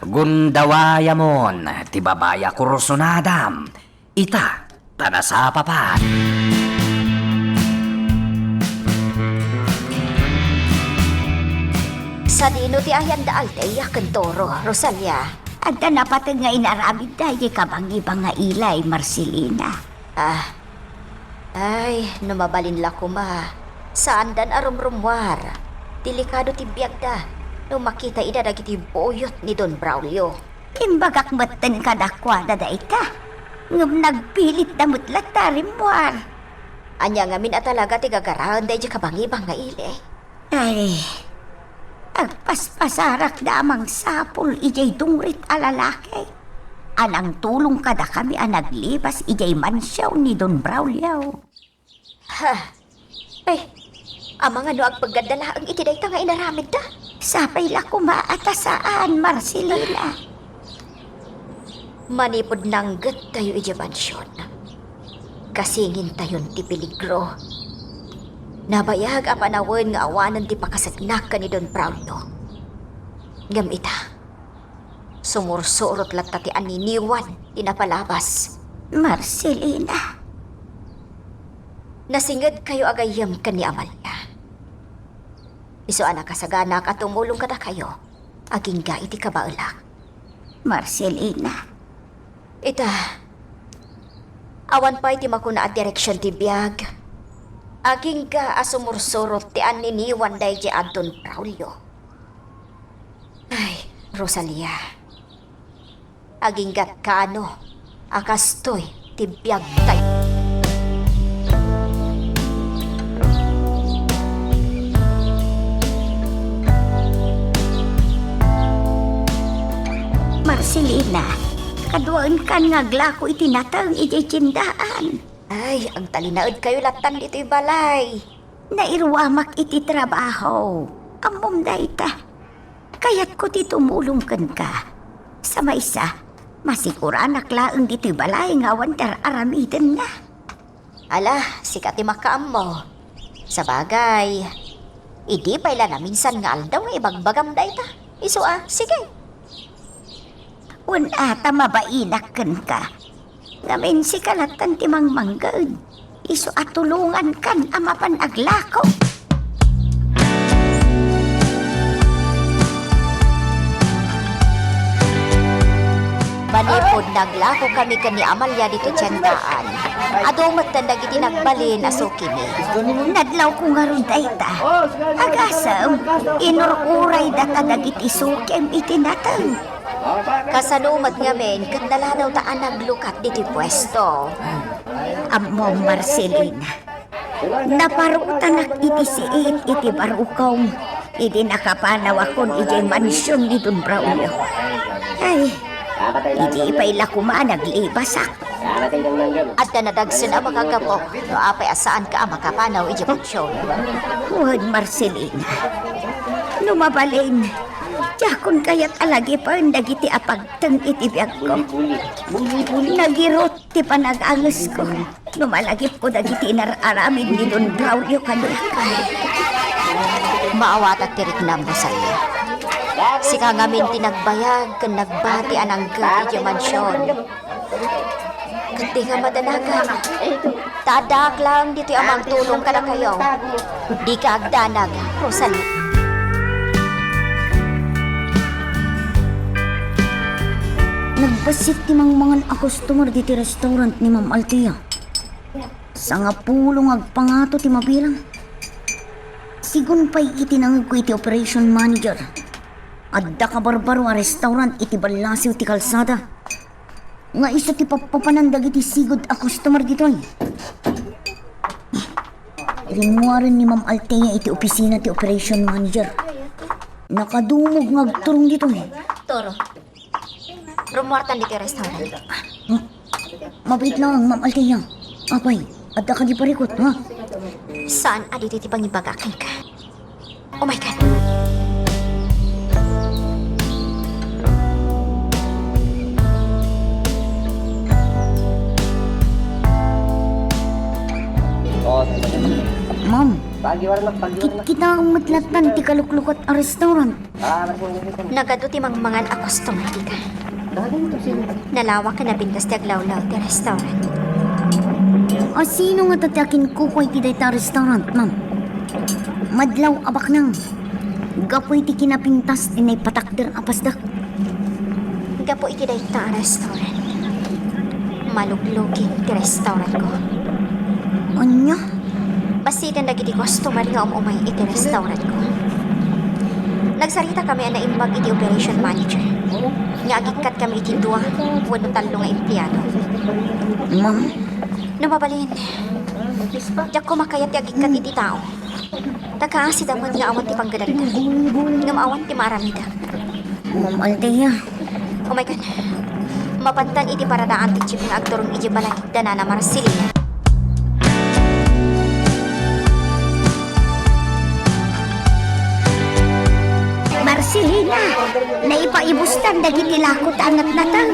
Gundawayamon ti babai a kursunadam ita ta nasapapan. Sadino ti ayanda Althea ken Toro, Rosalia? Adda napateg nga inaramidda idiay kabangibang nga ilay, Marcelina. Ah. Ay, no mabalin la koma, saandan a rumrummuar. Delikado ti biagda no makita ida dagiti buyot ni Don Braulio. Imbagak metten kadakuada dayta, ngem nagpilitda met latta a rimmuar. Ania ngamin a talaga ti gagaraenda idiay kabangibang nga ili? Ay, agpaspasarakda a mangsapul idiay dungrit a lalaki a nangtulong kadakami a naglibas idiay mansion ni Don Braulio. Ha? Ay, amangan no agpeggadda laeng iti dayta nga inaramidda? Sapay la koma a ta saan, Marcelina. Manipud nanggettayo idiay mansion, kasingintayon ti peligro. Nabayag a panawen nga awanen ti pakasaknak ken ni Don Braulio. Ngem ita, sumursurot latta ti aniniwan ti napalabas. Marcelina. Nasingedkayo a gayyem ken ni Amalia. Isu a nakasaganak a tumulong kadakayo agingga iti kabaelak. Marcelina. Ita, awan pay ti makuna a direksion ti biag. Agingga a sumursurot ti anniniwan daydi a Don Braulio. Ay, Rosalia. Agingga't kaano a kastoy ti biagtayo. Marcelina, kaduaenkan nga aglako iti nateng idiay tiendaan. Ay, agtalinaedkayo lattan ditoy balay. Nairuamak iti trabaho. Ammom dayta. Kayatko ti tumulong kenka. Sa maysa, masikuranak laeng ditoy balay nga awan ti ar-aramidenna. Ala, sika ti makaammo. Sabagay, idi pay la naminsan nga aldaw nga ibagbagam dayta. Isu a, sige. Wen-a ta mabainak kenka. Ngamin sika lattan ti mangmangged. Isu a tulongankan a mapan aglako. Manipud naglakokami ken ni Amalia ditoy tiendaan, adu metten dagiti nagbalin a sukimi. Nadlawko ngarud dayta. Agasem, inur-uray data dagiti sukim iti nateng. Kasano met ngamin ket nalanawta a naglukat ditoy puesto? Ammom, Marcelina, naparutanak iti siit iti barukong idi nakapanawakon idiay mansion ni Don Braulio. Ay, idi pay la koma naglibasak. Adda nadagsen a makagapu no apay a saanka a makapanaw idiay mansion. Wen, Marcelina, no mabalin, diakon kayat a lagipen dagiti apagteng iti biagko. Nagirut ti panag-angesko no malagipko dagiti inar-aramid ni Don Braulio kaniak. Maawatak ti riknam, Rosalia. Sika ngamin ti nagbayag ken nagbati a nangted idiay mansion. Ket di nga madanagan. Ta addaak laeng ditoy a mangtulong kadakayo. Dika agdanag, Rosalia. Nagbassit ti mangmangan a customer ditoy restaurant ni Ma'am Althea. Sangapulo nga agpangato ti mabilang. Sigun pay iti nangegko iti operation manager, adda kabarbaro a restaurant iti ballasiw ti kalsada nga isu ti pappapanan dagiti sigud a customer ditoy. Rimmuaren ni Ma'am Althea iti opisina ti operation manager. Nakadumog nga agturong ditoy. Toro, rummuartan ditoy restaurant. Hmm. Mabiit laeng, Ma'am Althea. Apay, adda kadi parikut, ha? Saan a ditoy ti pangibagak kenka? Oh my God! Ma'am, kitkitaem met lattan ti kaluklukat a restaurant. Nagadu ti mangmangan a customer dita. Nalawak ken napintas ti aglawlaw ti restaurant. A sino ngata ti akinkukua iti dayta a restaurant, ma'am? Madlaw a baknang. Gapu iti kinapintas ti naipatakder a pasdek. Gapu iti dayta a restaurant, maluglugit ti restaurantko. Ania? Basiten dagiti customer nga um-umay iti restaurantko. Nagsaritakami a naimbag iti operation manager nga agikkatkami iti dua wenno tallo nga empleado. Ma'am. No mabalin, diak koma kayat ti agikkat iti tao. Ta kaasida met nga awan ti panggadanda, ngem awan ti maaramida. Ma'am Althea. Umaykan. Mapantan iti paradaan ti jeep nga agturong idiay balay da Nana Marcelina. Marcelina, naipaibustan dagiti lakot a natnateng.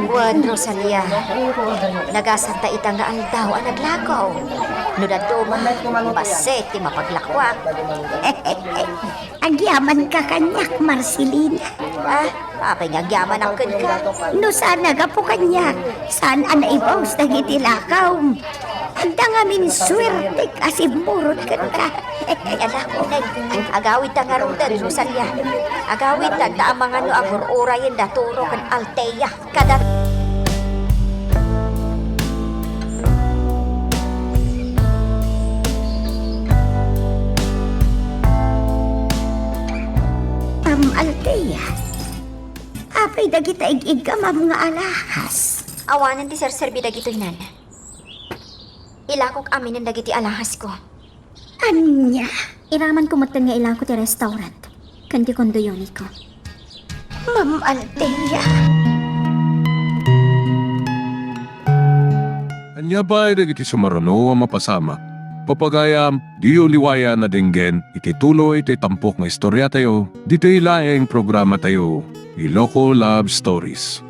Wen, Rosalia, nagasarta ita nga aldaw a naglako. No dadduma, bassit ti mapaglakoak. Agyamanka kaniak, Marcelina. Ah, apay nga agyamanak kenka? No saan a gapu kaniak, saan a naibaus dagiti lakawm. Adda ngamin suertek a simmurot kenka. Ala, agawidta ngaruden, Rosalia. Agawidta ta amangan no agur-urayen da Turo ken Althea. Kada Ma'am Althea, apay dagita ig-iggamam nga alahas? Awanen ti serserbi dagitoy, Nana. Ilakok aminen dagiti alahasko. Ania? Iramanko metten nga ilako ti restaurant ken ti condoyoniko. Ma'am Althea. Ania pay dagiti sumaruno a mapasamak? Papagayam, diyo liwayan a denggen iti tuloy ti tampok nga istoriatayo ditoy laeng programatayo, Iloko Love Stories.